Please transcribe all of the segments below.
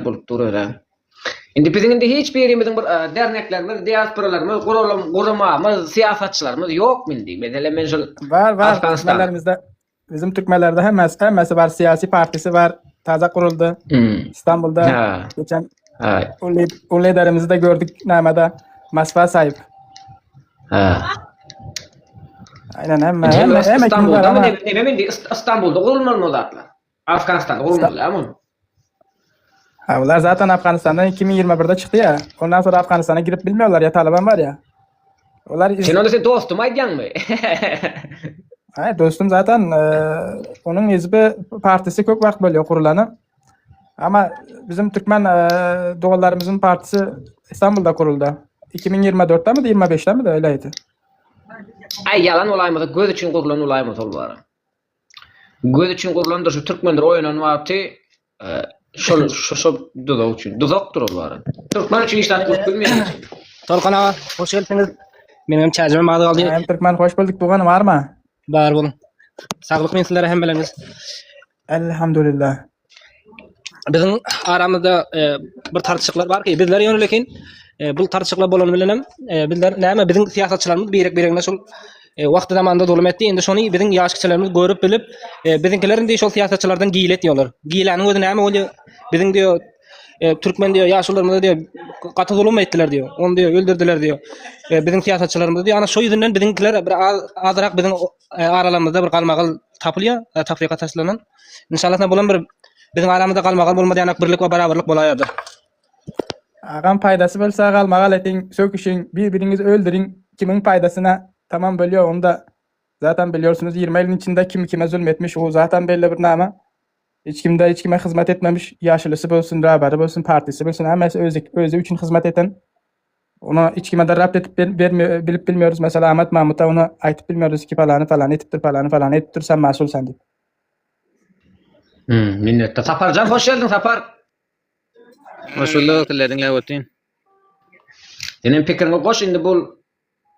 bolup dur özä. Indi biziň indi hiç birimiziň bir derneklerimiz, diasporalarymyz, guramamyz, syýasatçylarymyz ýokmy indi? Meselem men şol Bar bar türkmenlerimizde bizim türkmenlerde hemmesi hemmesi bar syýasy partisi bar taze guruldy. Hmm. İstanbulda ha. geçen ha. O liderimizi de gördük nämede Moskwa sahip. Ha. Aynen hemme hemme hemme İstanbulda mı ne ne İstanbulda gurulmaly o zatlar. Afganistanda gurulmaly a muny. Ha bular zaten Afganistandan 2021'de çykdy ya. Ondan sonra Afganistana girip bilmiyorlar ya Taliban var ya. Olar Sen onda sen dostum aýdýaňmy? Ha dostum zaten e, onun hizbi partisi köp wagt bolýar gurulany. Ama bizim türkmen e, doganlarymyzyň partisi İstanbulda guruldy. 2024'de mi 25'de mi de öyleydi. Aý ýalan bolaýmasa göz üçin gurlan bolaýmasa ol bara. Göz üçin gurlandyr şu türkmenler oýanan wagty şol şo şo duzak üçin. Duzakdyr ol bara. Türkmen üçin hiç zat gurup bilmeýär. Tolkun aga, hoş gelipsiňiz. Meniň hem çäjimem az galdy. Hem türkmen hoş bulduk doganym barmy? Bar boluň. Saglyk men sizlere hemmeleriňiz. Elhamdülillah. Biziň aramyzda e, bir tartyşyklar bar ki, bizler ýöne lekin e, bu tartyşyklar bolany bilen hem e, bizler näme biziň syýasatçylarymyz birek biregine şol e, wagty zamanda zulum etdi. Indi şony biziň ýaş kiçilerimiz görüp bilip, e, biziňkiler indi şol syýasatçylardan gile etýärler. Giläniň özi näme bolýar? Biziň diýär e, türkmen diýär ýaşulylarymyza diýär gaty zulum etdiler diýär. Ony diýär öldürdiler diýär. E, biziň syýasatçylarymyz diýär. Ana şo ýüzünden biziňkiler bir az azrak biziň e, aralarymyzda bir galmagal tapylýar, e, tafrika taşlanan. Inşallah bulam bir biziň aramyzda galmagal bolmaz ýanak birlik we barabarlyk bolaýardy. Agam paýdasy bolsa galmagal ediň, söküşiň, bir-biriňizi öldüriň, kimiň paýdasyna tamam bolýar onda zaten bilýorsuňyz 20 ýylyň içinde kim kime zulm etmiş o zaten belli bir nama. Hiç kimde hiç kime hyzmat etmemiş, ýaşulusy bolsun, rabary bolsun, partisi bolsun hemmesi özi özi üçin hyzmat eten. Ona hiç kime de rapt edip berme, bilip bilmiyoruz. Mesela Ahmet Mahmut'a onu aýtyp bilmiyoruz ki falany falany etipdir, falany falany etipdir, sen masul sen diýip. Hmm, minnetdar. Saparjan hoş geldiň Sapar. Hoş bulduk, sizleri diňläp otyryn. Senem pikiriňi goş indi bu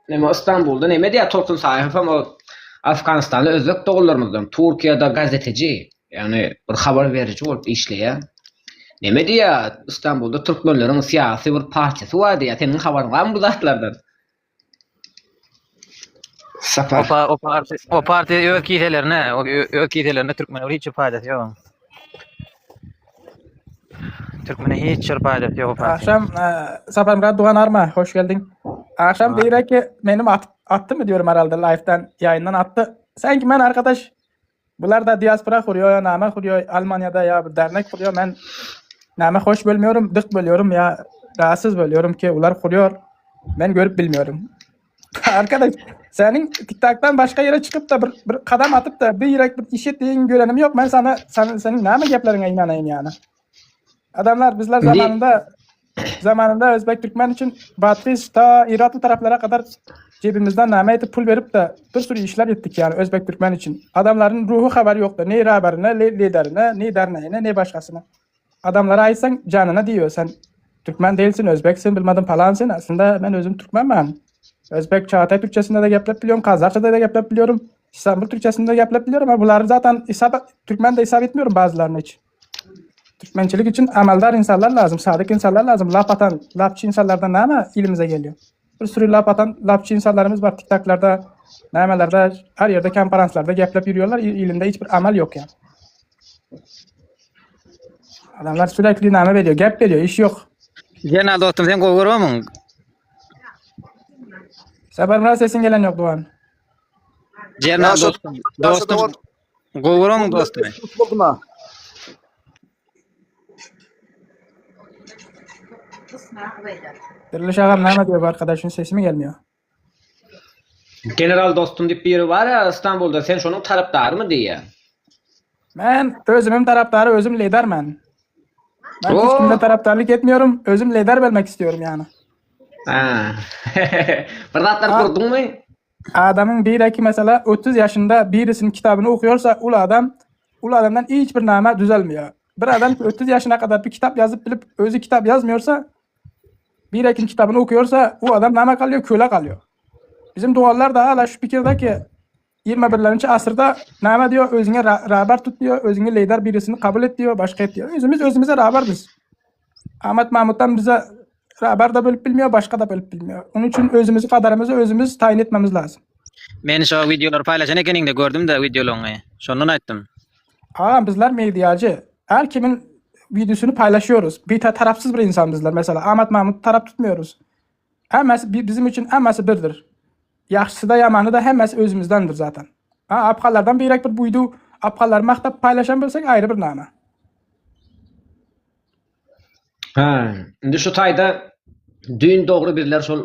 neme Istanbulda neme diýýär Tolkun Saýew hem o Afganistanly özbek doganlarymyzdan Türkiýede gazeteji, ýagny bir habar beriji bolup işleýär. Neme diýýär Istanbulda türkmenleriň syýasy bir partiýasy bar diýýär. Seniň habaryň barmy bu zatlardan? Sapar. O, o parti, o parti öz kiselerine, öz kiselerine türkmene hiç bir paýdasy ýok. Türkmene hiç bir paýdasy ýok o parti. Akşam e, Saparmyrat Dugan Arma, hoş geldiň. Akşam diýre ki menim at, atdy mı diyorum herhalde live'den, ýaýyndan atdy. Sanki men arkadaş bular da diaspora kuruyor ya name kuruyor Almanya'da ya bir dernek kuruyor. Men name hoş bölmüyorum, dık bölüyorum ya rahatsız bölüyorum ki ular kuruyor. Men görüp bilmiyorum. Arkadaş senin TikTok'tan başka yere çıkıp da bir, bir kadam atıp da bir yürek bir iş ettiğin görenim yok. Ben sana sen, senin name geplerine inanayım yani. Adamlar bizler zamanında zamanında Özbek Türkmen için Batış ta Iraklı taraflara kadar cebimizden name edip pul verip de bir sürü işler ettik yani Özbek Türkmen için. Adamların ruhu haberi yoktu. Ne raberine, ne liderine, ne derneğine, ne başkasına. Adamlara aýtsaň janyna diýýär sen türkmen değilsin özbeksin bilmedim palansyn aslynda men özüm türkmen men. Özbek çağatay türkçesinde de geplep biliyorum kazakçada da geplep biliyorum İstanbul türkçesinde de geplep biliyorum ama bunları zaten hesap türkmen de hesap etmiyorum bazılarını hiç. Türkmençilik için ameldar insanlar lazım, sadık insanlar lazım. Lap atan, lapçı insanlardan näme ilimize geliyor? Bir sürü lap atan, lapçı insanlarımız var TikTok'larda, nämelerde, her yerde konferanslarda geplep yürüyorlar. İlinde hiçbir amel yok yani. Adamlar sürekli name veriyor, gep veriyor, iş yok. Genel dostum sen gowy görmüň. Saparmyrat sesin gelen yok Doğan. Genel dostum, dostum. Gowy görmüň dostum. Diriliş agam näme diýip arkadaşyň sesi mi gelmiyor? General dostum diýip biri bar ya İstanbulda sen şonuň tarapdarymy diýýär. Men özümim tarapdary özüm lider men. Ben hiç kimde tarapdarlyk etmiyorum. Özüm lider bermek istiyorum yani. Ha. Bir zatlar gurduňmy? Adamyň bireki mesela 30 yaşında birisinin kitabını okuyorsa ul adam ul adamdan hiç bir name düzelmiyor. Bir adam 30 yaşına kadar bir kitap yazıp bilip özü kitap yazmıyorsa bir ekin kitabını okuyorsa o adam name kalıyor? Köle kalıyor. Bizim dualar da hala şu fikirde ki 21. asırda name diyor? Özüne ra rahbar tut diyor. Özüne lider birisini kabul et diyor. Başka et diyor. Özümüz özümüze rahbar biz. Ahmet Mahmut'tan bize haber da bölüp bilmiyor, başka da bölüp bilmiyor. Onun için özümüzü kaderimizi özümüz tayin etmemiz lazım. Men şo wideolary paýlaşan ekeniňde gördüm-de wideolaryňy. Şondan aýtdym. Agam bizler mediacı. Her kimin videosunu paylaşıyoruz. Bir ta tarafsız bir insan bizler. Mesela Ahmet Mahmut taraf tutmuyoruz. Hemmesi bi- bizim için hemmesi birdir. Yaxşısı da yamanı da hemmesi özümüzdendir zaten. Ha, apkalardan birek bir buydu. Apkalar maktap paylaşan bilsek ayrı bir nama. Ha, indi şu taýda düýn dogry bizler şol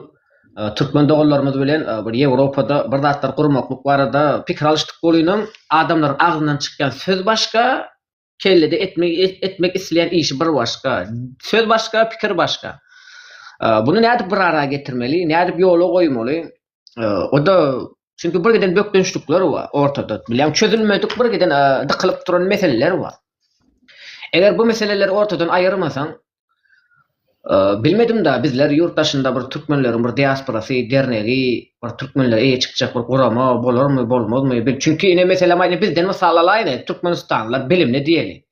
e, türkmen doganlarymyz bilen e, bir Ýewropada bir zatlar gurmaklyk barada pikir alyşdyk bolynam, adamlaryň agzyndan çykýan söz başga, kellede etmek etmek isleýän işi bir başga. Söz başga, pikir başga. E, Buny nädip bir ara getirmeli, nädip ýola goýmaly? E, O da çünki bir giden bökdençlikler bar ortada. Bilýän çözülmedik bir giden e, dykylyp duran meseleler bar. Eger bu meseleleri ortadan aýyrmasaň, e, bilmedim da bizler ýurt daşynda bir türkmenleriň bir diasporasy, dernegi, bir türkmenlere eýe çykjak bir gurama bolarmy, bolmazmy? Bil çünki ine meselem aýny bizden mysal alaýyn, Türkmenistanlylar bilimli diýeli.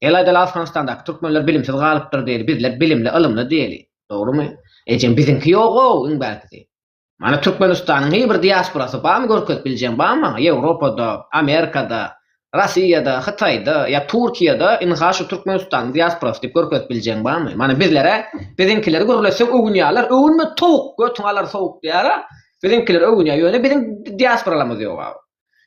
El aýdaly Afganistandaky türkmenler bilimsiz galypdyr diýeli, bizler bilimli, ylymly diýeli. Dogrumy? Ejem biziňki ýok-ow, iň bärkisi. Mana Türkmenistanyň hiç bir diasporasy barmy görkezip biljeň barmy maňa? Ýewropada, Amerikada, Russiýada, Hytaýda ýa Türkiýede ynha şu Türkmenistanyň diasporasy diýip görkezip biljeň barmy? Mana bizlere biziňkileri gürletsek öwünýärler. Öwünme towuk, götüň alar sowuk diýýär. Biziňkiler öwünýär. Ýöne biziň diasporalarymyz ýok abi.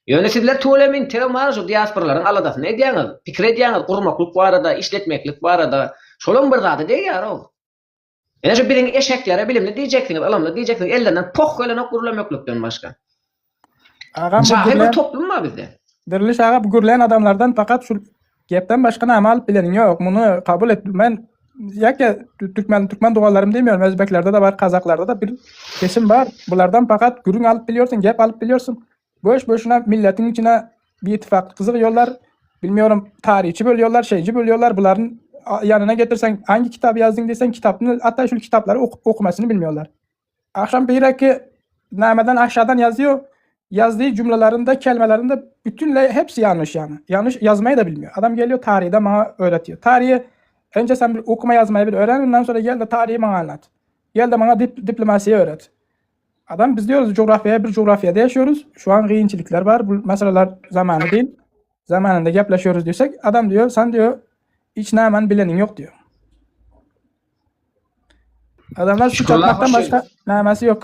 Ýöne sizler tüweleme integem bar şu diasporalaryň aladasyny edýäňiz, pikir edýäňiz gurmaklyk barada, işletmeklik barada. Şolaň bir zady degýär-ow. Ine şu biziň eşeklere bilimli diýjeksiňiz, ylymly diýjeksiňiz, ellerinden poh gelenok gürlemeklikden başga. Agam bu Jahil bir gürlän, toplum bar bizde. Diriliş aga bu gürlän adamlardan fakat şu gepden başga name alyp bileniň ýok. Muny kabul et. Men ýa Türkmen Türkmen doganlarym diýmiyorum. Özbeklerde de bar, Kazaklarda da bir kesim bar. Bulardan fakat gürrüň alyp biliyorsun, gep alyp biliyorsun. Boş boşuna milletin içine bir ittifak kızıyorlar. Bilmiyorum tarihçi bölüyorlar, şeyci bölüyorlar. Bunların yanına getirsen hangi kitabı yazdın desen kitabını hatta şu kitapları ok okumasını bilmiyorlar. Akşam bir ki nameden aşağıdan yazıyor. Yazdığı cümlelerinde, kelimelerinde bütünle hepsi yanlış yani. Yanlış yazmayı da bilmiyor. Adam geliyor tarihi de bana öğretiyor. Tarihi önce sen bir okuma yazmayı bir öğren ondan sonra gel de tarihi bana anlat. Gel de bana dip, diplomasiyi öğret. Adam biz diyoruz coğrafyaya bir coğrafyada yaşıyoruz. Şu an gıyınçılıklar var. Bu meseleler zamanı değil. Zamanında gepleşiyoruz diyorsak adam diyor sen diyor hiç namen bilenin yok diyor. Adamlar suç Şükürler atmaktan hoş başka namesi yok.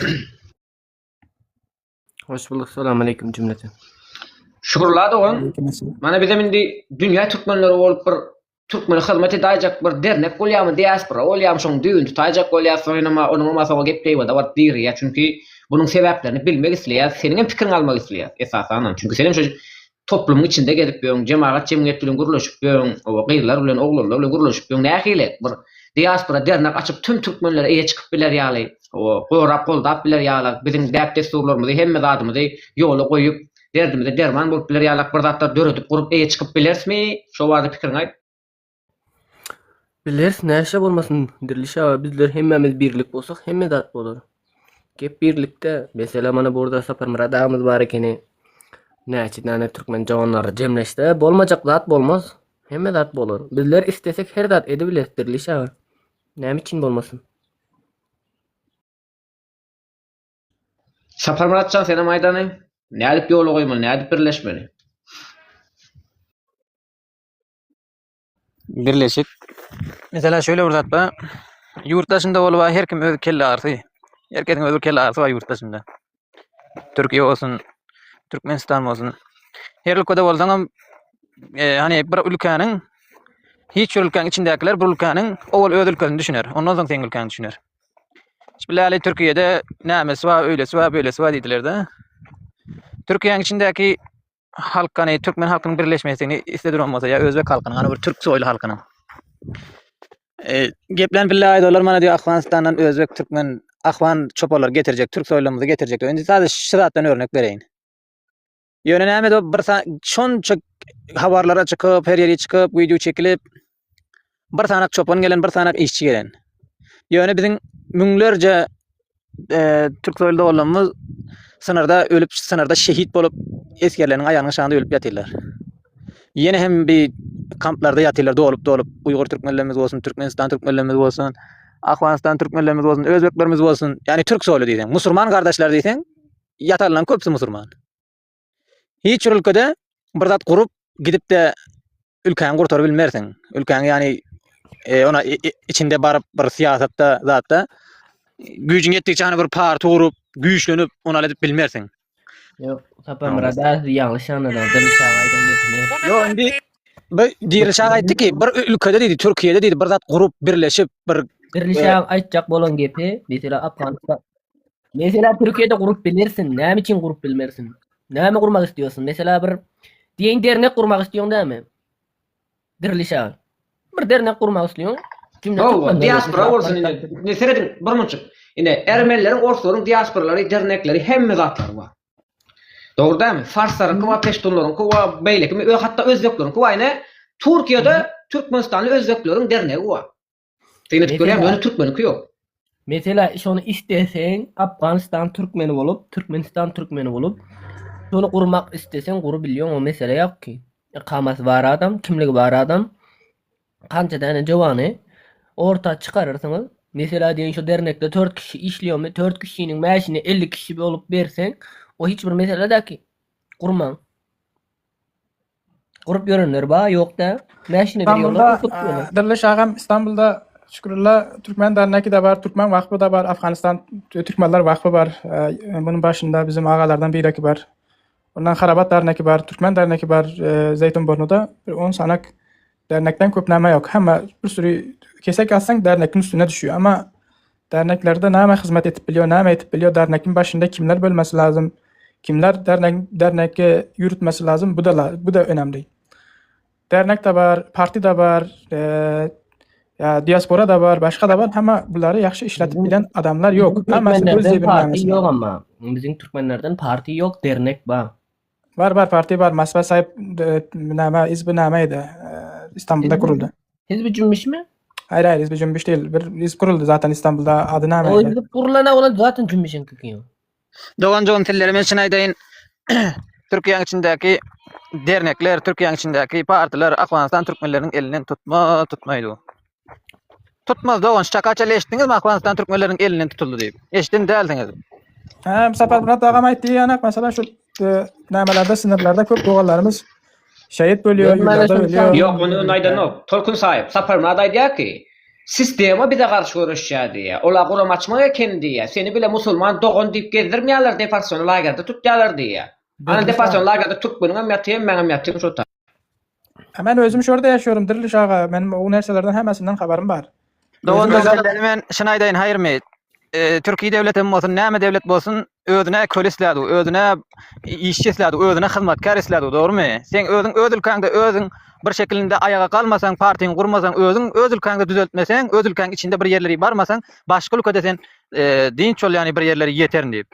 Hoş bulduk. Salam aleyküm cümleten. Şükürler dogan. Aleykümselam. Mana bizem indi dünýä türkmenleri bolup bir türkmene hyzmat edäýjek bir dernek bolýarmy, diaspora bolýarmy, şoň düýbüni tutaýjak bolýar, soňra onuň hem soňa gep geýbede baryp girýär. Çünki bunuň sebäplerini bilmek isleýär, seniň hem pikiriňi almak isleýär esasanam. Çünki sen hem şu toplumyň içinde gezip ýörüň, jemagat jemgyýet bilen gürleşip ýörüň, o gyzlar bilen, oglanlar bilen gürleşip ýörüň. Nähili bir diaspora dernek açyp tüm türkmenlere eýe çykyp biler ýaly, o gorap goldap biler ýaly, biziň däp-dessurlarymyzy, hemme zadymyzy ýola goýup, derdimize derman bolup biler ýalak bir zatlar döredip gurup eýe çykyp bilerismi? Şo barada pikiriňi aýt. Bileris näşe bolmasyn Diriliş aga bizler hemmämiz birlik bolsak hemme zat bolar. Gep birlikde. Mesele mana burada Saparmyrat agamyz bar ekeni. Näçe däne türkmen jawanlary jemleşse bolmajak zat bolmaz. Hemme zat bolar. Bizler istesek her zat edibileris Diriliş aga. Näme üçin bolmasyn? Saparmyratjan senem aýdany. Nädip ýola goýmaly, nädip birleşmeli? Birleşik. Mesela şöyle bir zat bar. Ýurt daşynda bolup her kim öz kelle agyrysy. Herkesiň öz bir kelle agyrysy bar ýurt daşynda. Türkiýe bolsun, Türkmenistan bolsun. Her ülkede bolsaňam e, hani bir ülkäniň hiç bir ülkäniň içindäkiler bir ülkäniň owal öz ülkesini düşüner. Ondan soň seň ülkäňi düşüner. Bilali Türkiýede nämesi bar, öýlesi bar, beýlesi bar diýdiler-de. Türkiýäniň içindäki halk hani türkmen halkynyň birleşmesini isle duran bolsa ýa özbek halkynyň hani bir türk soýly halkynyň. E, geplen billahi aýdarlar mana diýär Afganistandan özbek türkmen afgan çoparlar getirjek türk soýlumyzy getirjek. Indi sadece şu zatdan örnek bereýin. Ýöne näme de bir şonça habarlara çykyp, her ýere çykyp, wideo çekilip bir sanak çopan gelen, bir sanak işçi gelen. Ýöne biziň müňlerce e, türk soýly doganlarymyz sınırda ölüp, sınırda şehit bolup esgerleriniň aýagynyň aşagynda ölüp ýatyrlar. Ýene hem bir kamplarda ýatyrlar dolup dolup. Uýgur türkmenlerimiz bolsun, Türkmenistan türkmenlerimiz bolsun, Afganistan türkmenlerimiz bolsun, özbeklerimiz bolsun. Ýani türk soýly diýseň, musurman gardaşlar diýseň, ýatanlaryň köpüsi musurman. Hiç bir ülkede bir zat gurup gidip-de ülkäňi gurtaryp bilmersiň. Ülkäňi ýani e, ona içinde baryp bir syýasatda zatda güýjüň ýetdikçe hany bir parti gurup, güýçlenip ony edip bilmersiň. Ýok, Saparmyrat aga siz ýalňyş anladyňyz. Diriliş aga aýdan gepini. Ýok, indi bir Diriliş aga aýtdy ki, bir ülkede diýdi, Türkiýede diýdi, bir zat gurup, birleşip, bir Diriliş aga aýtjak bolan gepi, mesela Afganistan Mesela Türkiýede gurup bilersin, näme üçin gurup bilmersin? Näme gurmak istiyorsun? Mesela bir diýen dernek gurmak istiyorsun dämi? Diriliş aga. Bir dernek gurmak istiyorsun. Cümle Hawa, türkmenler diaspora bolsun. bolsun indi. Ne serediň, bir munçuk. Ine, ermenileriň, orslaryň diasporalary, dernekleri, hemme zatlary bar. Dogry dälmi? Farslaryňky bar, peştunlaryňky bar, beýleki, ö, hatda özbekleriňki bar. Ine, Türkiýede Türkmenistanly özbekleriň dernegi bar. Syn edip görýäň, Mesela ýöne türkmeniňki ýok. Mesela şony isleseň Afganistan türkmeni bolup, Türkmenistan türkmeni bolup, şony gurmak isleseň gurubilýoň o mesele ýok ki. Ikamasy bar adam, kimligi bar adam, kança däne jowany orta çykaryrsyňyz. Mesela diýen şu dernekde 4 kişi işliyormy? 4 kişiniň mäşini 50 kişi bolup berseň, o hiç bir mesele däl ki. Gurmaň. Gurup ýörenler bar, ýok däl. Mäşini berýärler, İstanbul'da gurup ýörler. e, Diriliş agam İstanbul'da şükürler Türkmen dernegi de var, Türkmen Vakfı da var, Afganistan Türkmenler Vakfı var. E, bunun başında bizim ağalardan biraki var. Ondan Harabat Dernegi var, Türkmen Dernegi var e, Zeytinburnu'da. Bir 10 sanak dernekten köp name yok. Hem bir sürü kesek atsan dernekin üstüne düşüyor ama derneklerde name hizmet etip biliyor, name etip biliyor, dernekin başında kimler bölmesi lazım, kimler dernek derneki yürütmesi lazım bu da la- bu da önemli. Dernek de var, parti de var, e, ya diaspora da var, başka da var ama bunları yaxşı işletip Bizim bilen adamlar bizim yok. Hammasi öz türkmenlerden cebinin parti namesine. ýok amma. Bizim türkmenlerden parti ýok, dernek bar. Var var parti var. Masva sahip e, name, İzbi nameydi. E, İstanbul'da Hizbi kuruldu. Hizbi cümbüşmi? Hayır hayır İzbi Cümbüş değil. Bir İzb kuruldu zaten İstanbul'da. Adı O nameydi? hizbi gurulana olan zaten cümbüşün kökü. Dogan jogan tilleri men çyn aýdaýyn. Türkiýäniň içindäki dernekler, Türkiýäniň içindäki partiler Afganistan türkmenleriniň elinden tutma, tutmaýdy. Tutmaz dogan, şu çaka çenli eşitdiňizmi Afganistan türkmenleriniň elinden tutuldy diýip? Eşiden dälsiňiz. Hem Saparmyrat agam aýtdy ýanak mesela şu e, namelerde sınırlarda köp doganlarymyz şehit bölüyor, Ben mana yollarda şunu ölüyor. Ýok, ony ony aýdanok. Tolkun saýyp, Saparmyrat aýdýar ki, sistema bize garşy göreşýär diýýär. Olar guramaçmak eken diýýär. Seni bile musulman dogan diýip gezdirmeýärler, deportasion lagerde tutýarlar diýýär. Ana Diriliş deportasion aga. lagerde türkmeniň hem ýatyr, meň hem ýatyrym şo ta. Ben özüm şurada yaşıyorum Diriliş aga. Benim o nerselerden hemmesinden haberim var. Dogan Özüm dogan özel tilleri men şuny aýdaýyn haýyrmy? E, Türkiye devletem bolsun, näme devlet bolsun, özüne köle isledi, özüne işçi isledi, özüne hyzmatkär isledi, dogrumy? Sen özüň öz ülkäňde özüň bir şekilinde aýaga galmasaň, partiňi gurmasaň, özüň öz ülkäňde düzeltmeseň, öz ülkäň içinde bir ýerleri barmasaň, başga ülkede sen e, dinç ol ýani bir ýerleri ýeterin diýip.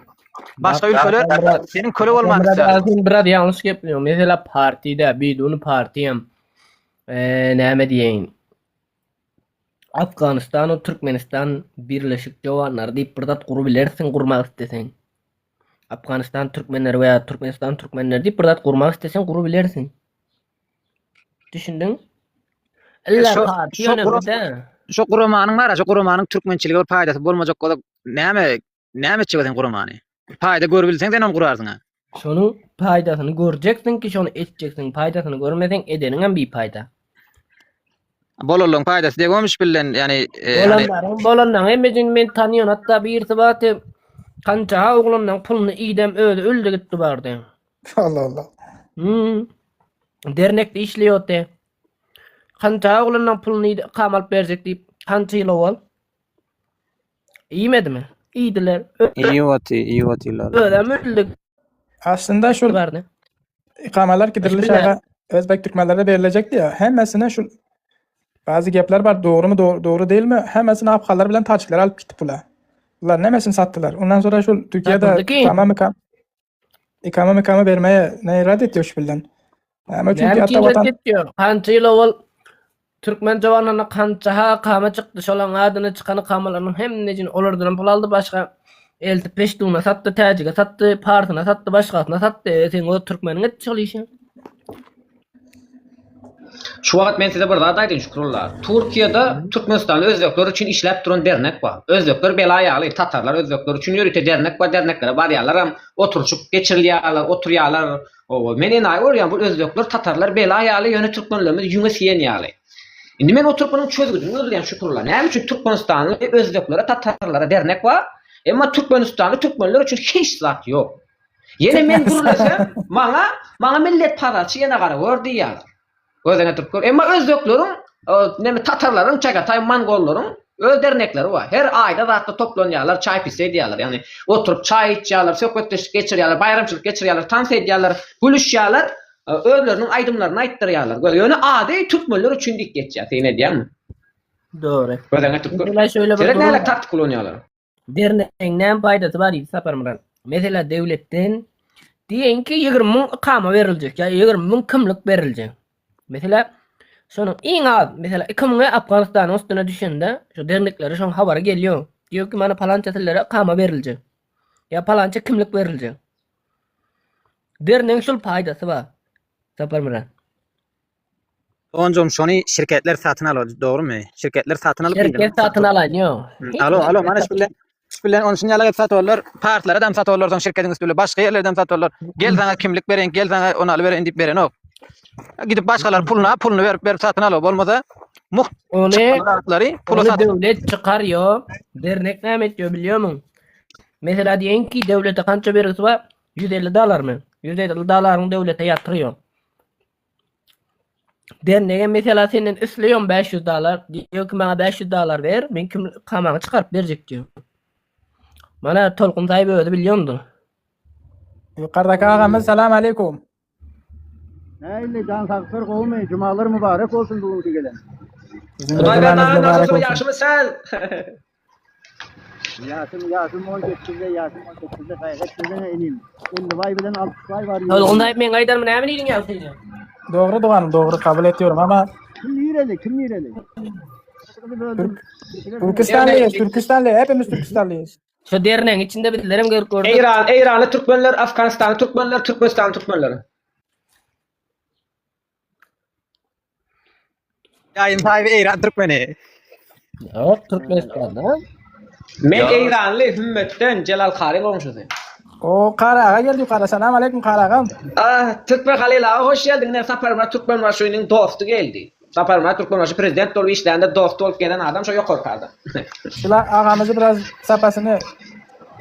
Başga Bak ülkeler Saparmyrat, seniň köle bolmagyny Saparmyrat islär. aga sen biraz ýalňyş gepleýäň. Mesela partide, biduni partiyam. Eee näme diýeýin? Afganistan we Türkmenistan birleşik jowanlary diýip bir zat gurubilersiň gurmak isleseň. Afganistan türkmenleri we Türkmenistan türkmenleri diýip bir zat gurmak isleseň gurubilersiň. Düşündiň? Illa Şo parti şo önemli guram dä. şo guramanyň bar, şo guramanyň türkmençilige bir paýdasy bolmajak bolsa näme näme etjek sen guramany? Paýda görübilseň sen ony gurarsyň ha. Şonuň paýdasyny görjeksiň ki şony etjeksiň. Paýdasyny görmeseň edeniňem bipaýda. Bolanlaryň paýdasy degomyş bilen, ýani e, hani Bolanlaryň bolanlaryň hemmesini men tanýan. Hatda birisi bardy. Kança oglanlaryň puluny iýdem özi öldi gitdi bardy. Allah Allah. Hmm. Dernekde işleýärdi. Kança oglanlaryň puluny iýdi, ykam alyp berjek diýip, kança ýyl owal. Iýmedimi? Iýdiler. Iýip oty, iýip otylar. Özem öldi Aslında şu bardy. ikamalar ki Diriliş Bismillah. aga Özbek Türkmenlere verilecekti ya. Hemmesine şu bazı gepler var doğru mu doğru, doğru değil mi? Hemmesini Afganlar bilen Tacikler alıp gitti pula. Bunlar nemesini sattılar. Ondan sonra şu Türkiye'de Satıldy ki. tamam ikam ikama mikama vermeye ne reddediyor şu bilden. Ama çünkü Näme hatta üçin vatan ret etýär? Kança ýyl owal türkmen jowanyna kança ha kama çykdy, şolaň adyna çykan kamalarynyň hemmesini olardanam pul aldy, başga eltip peştuna satdy, täjige satdy, parsyna satdy, başgasyna satdy. E, sen o türkmeniň et şol işi. Şu wagt men size bir zat aýdaýyn Şükrulla. Türkiýede Türkmenistanly özbekler üçin işläp duran dernek bar. Özbekler bela ýaly, tatarlar özbekler üçin ýörite dernek bar, derneklere barýarlaram, oturyşyk geçirilýärler, oturýarlar. Owa, men enaýy görýän, bu özbekler, tatarlar bela ýaly, ýöne türkmenlerimiz ýüňe siýen ýaly. Indi men oturyp munuň çözgüdini gözleýän Şükrulla. Näme üçin Türkmenistanly özbeklere, tatarlara dernek bar, emma Türkmenistanly türkmenler üçin hiç zat ýok. Ýene men gürlesem, maňa, maňa milletparazçy ýene gara gör diýýärler. Gözüňe tutup gör. Emma özbekleriň, neme tatarlaryň, çagataý mongollaryň öz dernekleri bar. Her aýda zatda toplanýarlar, çaý pisse edýärler. Ýagny oturyp çaý içýärler, söhbetdeşlik geçirýärler, baýramçylyk geçirýärler, tans edýärler, gülüşýärler, özleriniň aýdymlaryny aýtdyrýarlar. Gör, ýöne ady türkmenler üçin diýip geçýär. Sen edýäňmi? Dogry. Gözüňe tutup gör. Mesela şöyle bir Seret durum näle bar. taktik ulanýarlar. Dernegiň näme paýdasy bar diýdi Saparmyrat. Mesela döwletden diýeýin ki 20 müň ykama beriljek ýa 20 müň kimlik beriljek. Mesela şonuň iň az mesela 2 müňi Afganistanyň üstüne düşende şu derneklere şoň habary gelýär. Diýýär ki mana palança sizlere ykama beriljek. Ýa palança kimlik beriljek. Dernegiň şul paýdasy bar. Saparmyrat. Onjom şony şirketler satyn alar, dogrymy? Şirketler satyn alyp Şirket satyn alan ýok. Alo, alo, mana şu bilen şu bilen onun üçin ýaly satarlar, partlara da satarlar, soň şirketiň üstü bilen başga ýerlerden satarlar. Gel sana kimlik bereýin, gel sana ony alyp bereýin diýip berenok. Gidip başgalar puluny, puluny berip berip satyn alar, bolmasa muht Ony zatlary pula ony satyn. döwlet çykarýar. Dernek näme etýär bilýärmiň? Mesela diýeýin ki, döwlete kança bergisi bar? 150 dollarmy? 150 dollaryny döwlete ýatyrýar. Dernege mesela senden isleýom 500 dollar. Diýýär ki maňa 500 dollar ber, men kim kamaňy çykaryp berjek diýýär. Mana Tolkun saýyp özi bilýändir. Yukarıdaki agamyz selam aleyküm. Nähili jan saglar gowumy? Jumalar mübarek bolsun bugünkü gelen. Hudaýberdi aga nasylsyň ýagşymy sen? Ýaşym ýaşym 18-de ýaşym 18-de gaýgy etmesene inim. 50 baý bilen 60 baý bar. Tolkun saýyp men gaýdarmy näme diýdiň ýa sen? Dogry doganım dogry kabul ediyorum ama Kim nireli? Kim nireli? Böldüm. Türkistanlıyız, Türkistanlı, hepimiz Türkistanlıyız. Şu dernegiň içinde bizlerem görüp gördük. Eýran, Eýranly türkmenler, Afganistanly türkmenler, Türkmenistanly türkmenler. Ýaýyn sahibi Eýran türkmeni. Ýok, Türkmenistanda. Men Eýranly Hümmetden Jelal Kary goňşusy. O Kara aga geldi yukarı. Selam aleyküm Kara agam. Ah, Türkmen Halil aga hoş geldiň. Ne Saparmyrat Türkmenbaşynyň dosty geldi. Saparmyrat Türkmenbaşy prezident bolup işlände dosty bolup gelen adam şo ýokarky adam. Şula agamyzy biraz sapasını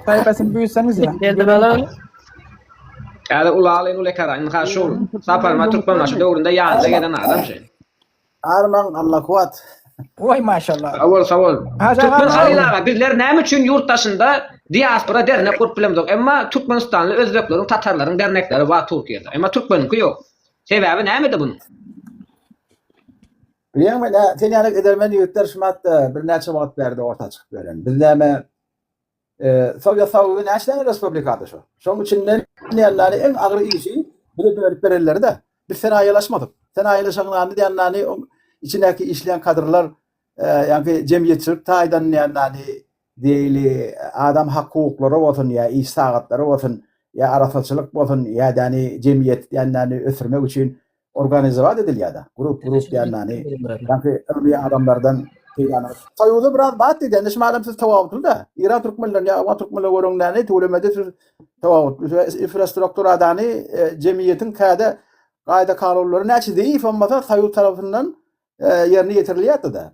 sayfasını büyütseniz ya. Geldi balam. Häzir ulalyň uly ekara. Ynha şul Saparmyrat Türkmenbaşy döwründe ýanynda gelen adam şeý. Arman Allah kuwat. Oy maşallah. Sag bol, sag bol. Hajy Türkmen agam, Halil aga, bizler näme üçin ýurt daşynda diaspora dernek gurup bilemzok? Emma Türkmenistanly özbekleriň, tatarlaryň dernekleri bar Türkiýede. Emma türkmeniňki ýok. Sebäbi nämede bunuň? Bilýäňmi, nä, sen ýaly edermen ýigitler şumat birnäçe wagt bärde orta çykyp ýören. Biz näme Sowet Soýuzy näçe däne respublikady şo? Şoň içinden diýenleri iň agyr işi bize bölüp berenleri-de. Biz senaýylaşmadyk. Senaýylaşanlany diýenleri içindäki işleýän kadrlar, ýagny jemgyýetçilik taýdan diýenleri diýeli adam hak-hukuklary bolsun ýa iş sagatlary bolsun ýa arassaçylyk bolsun ýa däni jemgyýet diýenlerini ösdürmek üçin organizowat edilýär-de. Grup grup diýenlerini ýagny ylmy adamlardan peýdalanyp. Soýuza biraz bat diýdi. Indi şumadam siz tawawutly-da. Eýran türkmenlerini ýa owgan türkmenleri göreňdäni tüwelemede siz tawawutly. Infrastrukturadany jemgyýetiň käde gaýda-kanunlary näçe zeýif bolmasa soýuz tarapyndan ýerine ýetirilýärdi-de.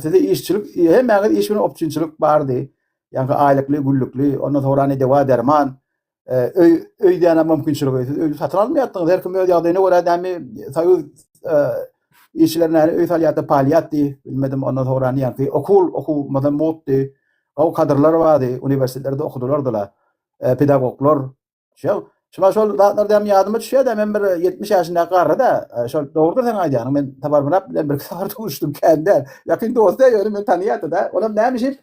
Size işçilik, hemmäňiz iş bilen opçinçilik bardy. Ýagny aýlykly, günlükli, ondan soňra ne dewa derman, öý öý diýen mümkinçiligi. Siz öýi satyn almaýardyňyz. Her kim öz ýagdaýyna görä dämi soýuz işçiler näme öý salýardy, palýardy, bilmedim. Ondan soňra ýagny okuw, okuw mazam mugtdy. Gowy kadrlar bardy, uniwersitetlerde okudylardylar. Pedagoglar, Şol, şuma şol zatlar dem ýadyma düşýär-de, men bir 70 ýaşyndaky garry-da, şol dogrudyr seň aýdýanyň, men Saparmyrat bilen bir sapar duşdum kän däl. Ýakyn dost däl, ýöne men tanýardy-da. Olam näme işip,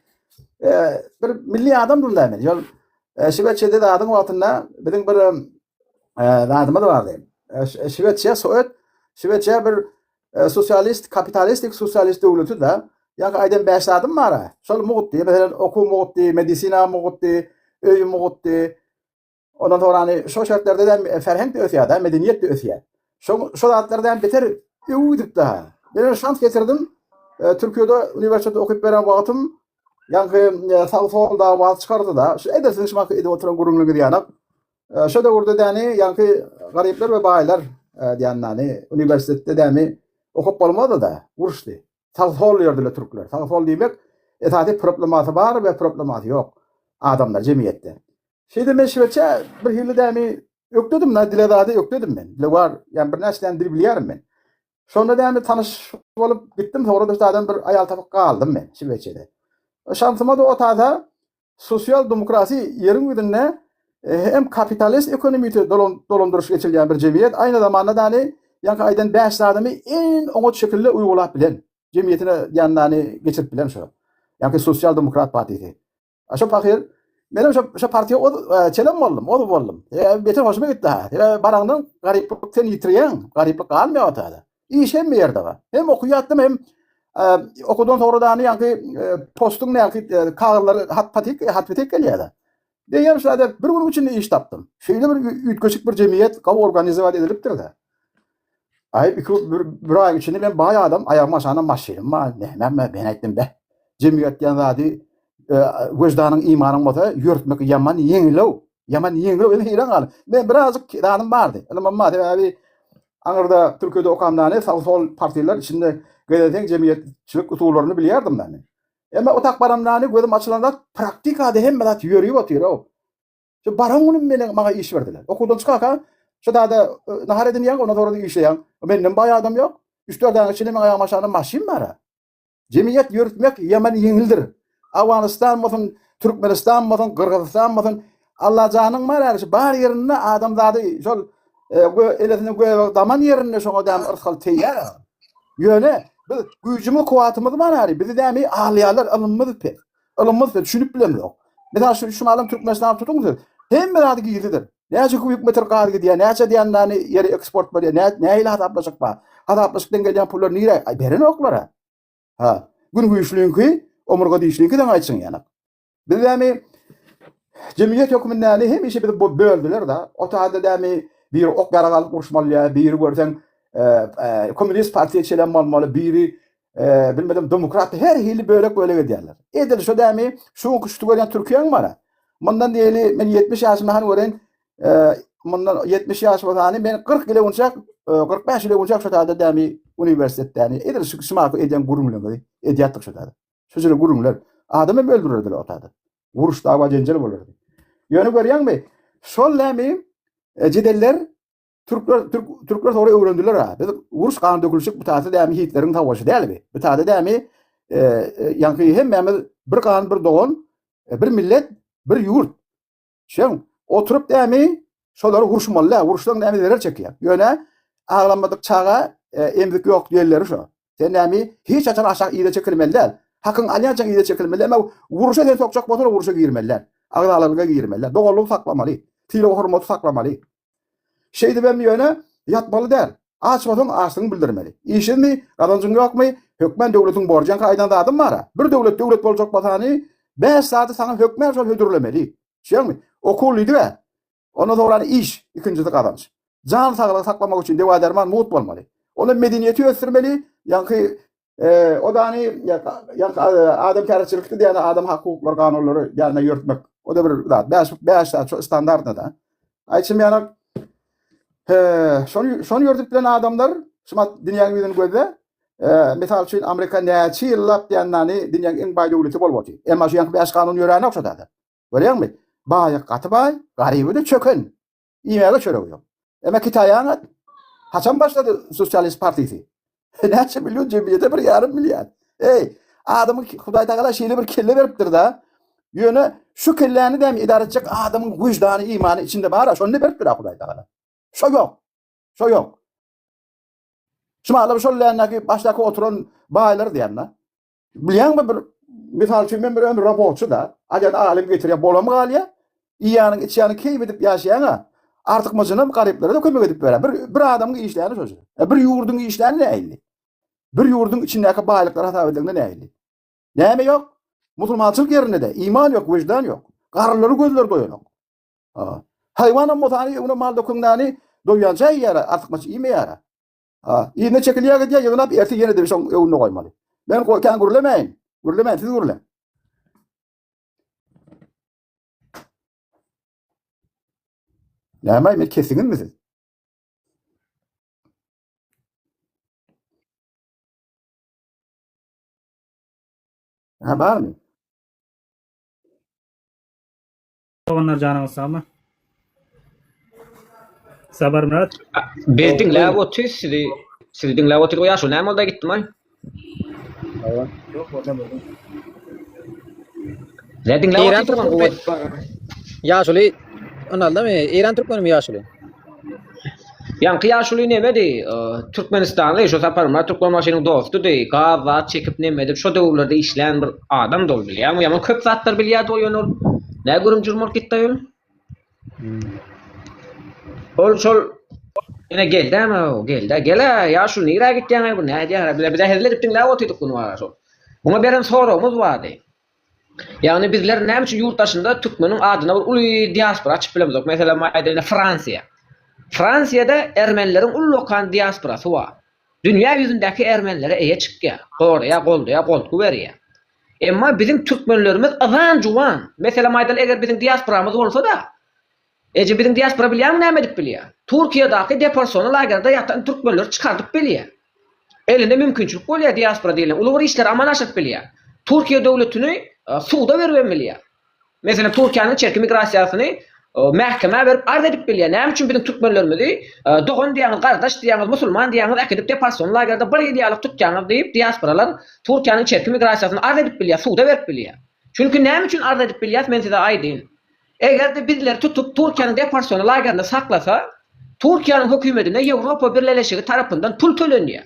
bir milli adam dul-da men. Şol Şwetsiýada zadyň wagtynda biziň bir zadymyz bardy. Şwetsiýa, Soet, Şwetsiýa bir sosialist, kapitalistik sosialist döwleti-de. Ýa aýdan bäş zadym bar-a. Şol mugtdy, meselem, okuw mugtdy, medisina mugtdy, öý mugtdy, Ondan soň hany şo şertlerde-de ferhenk de ösýär-de, medeniýet de ösýär. Şo şo zatlardan beter Öwü gidipdi ha. Men şans getirdim. E, Türkiye'de üniversitede okuyup beren wagtym ýaňky e, sag sol dawasy çykardy da. Şu edersiň şu wagtky edip oturan gürrüňleriňiz ýanak. E, Şo döwürde däni ýaňky garyplar we baýlar e, diýen däni uniwersitetde dämi okup bolmazdy da, uruşdy. Sag sol diýerdiler türkler. Sag sol diýmek esasy problemasy bar we problemasy ýok adamlar jemgyýetde. Şeýle men şweçe bir hili dämi ökdedim da dile zady ökdedim men. Dile bar, ýani birnäçe däni dil bilýärim men. Şonda dämi tanyş bolup gitdim, soňra da şadan bir aýal tapyp galdym men şweçede. Şansyma da o tada sosial demokrasi ýeriň ýüzünde e, hem kapitalist ekonomiki dolandyryş geçirilýän bir jemgyýet, aýny zamanda däni ýaňky aýdan 5 zadymy iň oňat şekilde uýgulap bilen, jemgyýetine ýanlany geçirip bilen şo. Ýaňky sosial demokrat partiýasy. A şo pahyr, menem şo, şo partiýa oz, e, çelem boldum, oz boldum. E, beter hoşuma gitdi ha. E, baraňdan garyplyk sen ýitirýäň, garyplyk galmaýar otada. Iş hemme ýerde bar. Hem okuýatdym hem e, okuwdan soňra da ýaňky e, postuň näki e, kagyzlary hat patik, hat patik gelýär. Diýýän şada bir günüň içinde iş tapdym. Şeýle bir üýtgeşik bir jemgyýet gawy organizowat edilipdir-de. Aý iki bir, bir aýyň içinde men baý adam, aýagym aşagynda maşynym bar, nämem bar, men aýtdym be. Jemgyýet diýen zady e, wejdanyň, imanyň bolsa ýörtmek ýaman ýeňilow. Ýaman ýeňilow, men heýran galdym. Men birazjyk zadym bardy, ylymym bar, sebäbi aňyrda Türkiýede okamda sag sol partiýalar içinde gezeseň jemgyýetçilik usullaryny bilýärdim men. Emma otak baramda gözüm açylan zat praktikada hemme zat ýörüp otyr-ow. Şu baran günüm meni maňa iş berdiler. Okuwdan çykaka şu dada e, nahar edinýäň, ondan sonra da işleýäň. Menden baý adam ýok. 3-4 aýyň içinde meň aýagym aşagynda maşyn bar. Jemgyýet ýöretmek ýaman ýeňildir. Awganystan bolsun, Türkmenistan bolsun, Gyrgyzystan bolsun, Allajanyň bar äri bar ýerinde adamzady şol e, elesine göbek daman ýerinde şoňa däm yrsgal teýýär. Ýöne biz güýjümiz, kuwwatymyz bar äri. Bizi dämi alýarlar, ylmymyz pes. Ylymyz pes, düşünip bilemzok. Mysal şu şu malam Türkmenistany tutuň siz. Hemme zady gizlidir. Näçe kubik metr gaz gidýär, näçe diýen ýeri eksport bolýar, nä nähili hasaplaşyk bar? Hasaplaşykdan gelýän pullar nirä? Aý berenoklar. Ha, gün güýçlüňki, omurga dişliňki sen aýtsyň ýanak. Biz dämi jemgyýet hökmünde hemişe bizi böldüler da. O taýda dämi biri ok ýarag alyp uruşmaly ýa biri görseň e, e, kommunist partiýa çelen bolmaly, biri e, bilmedim demokrat her hili bölek bölek edýärler. Edil şu dämi şu kuşty görýän Türkiýäň bara. Mundan diýeli men 70 ýaşymda han gören e, mundan 70 ýaş bolsany men 40 ýyl öňçäk 45 ýyl öňçäk şu taýda dämi uniwersitetdäni edil şu şumaky edýän gürrüňleri edýärdik şu taýda. Şu jüre gürrüňler. Adam hem öldürerdiler o taýda. Uruş dawa jenjel bolardy. Ýöne görýäňmi? Şol näme e, jedeller Türkler türk, türkler sonra öwrendiler ha. Biz uruş gan dökülişik bu taýda dämi Hitleriň savaşy dälmi? Bu taýda dämi e, e, ýaňky hemmämiz bir gan bir dogan, e, bir millet, bir ýurt. Şeň oturyp dämi şolary uruşmaly däl. Uruşdan dämi zerer çekýär. Ýöne aglanmadyk çaga e, emzik ýok diýenleri şo. Sen dämi hiç haçan aşak yza çekilmeli däl. Hakyň alýançaň yza çekilmeli. Emma uruşa sen sokjak bolsaň uruşa girmeli däl. Agzalalyga girmeli däl. Doganlygy saklamaly. Sylag hormaty saklamaly. Şeýdibem ýöne ýatmaly däl. Aç bolsaň açlygyňy bildirmeli. Işsizmi, gazanjyň ýokmy, hökmän döwletiň borjy ýaňky aýdan zadym bar-a. Bir döwlet döwlet boljak bolsany, bäş zady saňa hökmän şol hödürlemeli. Düşýäňmi? Okuw diýdik-ä. Ondan soňra iş, ikinjisi gazanç. Jan saglygy saklamak üçin dewa-derman mugt bolmaly. Onda medeniýeti ösdürmeli, ýaňky O dany ýa adamkärçilikde diýen adam hak-hukuklary kanunlary ýerine ýörtmek. O da bir zat. 5 5 zat şu standartda da. Aýtşym ýaly şony şony ýördüp bilen adamlar şumat dünýäniň ýüzüni gözle. Mysal üçin Amerika näçe ýyllap diýen dany dünýäniň iň baý döwleti bolup otyr. Emma şu ýaňky 5 kanun ýöränok şo zada. Görýäňmi? Baýy gaty baý, garyby-da çöken. Iýmäge çöregi ýok. Emma Kitaýaň haçan başlady sosialist partiýasy? Näçe million jemgyýete bir ýarym milliard. Eý, adamyň Hudaý Tagala şeýle bir kelle beripdir-da. Ýöne şu kelläni dämi idare etjek adamyň wyždany, imany içinde bar-a, şony beripdir-a Hudaý Tagala. Şo ýok. Şo ýok. Şu mahalam şol ländäki başdaky oturan baýlar diýen-de. Bilýäňmi bir mysal üçin men bir ömür robotçy da, alýan alym getirýän bolam galýa. Iýýäniň içýäniň keýp edip ýaşaýaň-a. Artykmajynam garyplara-da kömek edip berýär. Bir bir adamyň işläni şo. E, bir ýurduň işläni nähili? Bir ýurduň içindäki baýlyklar hasap edilende nähili? Näme ýok? Musulmançylyk ýerinde-de iman ýok, wyždan ýok. Garrylary gözleri doýanok. Ha. Haýwanam bolsa, öňüne mal döküňdäni doýýança iýýär, artykmaç iýmeýär. Ha, yzyna çekilýär gidýär, ýygnap ertir ýene-de şoň öňünde goýmaly. Men kän gürlemäýin. Gürlemäýin, siz gürläň. Näme, men kesiňizmi siz? Ha, barmy? Doganlar janyňyz sagmy? Saparmyrat. Biz diňläp otyrys sizi. Sizi diňläp otyrys. O ýaşuly näme boldy gitdimi? Ýok, bolda bolda. Ne diňläp Eýran otyrys türkmeni. Ýaşuly onaldymy? Eýran türkmenimi ýaşuly? Ýaňky ýaşuly nemedi? Türkmenistanly şo Saparmyrat Türkmenbaşynyň dostudy. Gaz zat çekip neme edip şo döwürlerde işlän bir adamdy ol bilýäňmi? Ýaman köp zatlar bilýärdi ol ýöne ol nä gürüm-jürüm bolup gitdi ol? Ol şol ine geldämi o geldi. Gel-ä ýaşuly nirä gitýäň-aý bu nädýäň? Bize hezil edip diňläp otyrdyk bunu wara şol. Muňa beren soragymyz bardy. Ýagny bizler näme üçin ýurt daşynda türkmeniň adyna bir uly diaspora açyp bilemzok? Meselem aýdaýyn Fransiýa. Fransiýada ermenileriň ullakan diasporasy bar. Dünýä ýüzündäki ermenilere eýe çykýar, goraýar, goldaýar, goltgy berýär. Emma biziň türkmenlerimiz yzan-juwan. Meselem aýdaly eger biziň diasporamyz bolsa-da, Eje biziň diaspora bilýäňmi näme edip bilýär? Türkiýedaki deporsiony lagerde ýatan türkmenleri çykardyp bilýär. Elinde mümkinçilik bolýar diaspora diýlen uly bir işleri amal aşyryp bilýär. Türkiýe döwletini suda beribem bilýär. Meselem Türkiýäniň içerki migrasiýasyny mähkemä berip arz edip bilýär. Näme üçin biziň türkmenlerimizi dogan diýýäňiz, gardaş diýýäňiz, musulman diýýäňiz äkidip deporsiony lagerde bir ýyl ýalyk tutýaňyz diýip diasporalar Türkiýäniň içerki migrasiýasyny arz edip bilýär, suda berip bilýär. Çünki näme üçin arz edip bilýäs men size aýdyn. Eger-de bizleri tutup Türkiýäniň deporsiony lagerinde saklasa, Türkiýäniň hökümetine Ýewropa Birleleşigi tarapyndan pul tölenýär.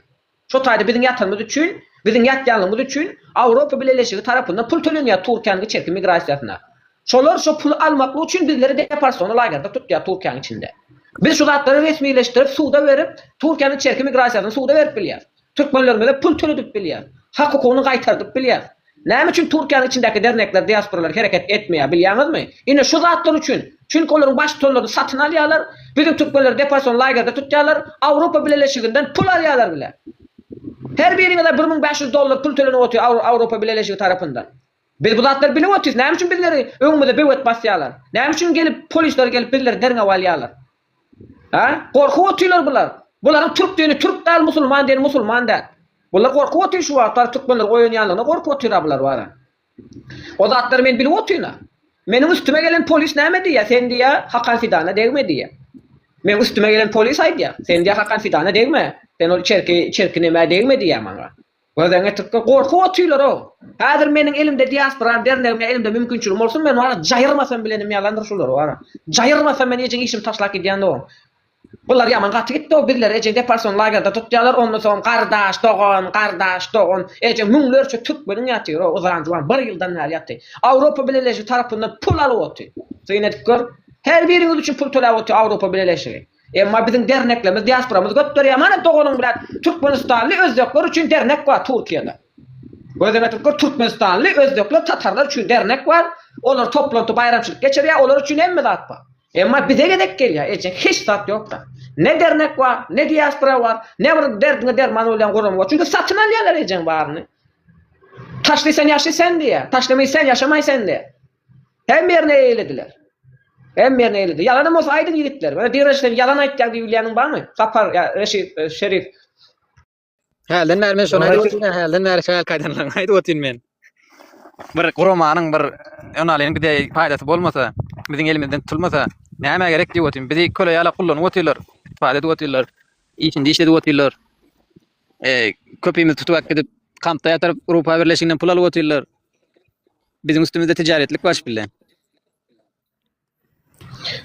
Şo taýda biziň ýatanymyz üçin, biziň ýatýanlygymyz üçin Awropa Bileleşigi tarapyndan pul tölenýär Türkiýäniň içerki migrasiýasyna. Şolar şo puly almaklyk üçin bizleri deporsiony lagerde tutýar Türkiýäniň içinde. Biz şu zatlary resmileşdirip suda berip, Türkiýäniň içerki migrasiýasyny suda berip bilýäris. Türkmenlerimize pul töledip bilýär. Hak-hukugyny gaýtardyp bilýär. Näme üçin Türkiýäniň içindäki dernekler, diasporalar hereket etmeýär bilýäňizmi? Ine şu zatlar üçin. Çünki olaryň baştutanlaryny satyn alýarlar, biziň türkmenleri deporsion lagerde tutýarlar, Awropa Bileleşiginden pul alýarlar bile. Her biriňize 1500 dollar pul tölenip otyr Awropa Bileleşigi tarapyndan. Biz bu zatlary bilip otyrys. Näme üçin bizleri öňümize böwet basýarlar? Näme üçin gelip polisler gelip bizleri derňew alýarlar? Hä? Gorkup otyrlar bular. Bularyň türk diýeni türk däl, musulman diýeni musulman däl. Bular gorkup otyr şu wagtlar türkmenler oýanýanlygyna gorkup otyr-a bular bara. O zatlary men bilip otyryn-a. Meniň üstüme gelen polis näme diýýär? Sen diýýär, Hakan Fidana degme diýýär. Meň üstüme gelen polis aýdýar. Sen diýýär, Hakan Fidana degme. Sen ol içerki, içerki nämä degme diýýär maňa. Gözüňe getirip gör, gorkup otyrlar-ow. Häzir meniň elimde diasporam, dernegim ýa elimde mümkinçiligim bolsun, men wara jaýyrmasam bilenim ýalandyr şulary wara. Jaýyrmasam men ejeň işimi taşlap gidýän-ow. Bular ýaman gaty gitdi-ow, bizleri ejeň deporsion lagerde tutýarlar, ondan soň gardaş, dogan, gardaş, dogan, ejeň müňlerçe türkmeniň ýatyr-ow, yzan-juwan bir ýyldan bäri ýatyr. Awropa Bileleşigi tarapyndan pul alyp otyr. Syn edip gör, her biriňiz üçin pul töläp otyr Awropa Bileleşigi. Emma biziň derneklerimiz, diasporamyz götterýär. Mana doganyň bilen Türkmenistanly özbekler üçin dernek bar Türkiýede. Göz öňüne getirip gör, Türkmenistanly özbekler, tatarlar üçin dernek bar. Olar toplantgy baýramçylyk geçirýär, olar üçin hemme zat bar. Emma bize gezek gelýär, eje hiç zat ýok-da. Ne dernek bar, ne diaspora bar, ne bir derdiňe derman bolýan gurama bar. Çünki satyn alýarlar ejeň baryny. Taşly sen ýaşy sen diýýär. Taşlamaý sen ýaşamaý sen diýýär. Hemme ýerine eýelediler. Hemme ýerine eýeledi. Ýalanam bolsa aýdyň ýigitler. Mana Diraç sen ýalan aýtýaň diýip bilýäniň barmy? Sapar ýa Reşit, e, Şerif. Hälden bäri men şony aýdyp otyryn, hälden bäri şo hälki aýdanlaryňy aýdyp otyryn men. Bir guramanyň bir onalynyň bize paýdasy bolmasa, biziň elimizden tutulmasa, nämä gerek diýip otyryn. Bizi köle ýala kullanyp otyrlar, istifade edip otyrlar, işinde işledip otyrlar. E, köpimizi tutup äkidip, kampda ýatyryp, Rupa birleşiginden pul alyp otyrlar. Biziň üstümizde tijaretlik baş bile.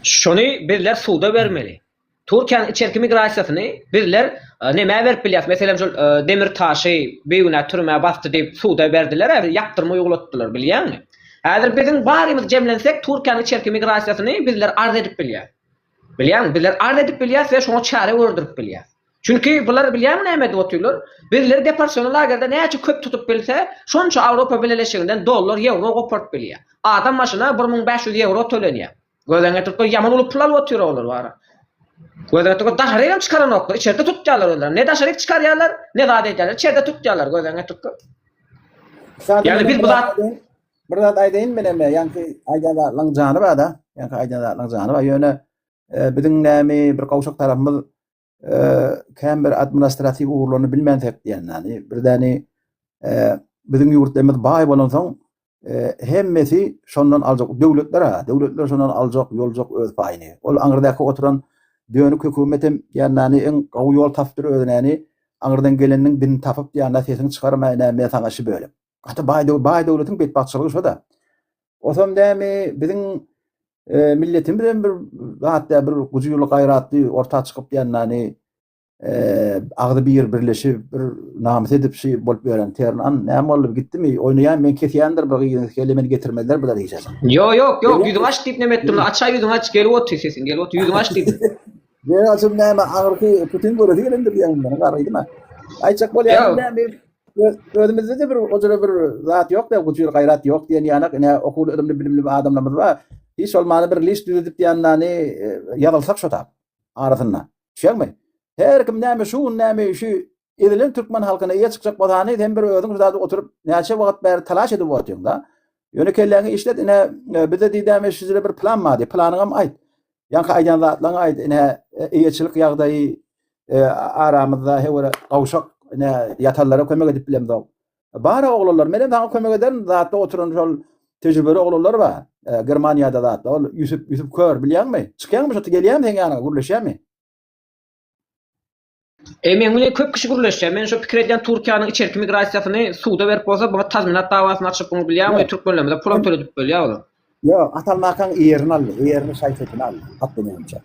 Şony bizler suda bermeli. Türkiýäniň içerki migrasiýasyny bizler e, nämä berip bilýäris? Meselem şol e, Demirtaşy bigünä türmä basdy diýip suda berdiler, häzir ýapdyrma uýgulatdylar, bilýäňmi? Häzir biziň barymyz jemlensek Türkiýäniň içerki migrasiýasyny bizler arz edip bilýäris. Bilýäňmi? Bizler arz edip bilýäris we şoňa çäre gördürip bilýäris. Çünki bular bilýäňmi näme edip otyrlar? Bizleri deporsiony lagerde näçe köp tutup bilse, şonça Awropa Bileleşiginden dollar, ýewro goparyp bilýär. Adam başyna 1500 ýewro tölenýär. Göz öňüne getirip gör, ýaman uly pul alyp otyr olar bara. Gözüňe tutup daşaryk hem çykaranoklar, içerde tutýarlar özlerini. Ne daşaryk çykarýarlar, ne zat edýärler, içerde tutýarlar gözüňe tutup. Ýagny biz bu zat bir zat aýdaýyn men hem ýaňky aýdan zatlaryň jany bar-da, ýaňky aýdan zatlaryň jany bar. Ýöne e, biziň näme bir gowşak tarapymyz e, kän bir administratiw ugurlaryny bilmänsek diýen ýaly. Birdäni e, biziň ýurtlarymyz baý bolansoň hemmesi şondan aljak döwletler ha, döwletler şondan aljak, ýoljak öz paýyny. Ol aňyrdaky oturan dönük hökümetem ýanany iň gowy ýol tapypdyr özünäni, aňyrdan geleniniň dilini tapyp ýanyna sesiňi çykarma ine men saňa şi bölek. Gaty baý döw baý döwletiň betbagtçylygy şo-da. Osam dämi biziň e, milletimiz hem bir zat dä bir gujurly gaýratly orta çykyp ýanany agzy bir birleşip bir namys edip şi bolup ýören terin an näme boldy gitdimi oýnaýan men kesýändir bir gyzyň kelle meni getirmezler bular hiç haçan. Ýok ýok ýok ýüzüňi aç diýip neme etdim açaý ýüzüňi aç gelip otyr sesiň gelip otyr ýüzüňi aç diýdim. Men açym näme aňyrky Putin göresi gelendir diýýän meni garrydyma. Aýtjak bolýanym näme özümizde de bir ojara bir zat ýok da gujur gaýrat ýok diýen ýanak ine okuwly ylymly bilimli adamlarymyz bar. Hiç bolmanda bir list düzedip diýenini ýazylsak şo tap arasynda. Düşýäňmi? Her kim näme şu gün näme şu ezilen türkmen halkyna eýe çykjak bolsany sen bir özüň şu zady oturyp näçe wagt bäri talaş edip otyň da. Ýöne kelläňi işlet ine e, bize diýdämi şizre bir plan bardy. Planyňam aýt. Ýaňky aýdan zatlaryňy aýt. Ine e, eýeçilik ýagdaýy e, aramyzda hewere gawşak ine ýatanlara kömek edip bilemzok. Bar oglanlar, menem saňa kömek ederin, zatda oturan şol tejribeli oglanlar bar. E, Germaniýada zatda ol Ýusup, Ýusup kör bilýäňmi? Çykýaňmy şo gelýämi seň ýanyňa, gürleşýämi? E meň bilen köp kişi gürleşýär. Men şo pikir edýän Türkiýäniň içerki migrasiýasyny suda berip bolsa buňa tazminat dawasyny açyp buňa bilýäňmi türkmenlerimize pulam töledip bolýar olar. Ýok, at almakaň eýerini al, eýerini şaý-sepini al, at münýänçä.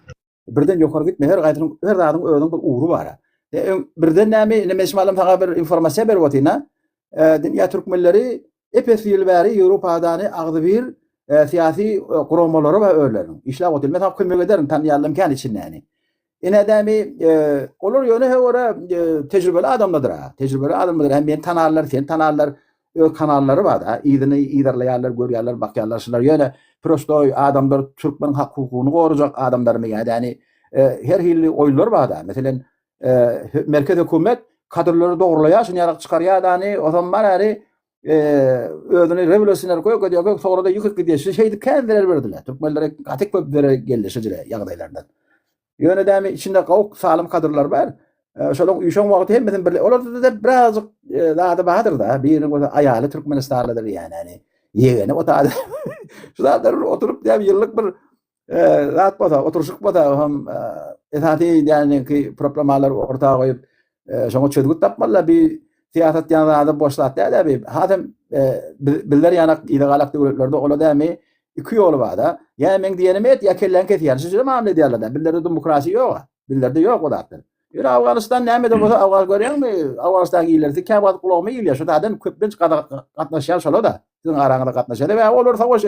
Birden ýokary gitme, her gaýsynyň, her zadyň özüniň bir ugry bar. E, öň birden näme, indi men şumalam saňa bir informasiýa berip otyryn-a. E, dünýä türkmenleri ep-esli ýyl bäri Ýewropadany agzybir e, syýasy e, guramalary bar özleriniň. Işläp otyr. Men saňa kömek ederin, tanýarlarym kän içindäni. Ine dämi, e, olar ýöne he görä e, tejribeli adamlardyr-a. Tejribeli adamlardyr. Hem meni tanarlar, seni tanarlar. Öz kanallary bar-da, yzyny yzarlaýarlar, görýärler, bakýarlar şular. Ýöne prostoý adamlar türkmeniň hak-hukugyny gorajak adamlarmy ýa ýagny her hili oýunlar bar-da. Meselem, merkez hökümet kadrlary dogrulaýar, şuny ýarak çykarýar-da, ozam bar äri özüni rewolýusioner gök edýär, gök soňra-da ýykyp gidýär. Şeýdip kän zerer berdiler. Türkmenlere gaty köp zerer geldi şu ýagdaýlardan. Ýöne dämi içinde gawuk salym kadrlar bar. Şolaň üýşen wagty hemmesini birle olarda da birazjyk e, zady bardyr da. Biriniň bolsa aýaly Türkmenistanlydyr ýani. Yani ýegeni o taýda. Şu zatlar oturyp dämi ýyllyk bir e, zat bolsa, oturyşyk bolsa hem e, esasy ýani ki problemalar orta goýup şoňa çözgüt tapmalylar. Bir syýasat ýan zady boş zat däl bi. Hasam bizler ýanak yza galak döwletlerde ola dämi Iki ýoly bar-da. Ýa meň diýenimi et, ýa kelläňi kesýän. Şeýle mamla edýärler-dä. Bizlerde demokratiýa ýok-a. Bizlerde ýok o zatlar. Ýöne Awganystan näme-de bolsa Awgan görýäňmi? Awganystan ilerisi käwagt gulagyma ilýär. Şu taýdan köplenç gazak gatnaşýan şolar-da. Siziň araňyzda gatnaşýar. Sebäbi olar savaş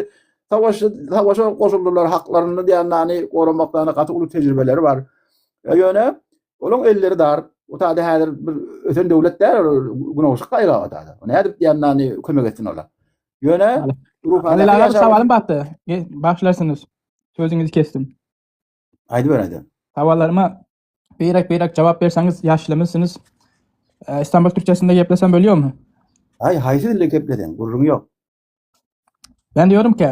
savaş savaşa goşuldylar. Haklaryny diýenlerini goramakda gaty uly tejribeleri bar. Ýöne olaryň elleri dar. O taýda häzir bir ösen döwlet däl, günorta gaýra o taýda. Nädip diýenlerini kömek etsin olar. Ýöne Halil aga bir sowalym bardy. Başlarsyňyz. Sözüňizi kesdim. Aýdyber aýdyber. Sowallaryma birek-birek jogap berseňiz ýaşlymysyňyz. E, İstanbul türkçesinde geplesem bolýarmy? Aý haýsy dilde gepleseň, gürrüň ýok. Ben diyorum ki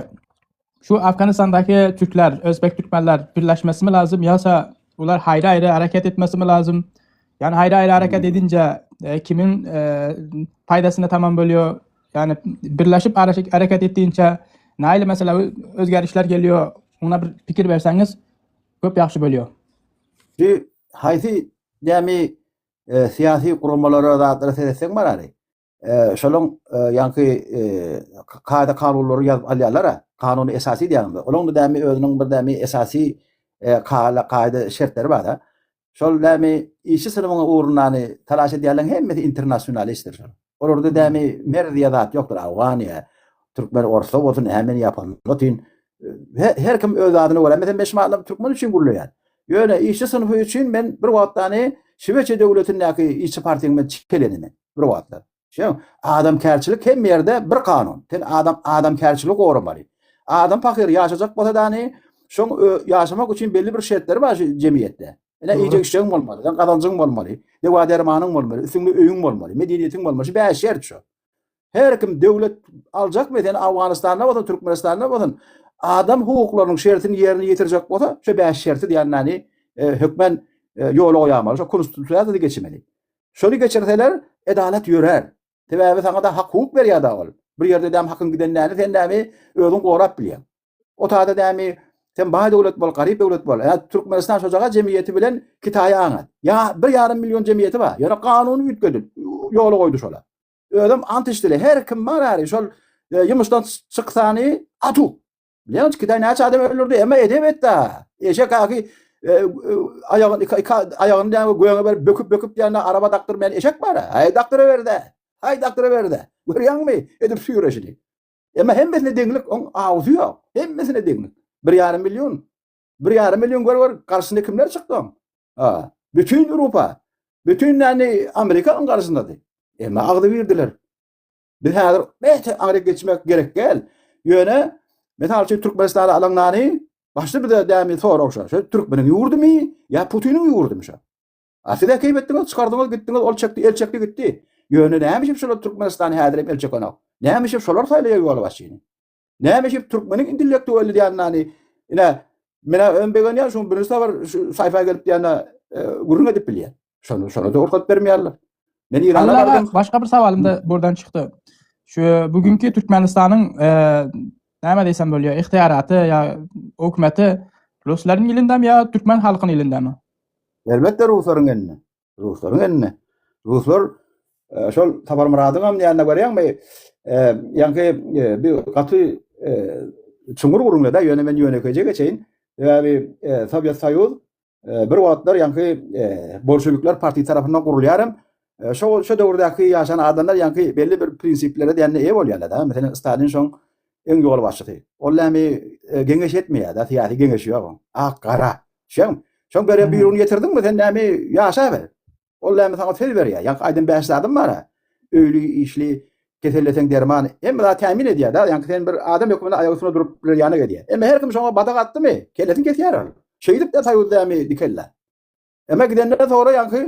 şu Afganistan'daki Türkler, Özbek Türkmenler birleşmesi mi lazım yoksa bunlar ayrı ayrı hareket etmesi mi lazım? Yani ayrı ayrı hareket edince e, kimin e, faydasını tamam bölüyor? Yani birleşip hareket ettiğince nähili mesela özgerişler geliyor? Ona bir fikir verseniz köp ýagşy bolýar. Şu haýsy näme e, syýasy guramalara zatlara seretseň bar ary. E, şolaň e, ýaňky e, kada kanunlary ýazyp alýarlar-a. Kanuny esasy diýýärler. Olaň da dämi özüniň bir dämi esasy e, kala kaýda şertleri bar-da. Şol dämi işçi synymyň ugrundany talaş edýärleriň hemmesi internasionalistdir şol. Olarda dämi mer diýen zat ýokdur. Awgan ýa türkmen orsa bolsun, hemen ýapan bolsun. Her kim öz zadyna görä. Meselem men şumallam türkmen üçin gürleýän. Ýöne işçi synpy üçin men bir wagtdany Şweçiýa döwletindäki işçi partiýanyň men çeleni men bir wagtlar. Şeň adamkärçilik hemme ýerde bir kanun. Sen adam adamkärçiligi goramaly. Adam pahyr ýaşajak bolsa dany şoň ýaşamak üçin belli bir şertleri bar şu jemgyýetde. Ine iýjek içjegiň bolmaly, sen gazanjyň bolmaly, dewa dermanyň bolmaly, üstüňde öýüň bolmaly, medeniýetiň bolmaly. Şu 5 şert şu. Her kim döwlet aljakmy, sen Awganystanda bolsun, Türkmenistanda bolsun, adam hukuklarynyň şertini ýerine ýetirjek bolsa, şu 5 şerti diýenini e, hökmen e, ýola goýamaly, şu konstitusiýada geçmeli. Şony geçirseler, edalat ýörär. Sebäbi saňa da hak hukuk berýär da ol. Bir ýerde däm hakyň giden däni sen dämi özüň gorap bilýäň. O tada dämi sen baý döwlet bol, garyp döwlet bol. Ýa Türkmenistan şojaga jemgyýeti bilen Kitaýa aňat. Ýa 1,5 million jemgyýeti bar. Ýöne kanuny üýtgedip ýola goýdy şola. Özem ant içdile. Her kim bar äri şol e, ýumuşdan çyksany atu. Bilýäňmi Kitaý näçe adam öldürdi? Emma edep etdi. Eşek aky e, e, aýagyny aýagyny näme göňe berip böküp böküp diýende araba dakdyrmaýan eşek bar. Haý dakdyraberdi. Haý dakdyraberdi. Görýäňmi? Edip süýreşini. Emma hemmesine deňlik, oň awusy ýok. Hemmesine deňlik. 1,5 million. 1,5 million gör gör garşysyna kimler çykdy oň? Ha, bütün Ýewropa, bütün näni Amerika oň garşysyndady. Emma agzy birdiler. Biz häzir bete aňry geçmek gerek däl. Ýöne mysal üçin Türkmenistana alaňnany başda bize dämi sorag şo. Şo türkmeniň ýurdumy ýa Putiniň ýurdumy şo? A siz keýp etdiňiz, çykardyňyz, gitdiňiz, ol çekdi, el çekdi, gitdi. Ýöne näme üçin şolar Türkmenistan häzir hem el çekenok? Näme üçin şolar saýlaýar ýolbaşçyny? Näme üçin türkmeniň intellektualy diýenini ine menä öň begenýän şuň birinji sapar şu saýfa gelip diýende e, gürrüň edip bilýän. Şony şony da rugsat bermeýärler. Men Irana bardym. Başga bir sowalym da buradan çykdy. Şu bugünkü Türkmenistanyň e, näme diýsem bolýar, ihtiýaraty ýa hökümeti ruslaryň elindemi ýa türkmen halkynyň elindemi? Elbetde ruslaryň elinde. Ruslaryň elinde. Ruslar e, şol Saparmyradyň hem ýanyna görýäňmi? E, ýaňky e, bir gaty çuňňur gürrüňle-de, ýöne men ýönekeýje geçeýin. Sebäbi Sowet Soýuz bir wagtlar ýaňky bolşewikler partiýasy tarapyndan gurulýar hem. Şo şo döwürdäki ýaşan adamlar ýaňky belli bir prinsiplere diýende eýe bolýarlar-da. Meselem, Stalin şoň iň ýolbaşçysy. Ol näme geňeş etmeýär-de, syýasy geňeşi ýok oň. Ak, gara. Şeň, şoň beren buýrugyny ýetirdiňmi, sen näme ýaşaber. Ol näme saňa söz berýär. Ýaňky aýdan bäş zadym bar-a. Öýli, işli, keselleseň derman, hemme zat tämin edýär-de. Ýaňky sen bir adam hökmünde aýak üstünde durup biler ýanak edýär. Emma her kim şoňa badak atdymy, kellesini kesýär ol. Şeýdip-de soýuz dämi dikelde. Emma gidenden soňra ýaňky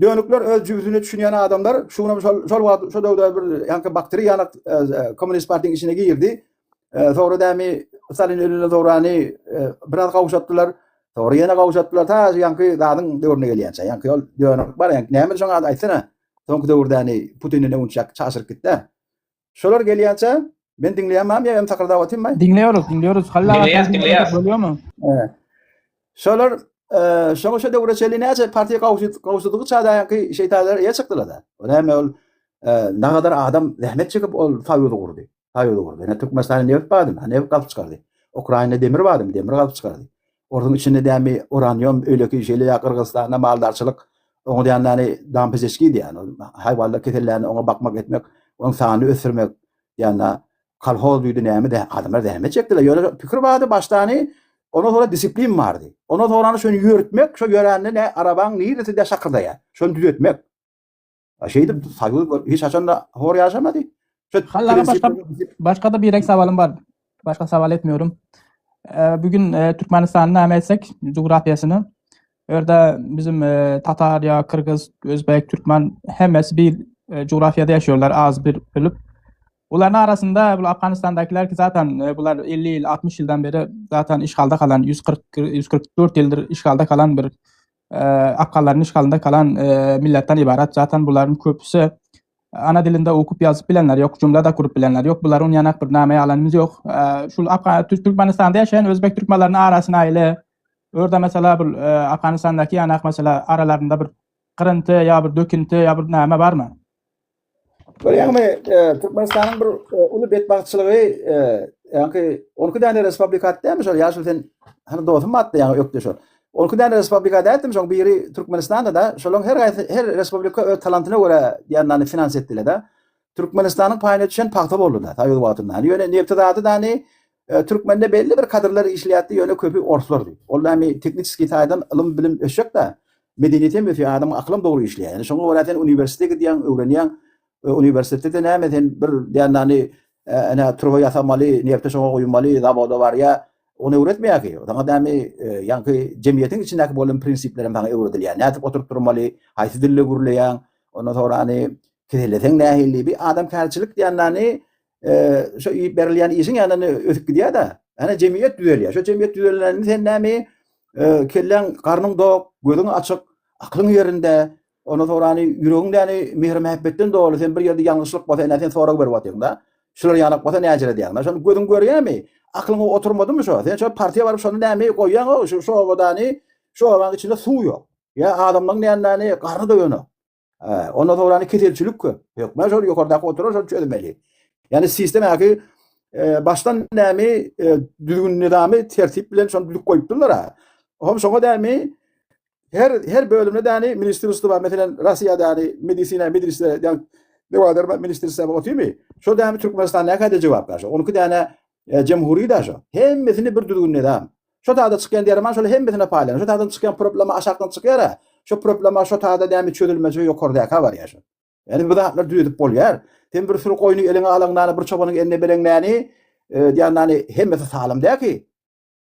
dönükler öz jübüsine düşünýän adamlar şu günem şol şol wagt şo döwde bir ýaňky bakteriýa ýanak e, kommunist partiýanyň içine girdi. E, soňra dämi Stalin ölünden soňrany e, biraz gowşatdylar. Soňra ýene gowşatdylar ta ýaňky zadyň döwrüne gelýänçä. Ýaňky ol dönük bar ýaňky näme şoň ady aýtsana. Soňky döwürdäni Putinden öňçä çaşyryp gitdi. Şolar gelýänçä men diňleýänmam ýa hem takyrdap otyrmy? Diňleýäris, diňleýäris. Halla Diňleýäs, diňleýäs. Bolýarmy? Şolar e, şoňa şo döwre çenli näçe partiýa gowşadygy çadaýanky şeýtanlar eýe çykdylar-da. O näme ol e, nagadar adam zähmet çekip ol soýuzy gurdy. Soýuzy gurdy. Ine Türkmenistanda nebit bardy, nebit gazyp çykardy. Ukrainada demir bardy, demir gazyp çykardy. Orduň içinde dämi uranium, öýleki şeýle ýa Gyrgyzystanda maldarçylyk, oňa diýenlerini dampezeçki diýýän, haýwanlar kesellerini oňa bakmak etmek, onuň sanyny ösdürmek diýende kolhoz diýdi näme de adamlar zähmet çekdiler. Ýöne pikir bardy başdany, ondan sonra disiplin bardy. Ondan sonra şony ýöretmek, şo ýörände ne arabaň niresinde şakyrdaýar, şony düzetmek. Şeýdip soýuz hiç haçan da hor ýaşamady. Şu Hallaga başga başga da birek sawalym bar. Başga sawal etmiyorum. Ee, bugün e, Türkmenistan'ı näme etsek coğrafyasını Orada bizim e, Tatar ya Kırgız, Özbek, Türkmen hemmesi bir e, coğrafyada yaşıyorlar az bir bölüp. Bunların arasında bu Afganistan'dakiler ki zaten e, bunlar 50 yıl 60 yıldan beri zaten işgalda kalan 140 144 yıldır işgalda kalan bir e, Afganların işgalında kalan e, milletten ibaret. Zaten bunların köpüsü ana dilinde okup yazıp bilenler yok, cümle de kurup bilenler yok. Bunların yanak bir nameye alanımız yok. E, şu Afgan, Türkmenistan'da yaşayan Özbek Türkmenlerinin arasına aile Orada mesela bir e, Afganistan'daki yanak mesela aralarında bir kırıntı ya bir döküntü ya bir name var mı? Görýäňmi, e, Türkmenistanyň bir e, uly betbagtçylygy, e, ýaňky 12 däne respublika dämi şol, ýaşul sen hany dostum atdy ýaňy ökde şol. 12 däne respublika dätdim şoň biri Türkmenistanda da, şolaň her haýsy her respublika öz talantyna görä diýenlerini finans etdiler da. Türkmenistanyň paýyna düşen pagta boldy da, soýuz wagtynda. Ýöne nebti zady da E, Türkmende belli bir kadrlar işleýärdi, ýöne köpi orslardy. Ol näme tehniki taýdan ylym bilim ösjek da, medeniýet hem ösýär, adamyň akylam dogry işleýär. Ýani şoňa görä sen uniwersitete gidýäň, öwrenýäň. E, uniwersitetde näme sen bir diýenlerini ene turba ýasamaly, nebti şoňa guýmaly, zawoda barýar. Ony öwretmeýär ki. Saňa dämi ýaňky jemgyýetiň içindäki bolan prinsipler hem saňa öwredilýär. Nädip oturyp durmaly, haýsy dilde gürleýäň, ondan soňra hany keselleseň nähili, bir adamkärçilik diýenläni şo berilýän işiň ýanynda ösüp gidýär-de. Ýani jemgyýet düzelýär. Şo jemgyýet düzelende sen näme kelläň, garnyň dok, gözüň açyk, aklyň ýerinde, Ondan soňra hany ýüregiň däni mähir-mähebbetden doly, sen bir ýerde ýalňyşlyk bolsa ene sen sorag berip otyň-da. Şular ýanak bolsa näjele diýýäň-da. Şony gözüň görýärmi? Aklyňa oturmadymy şo? Sen şo partiýa baryp şony näme goýýaň-ow, şu şu obadany, şu obanyň içinde suw ýok. Ýa adamlaryň nändäni garny doýanok. Ondan soňra hany keselçilik köp. Hökmän şol ýokardaky oturan şony çözmeli. Ýani sistem äki başdan näme düzgün nizamy tertip bilen şony düzüp goýupdyrlar-a. Hom şoňa dämi Her her bölümde däni ministrstwo bar. Meselem, Russiýada däni medisina ministrstwo, ýa Newader ministrstwo otymy? Şo dämi Türkmenistan näkäde jogap bar. Onki däne e, jemhuri da şo. Hemmesini bir düzgün nizam. Şo tada çykýan derman şol hemmesine paýlanýar. Şo tadan çykýan problema aşakdan çykýar. Şo problema şo tada dämi çözülmese ýokardaka barýar şo. Ýani bu zatlar düzedip bolýar. Sen bir sürü goýny eliňe alaňdany bir çobanyň eline bereňdäni, e, diýendäni hemmesi salam däki.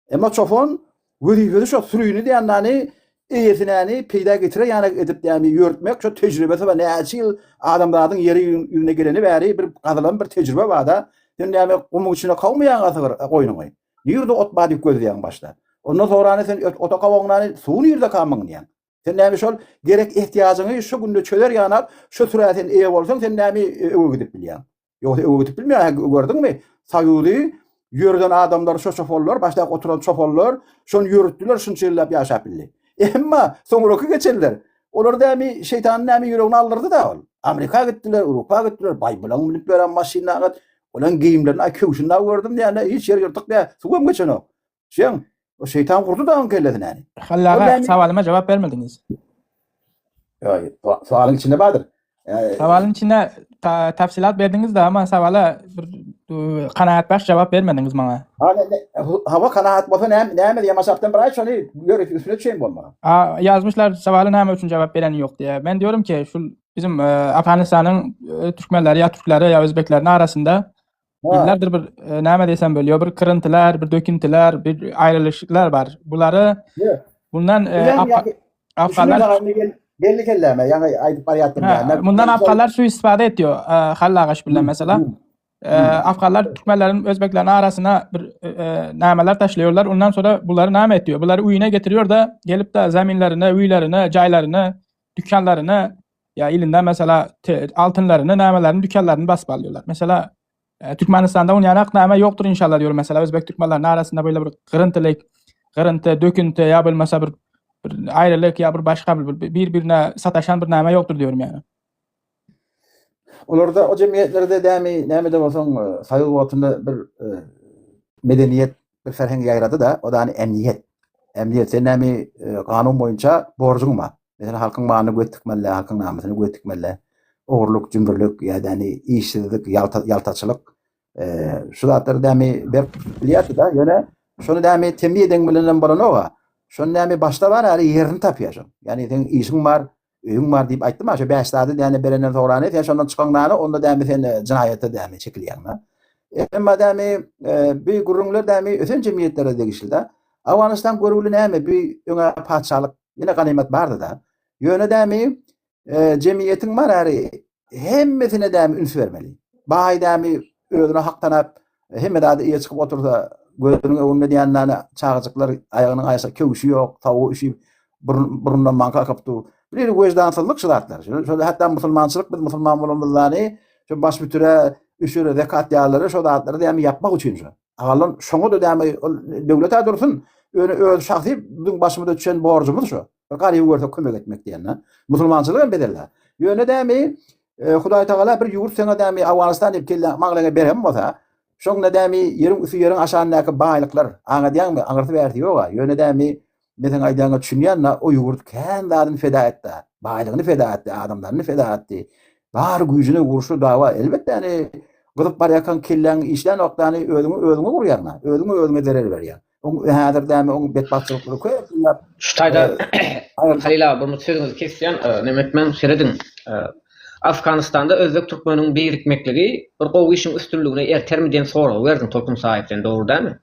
Emma çopan wezipesi şo sürini diýendäni eýesinäni peýda getire ýanak edip diýäni ýörtmek şo tejribesi bar. Näçe ýyl adamzadyň ýeri ýüzüne geleni bäri bir gazylan bir tejribe bar-da. Sen näme gumuň içine kowmaýaň sygyr goýnuňy. Nirde ot bar diýip gözleýäň başda. Ondan soňrany sen ota kowaňdany suw nirde kamyň diýýäň. Sen näme şol gerek ehtiýajyňy şu günde çözer ýanak şu sürä sen eýe bolsaň sen näme öwe gidip bilýäň. Ýogsa öwe gidip bilmeýär, gördüňmi? Soýuzy ýörden adamlar şo çopanlar, başda oturan çopanlar şony ýörütdiler, şunça ýyllap ýaşap bildi. Emma soňraky geçenler, olar dämi şeýtanyň näme ýüregini aldyrdy da ol. Amerika gitdiler, Awrupa gitdiler, baý bulaň münüp ýören maşynyna, olaň geýimlerini, aý köwşüni da gördüm diýende hiç ýeri ýyrtyk däl, suwam geçenok. Şeň, o şeýtan gurdy da oň kellesini äni. Hallaga sowalyma jogap bermediňiz. Ýa, sowalyň içinde bardyr. Sowalyň içinde tafsilat berdiňiz de ama sowala bir kanagatbaş jogap bermediňiz maňa. Ha, hawa kanagat bolsa näme näme diýe maşapdan bir aýt şony gör üstüne düşeýin bolmaga. A ýazmyşlar sowaly näme üçin jogap bereni ýok diýe. Men diyorum ki şu bizim Afganistanyň türkmenleri ýa türkleri ýa özbekleriniň arasynda Ýyllardyr bir e, näme diýsem bolýar, bir kyryntylar, bir döküntiler, bir aýrylyşyklar bar. Bulary bundan e, afganlar belli kelläme, ýaňy aýdyp barýardym ýa. Mundan afganlar şu istifade etýär, e, Hallagaş bilen mesela. E, afganlar türkmenleriň, özbekleriň arasyna bir nämeler taşlaýarlar. Ondan sonra bulary näme etýär? Bulary öýüne getiriýär da, gelip de zaminlerine, öýlerine, jaýlaryna, dükanlaryna Ya ilinde mesela altınlarını, nämelerini, dükkanlaryny basyp alýarlar. Mesela e, Türkmenistanda on ýanak näme ýokdur inşallah diyorum. Mesela Özbek türkmenleriniň arasynda böyle bir gyryntylyk, gyrynty, dökünti ýa bolmasa bir bir aýrylyk ýa bir başga bir bir-birine sataşan bir näme ýokdur diyorum yani. Olarda o jemgyýetlerde dämi näme-de bolsaň e, soýuz wagtynda bir e, medeniýet bir ferheng ýaýrady-da, o da hani emniýet. Emniýet sen näme e, kanun boýunça borjuň bar. Meselem, halkyň malyna göz tikmeli, halkyň namysyna göz tikmeli. Ogurlyk, jümrülik ýa-da ýani işsizlik, ýalta, ýaltaçylyk e, şu zatlary dämi berk bilýärdi-da, ýöne şony dämi temmi eden bilenem bolanok-a. Şony dämi başda bar, äri ýerini tapýar şoň. Ýani seň işiň bar, öýüň bar diýip aýtdym ha, şu bäş zady däne berenden soňra ne sen şondan çykaňda onda dämi sen e, jynaýata dämi çekilýäň-da. Emma dämi e, bi gürrüňler dämi ösen jemgyýetlere degişli-de. Awganystan görgüli näme bi öňe patyşalyk Ýene ganymat bardy-da. Ýöne dämi e, jemgyýetiň bar äri hemmesine dämi üns bermeli. Baý dämi özüne hak tanap hemme zady eýe çykyp otursa gözüniň öňünde diýenläne çagajyklar aýagynyň aýşa köwşi ýok, tawugy üşüp burun, burundan maňka akyp dur. Bir wejdansyzlyk şu zatlar. Şo hatda musulmançylyk biz musulman bolanymyzdany şu baş bütüre, üşüre, zekat ýalary şo zatlary dämi ýapmak üçin şo. Agallan şoňa-da däme ol döwlet-ä dursun, ýöne öz şahsy biziň başymyza düşen borjumyz şo. Bir garyby görsek kömek etmek diýende. Musulmançylyk hem bedellä. Ýöne dämi e, Hudaý Tagala bir ýurt saňa dämi Awganystan diýip kelle maňlaýyňa beren bolsa, şoňda dämi ýeriň üsti ýeriň aşagyndaky baýlyklar aňadýaňmy? Aňyrsy bärsi ýog-a. Ýöne dämi Men seň aýdýanyňa düşünýän-de, o ýurt kän zadyny feda etdi. Baýlygyny feda etdi, adamlaryny feda etdi. Bar güýjüni urşy, dawa, elbetde ýani gyzyp barýarkaň kelläň işlänok ýani özüňi özüňe urýaň-a, özüňe özüňe zerer berýäň. Oň häzir dämi oň betbagtçylyklary köp ýyllap. Şu taýda Halyl aga bir sözüňizi kesýän, neme etmäň, serediň. Afganystanda özbek türkmeniň birikmekligi bir gowy işiň üstünligine ertermi diýen soragy berdiň Tolkun Saýyp sen dogry dälmi?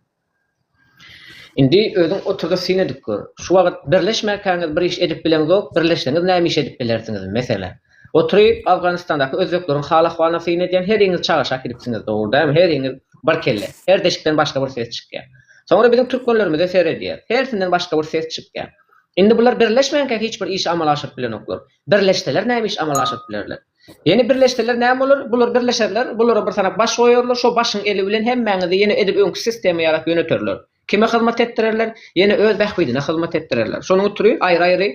Indi özüň oturda syn edip gör. Şu wagt birleşmäkäňiz bir iş edip bileňzok, birleşseňiz näme iş edip bilersiňiz, mesele. Oturyp Afganistandaky özbekleriň hal-ahwalyna syn edýän heriňiz çagaşak gidipsiňiz dogry dälmi, heriňiz bir kelle, her deşikden başga bir ses çykýar. Soňra biziň türkmenlerimize seredýäs, hersinden başga bir ses çykýar. Indi bular birleşmänkä hiç bir işi amala aşyryp bilenoklar. Birleşseler näme iş amala aşyryp bilerler? Ýene birleşseler näme bolar? Bular birleşerler, bulara bir sanak baş goýarlar, şo başyň eli bilen hemmäňizi ýene edil öňki sistema ýalak ýöneterler. Kime hyzmat etdirerler? Ýene öz bähbidine hyzmat etdirerler. Şonuň ötri aýry-aýry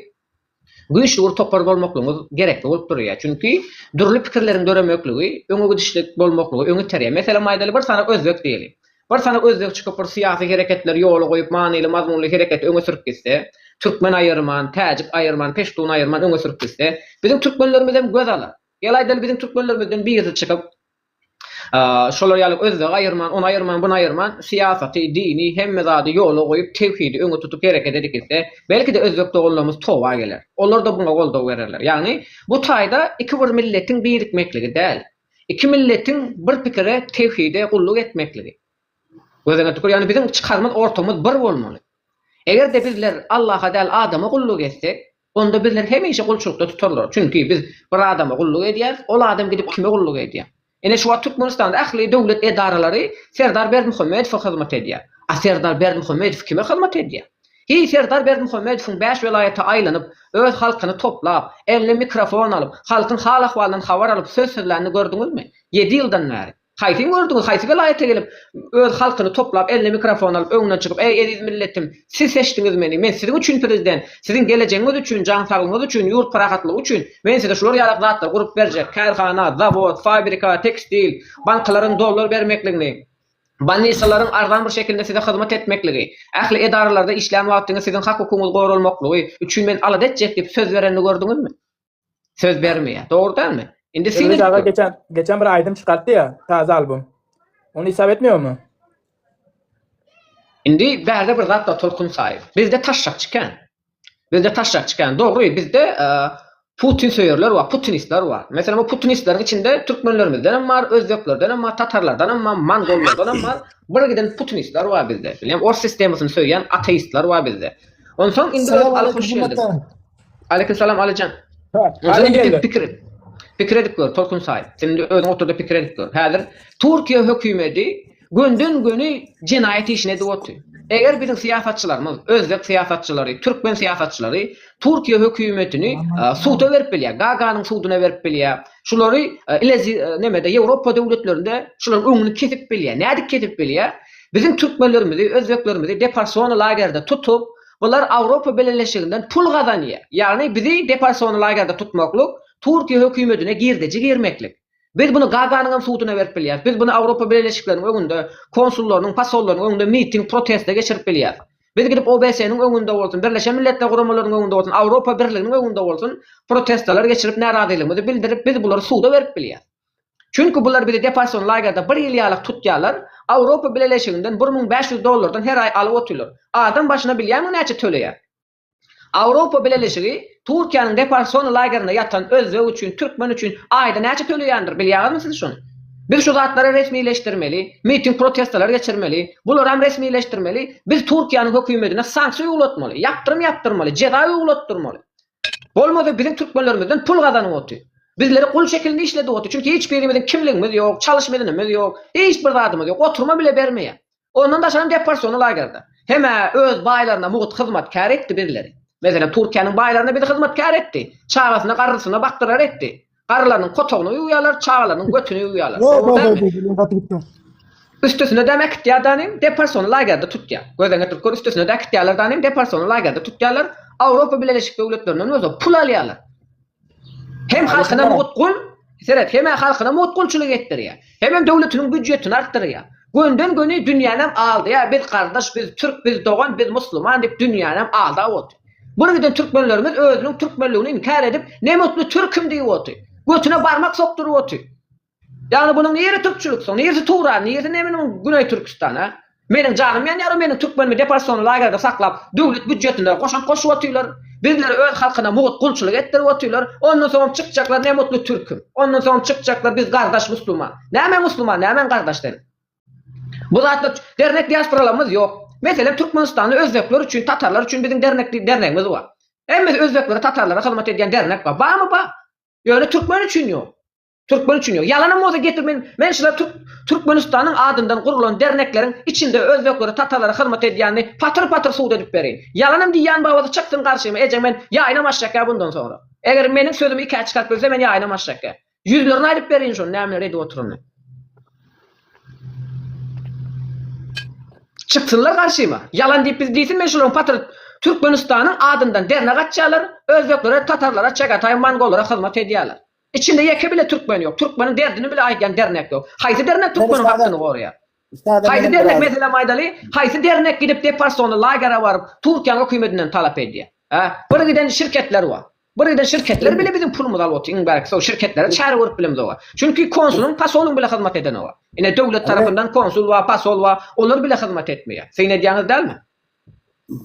güýçli bir topar bolmaklygyňyz gerekli bolup durýar. Çünki dürli pikirleriň döremekligi öňe gidişlik bolmaklygy öňe iterýär. Meselem aýdaly bir sanak özbek diýeli. Bir sanak özbek çykyp bir syýasy hereketleri ýola goýup manyly mazmunly hereketi öňe sürüp gitse, türkmen aýyrman, täjik aýyrman, peştun aýyrman öňe sürüp gitse, biziň türkmenlerimizem göz alar. Gel aýdaly biziň türkmenlerimizden birisi çykyp şolar ýaly özbegi aýyrman, ony aýyrman, buny aýyrman syýasaty, dini, hemme zady ýola goýup tewhidi öňe tutup hereket edip gitse, belki-de özbek doganlarymyz toba geler. Olar-da buňa goldaw bererler. Ýagny bu taýda iki bir milletiň birikmekligi däl. Iki milletiň bir pikire, tewhide gulluk etmekligi. Gözüňe tükür, ýagny biziň çykarymyz, ortamyz bir bolmaly. Eger-de bizler Allaha däl adama gulluk etsek, onda bizler hemişe gulçulykda tutarlar. Çünki biz bir adama gulluk edýäris, ol adam gidip kime gulluk edýär? Ine şu wagt Türkmenistanda ähli döwlet edaralary Serdar Berdimuhamedowa hyzmat edýär. A Serdar Berdimuhamedow kime hyzmat edýär? Hiý, Serdar Berdimuhamedowyň bäş welaýata aýlanyp, öz halkyny toplap, eline mikrofon alyp, halkyň hal-ahwalyndan habar alyp söz sözlänini gördüňizmi? Ýedi ýyldan bäri. Haýsyny gördüňiz, haýsy welaýata gelip, öz halkyny toplap, eline mikrofon alyp, öňünden çykyp, Eý, eziz milletim, siz seçdiňiz meni, men siziň üçin prezident, siziň gelejegiňiz üçin, jan saglygyňyz üçin, ýurt parahatlygy üçin, men size şular ýalak zatlary gurup berjek, kärhana, zawod, fabrika, tekstil, banklaryň dollar bermekligini, Bolnisalaryň arzan bir şekilde size hyzmat etmekligi, ähli edaralarda işlän wagtyňyz siziň hak-hukugyňyz goralmaklygy üçin men alada etjek diýip söz berenini gördüňizmi? Söz bermeýär. Dogry dälmi? Indi syn Derwiş edip aga gör. geçen geçen bir aýdym çykartdy ya, taze albüm. Ony hesap etmiyormy? Indi bärde bir zat bar Tolkun Saýew. Bizde taşşakçy kän. Bizde taşşakçy kän. Dogry, bizde Putin söýerler bar, putinistler bar. Meselem, o putinistleriň içinde türkmenlerimizden hem bar, özbeklerden hem bar, tatarlardan hem bar, mongollardan hem bar. Bir giden putinistler bar bizde. Bilýän, ors sistemasyny söýýän ateistler bar bizde. Onsoň indi Salam Ali aleyküm hoş geldiň. gymmatlar. Aleyküm salam Alijan. Ha, Onsoň Ali indi geldi. pikir et. Pikir edip gör, Tolkun Saýyp. Sen indi özüň otur-da pikir edip gör. Häzir Türkiýe hökümeti gönden-göni jenaýat işini edip otyr. Eger biziň syýasatçylarymyz, özbek syýasatçylary, türkmen syýasatçylary Türkiýe hökümetini suda berip bilýär, Gaganyň suduna berip bilýär. Şulary ilezi nemede Ýewropa döwletlerinde şularyň öňüni kesip bilýär. Nädip kesip bilýär? Biziň türkmenlerimizi, özbeklerimizi deporsiony lagerde tutup, bular Awropa Bileleşiginden pul gazanýar. Ýagny bizi deporsiony lagerde tutmaklyk Türkiýe hökümetine girdeji girmeklik. Biz buny Gaganyňam suduna berip bilýäris. Biz buny Awropa Bileleşikleriniň öňünde, konsullarynyň, posollarynyň öňünde miting, protestler geçirip bilýäris. Biz gidip OBSE-niň öňünde bolsun, Birleşen Milletler Guramalarynyň öňünde bolsun, Awropa Birliginiň öňünde bolsun protestalar geçirip närazylygymyzy bildirip biz bulary suda berip bilýäris. Çünki bular bizi deporsion lagerde bir ýyl ýalak tutýarlar, Awropa Bileleşiginden 1500 dollardan her aý alyp otyrlar. Adam başyna bilýäňmi näçe töleýär? Awropa Bileleşigi Türkiýäniň deporsion lagerinde ýatan özbek üçin, türkmen üçin aýda näçe töleýändir bilýäňizmi siz şony? Biz şu zatlary resmileşdirmeli, miting protestalar geçirmeli, bularam resmileşdirmeli, biz Türkiýäniň hökümetine sanksiýa uýgulatmaly, ýapdyrym ýapdyrmaly, jeza uýgulatdyrmaly. Bolmasa biziň türkmenlerimizden pul gazanyp otyr. Bizleri gul şekilinde işledip otyr. Çünki hiç birimiziň kimligimiz ýok, çalyş medenimiz ýok, hiç bir zadymyz ýok, oturma bile bermeýär. Ondan daşaram deporsiony lagerde. Hem-ä öz baýlaryna mugt hyzmatkär etdi bizleri. Meselem, Türkiýäniň baýlaryna bizi hyzmatkär etdi. Çagasyna, garrysyna bakdyrar etdi. Garrylarynyň kotagyny ýuwýarlar, çagalarynyň götüni ýuwýarlar. Dogry dälmi? Üstesine-de äkitýär danym, deporsiony lagerde tutýar. Göz öňüne getirip gör, üstesine-de äkitýärler danym, deporsiony lagerde tutýarlar. Awropa Bileleşik döwletlerinden bolsa pul alýarlar. Hem halkyna mugt gul, seret, hem-ä halkyna mugt gulçulyk etdirýär, hemem döwletiniň býudjetini artdyrýar. Gönden-göni dünýänem aldaýar, biz gardaş, biz türk, biz dogan, biz musliman diýip dünýänem aldap otyr. Bir giden türkmenlerimiz özüniň türkmenligini inkär edip, ne mutly türküm diýip otyr. Götüne barmak sokduryp otyr. Ýagny bunuň niri türkçülik soň, nirisi Turan, nirisi ne munuň Güneý Türküstan, a? Meniň janym ýanýar o meniň türkmenimi deporsiony lagerde saklap, döwlet býudjetine goşant goşup otyrlar. Bizleri öz halkyna mugt gulçulyk etdirip otyrlar. Ondan soňam çykjaklar ne mutly türküm. Ondan soňam çykjaklar biz gardaş musluman. Nämäň musluman, nämäň gardaş sen? Bu zatlar dernek diasporalarymyz ýok. Meselem, Türkmenistanda özbekler üçin, tatarlar üçin biziň dernek dernegimiz bar. Hemmesi özbeklere, tatarlara hyzmat edýän dernek bar. Barmy bar. Ýöne türkmen üçin ýok. Türkmen üçin ýok. Ýalanam bolsa getir men men şular Türk Türkmenistanyň adyndan gurulan dernekleriň içinde özbeklere, tatarlara hyzmat edýänini patyr-patyr sud edip bereýin. Ýalanam diýýän bar bolsa çyksyn garşyma ejeň men ýaýynam açjakýa bundan soňra. Eger meniň sözümi ikä çykaryp bilse men ýaýynam açjakýa. Ýüzlerini aýdyp bereýin şony nämeler edip oturanyny. Çyksynlar garşyma. Ýalan diýip biz diýsin men şularyň patyr Türkmenistanyň adyndan dernek açýarlar, özbeklere, tatarlara, çagataý mongollara hyzmat edýärler. Içinde ýeke bile türkmen ýok. Türkmeniň derdini bile aýdýan dernek ýok. Haýsy dernek türkmeniň hakyny goraýar? Haýsy dernek meselem aýdaly, haýsy dernek gidip deparsony lagere baryp Türkiýäniň hökümedinden talap edýär? Hä? Bir giden şirketler bar. Bir giden şirketler bile biziň pulumyzy alyp otyr. Iň bärkisi o şirketlere çäre görüp bilemzok. Çünki konsulyň, posolyň bile hyzmat edenok. Ine döwlet tarapyndan konsul bar, posol bar, olar bile hyzmat etmeýär. Syn edýäňiz dälmi?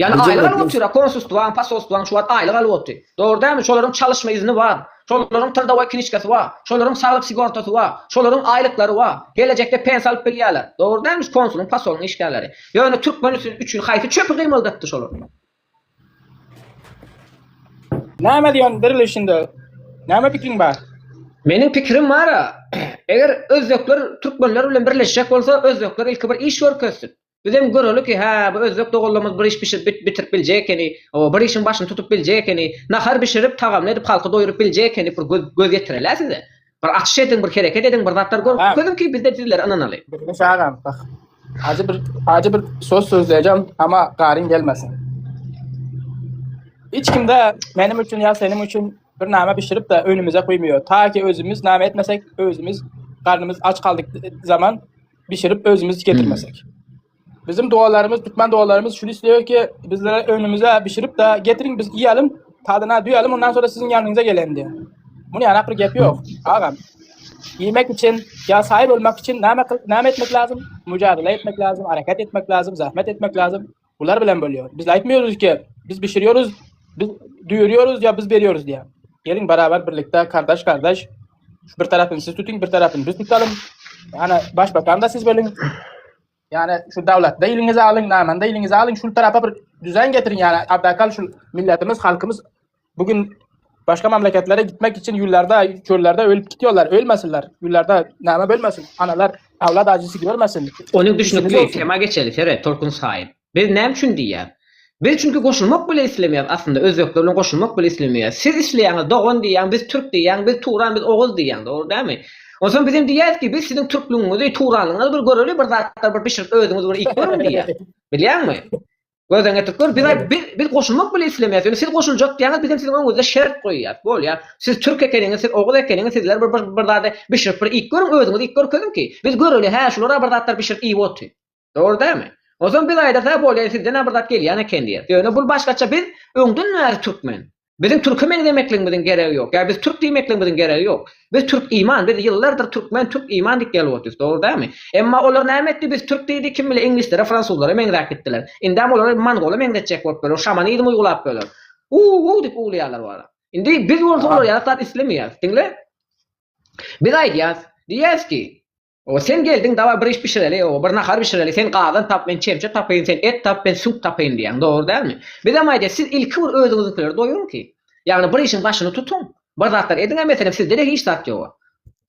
Ýani aýlyk alyp otyr, konsulstwaň, posolstwaň şu wagt aýlyk alyp otyr. Dogry dälmi? Şolaryň çalyşma izni bar. Şolaryň trdowoý knižkasy bar. Şolaryň saglyk sigortasy bar. Şolaryň aýlyklary bar. Gelejekde pensiýa alyp bilýärler. Dogry dälmi şu konsulyň, posolyň işgärleri? Ýöne türkmen üçin haýsy çöpi gymyldatdy şolar? Näme diýen diriliş indi? Näme pikriň bar? Meniň pikirim bar-a, eger özbekler türkmenler bilen birleşjek bolsa, özbekler ilki bir iş görkezsin. Bizem göreli ki, hä, bu özbek doganlarymyz bir iş bişirip bitirip biljek ekeni, hawa, bir işiň başyny tutup biljek ekeni, nahar bişirip, tagamly edip halky doýuryp biljek ekeni bir göz göz ýetireli-ä size. Bir açyş ediň, bir hereket ediň, bir zatlar görkeziň ki, bizde sizlere ynanaly. Diriliş agam, bak, ajy bir ajy bir söz sözleyeceğim ama garyň gelmesin. Hiç kimde benim üçin ya senin üçin bir name bişirip de önümüze koymuyor. Ta ki özümüz name etmesek, özümüz karnımız aç kaldık zaman bişirip özümüz getirmesek. Bizim dualarımız, Türkmen dualarımız şunu istiyor ki bizlere önümüze bişirip de getirin biz yiyelim, tadına duyalım ondan sonra sizin yanınıza gelelim diye. Bunu yani bir gep yok. Ağam. Yemek için ya sahip olmak için name, name etmek lazım? Mücadele etmek lazım, hareket etmek lazım, zahmet etmek lazım. Bunlar bilen bölüyor. Biz aytmıyoruz ki biz pişiriyoruz, biz duyuruyoruz ya biz veriyoruz diye. Gelin beraber birlikte kardeş kardeş bir tarafını siz tutun, bir tarafını biz tutalım. Yani başbakan da siz bölün. Yani şu devlet de elinize alın, namen de elinize alın. Şu tarafa bir düzen getirin yani. Abdakal şu milletimiz, halkımız bugün başka memleketlere gitmek için yıllarda, çöllerde ölüp gidiyorlar. Ölmesinler. Yıllarda name bölmesin. Analar evlat acısı görmesin. Onuň düşnükli tema geçeli seret Tolkun Saýyp. Biz näme üçin diýýäs? Biz çünki goşulmak bile islemeýäs aslynda özbekler bilen goşulmak bile islemeýäs. Siz isleýäňiz dogan diýýäň biz türk diýýäň biz turan biz oguz diýýäň dogry dälmi? Onsoň bizem diýýäs ki biz siziň türklügiňizi turanlygyňyzy bir göreli bir zatlar bir bişirip özüňiz bir iýip görüň diýýäs. Bilýäňmi? Gözden getirip gör biz biz biz goşulmak bile islemeýäs. Ýöne siz goşuljak diýýäňiz bizem siziň öňüňizde şert goýýas. Bolýa. Siz türk ekeniňiz siz oguz ekeniňiz sizler bir bir zady bişirip bir iýip görüň özüňiz iýip görkeziň ki biz göreli hä şulara bir zatlar bişirip iýip otyr. Dogry dälmi? Onsoň biz aýdasa bolýa sizden-ä bir zat gelýän eken diýeris. Ýöne bul başgaça biz öňden bäri türkmen. Biziň türke meňzemekligimiziň geregi ýok. Ýa biz türk diýmekligimiziň geregi ýok. Biz türk iman, biz ýyllardyr türkmen, türk iman diýip gelip otyrys. Dogry dälmi? Emma olar näme etdi? Biz türk diýdi, kim bile iňlislere, fransuzlara meňzäp gitdiler. Indem olary mongola meňzetjek bolup ýörler, şamanizm uýgulap ýörler. Uw-uw diýip uwlaýarlar wara. Indi biz bolsa olar ýaly zat islemeýäris. Diňle. Biz aýdýas, diýýäris ki, O sen geldiň dawa bir iş bişireli, o bir nahar bişireli, sen gazan tap, men çemçe tapayyn, sen et tap, men süňk tapayyn diýýäň, dogry dälmi? Bizem aýdýas, siz ilki bir özüňiziňkileri doýuryň ki, ýagny bir işiň başyny tutuň, bir zatlar ediň-ä meselem sizde-de hiç zat ýoga.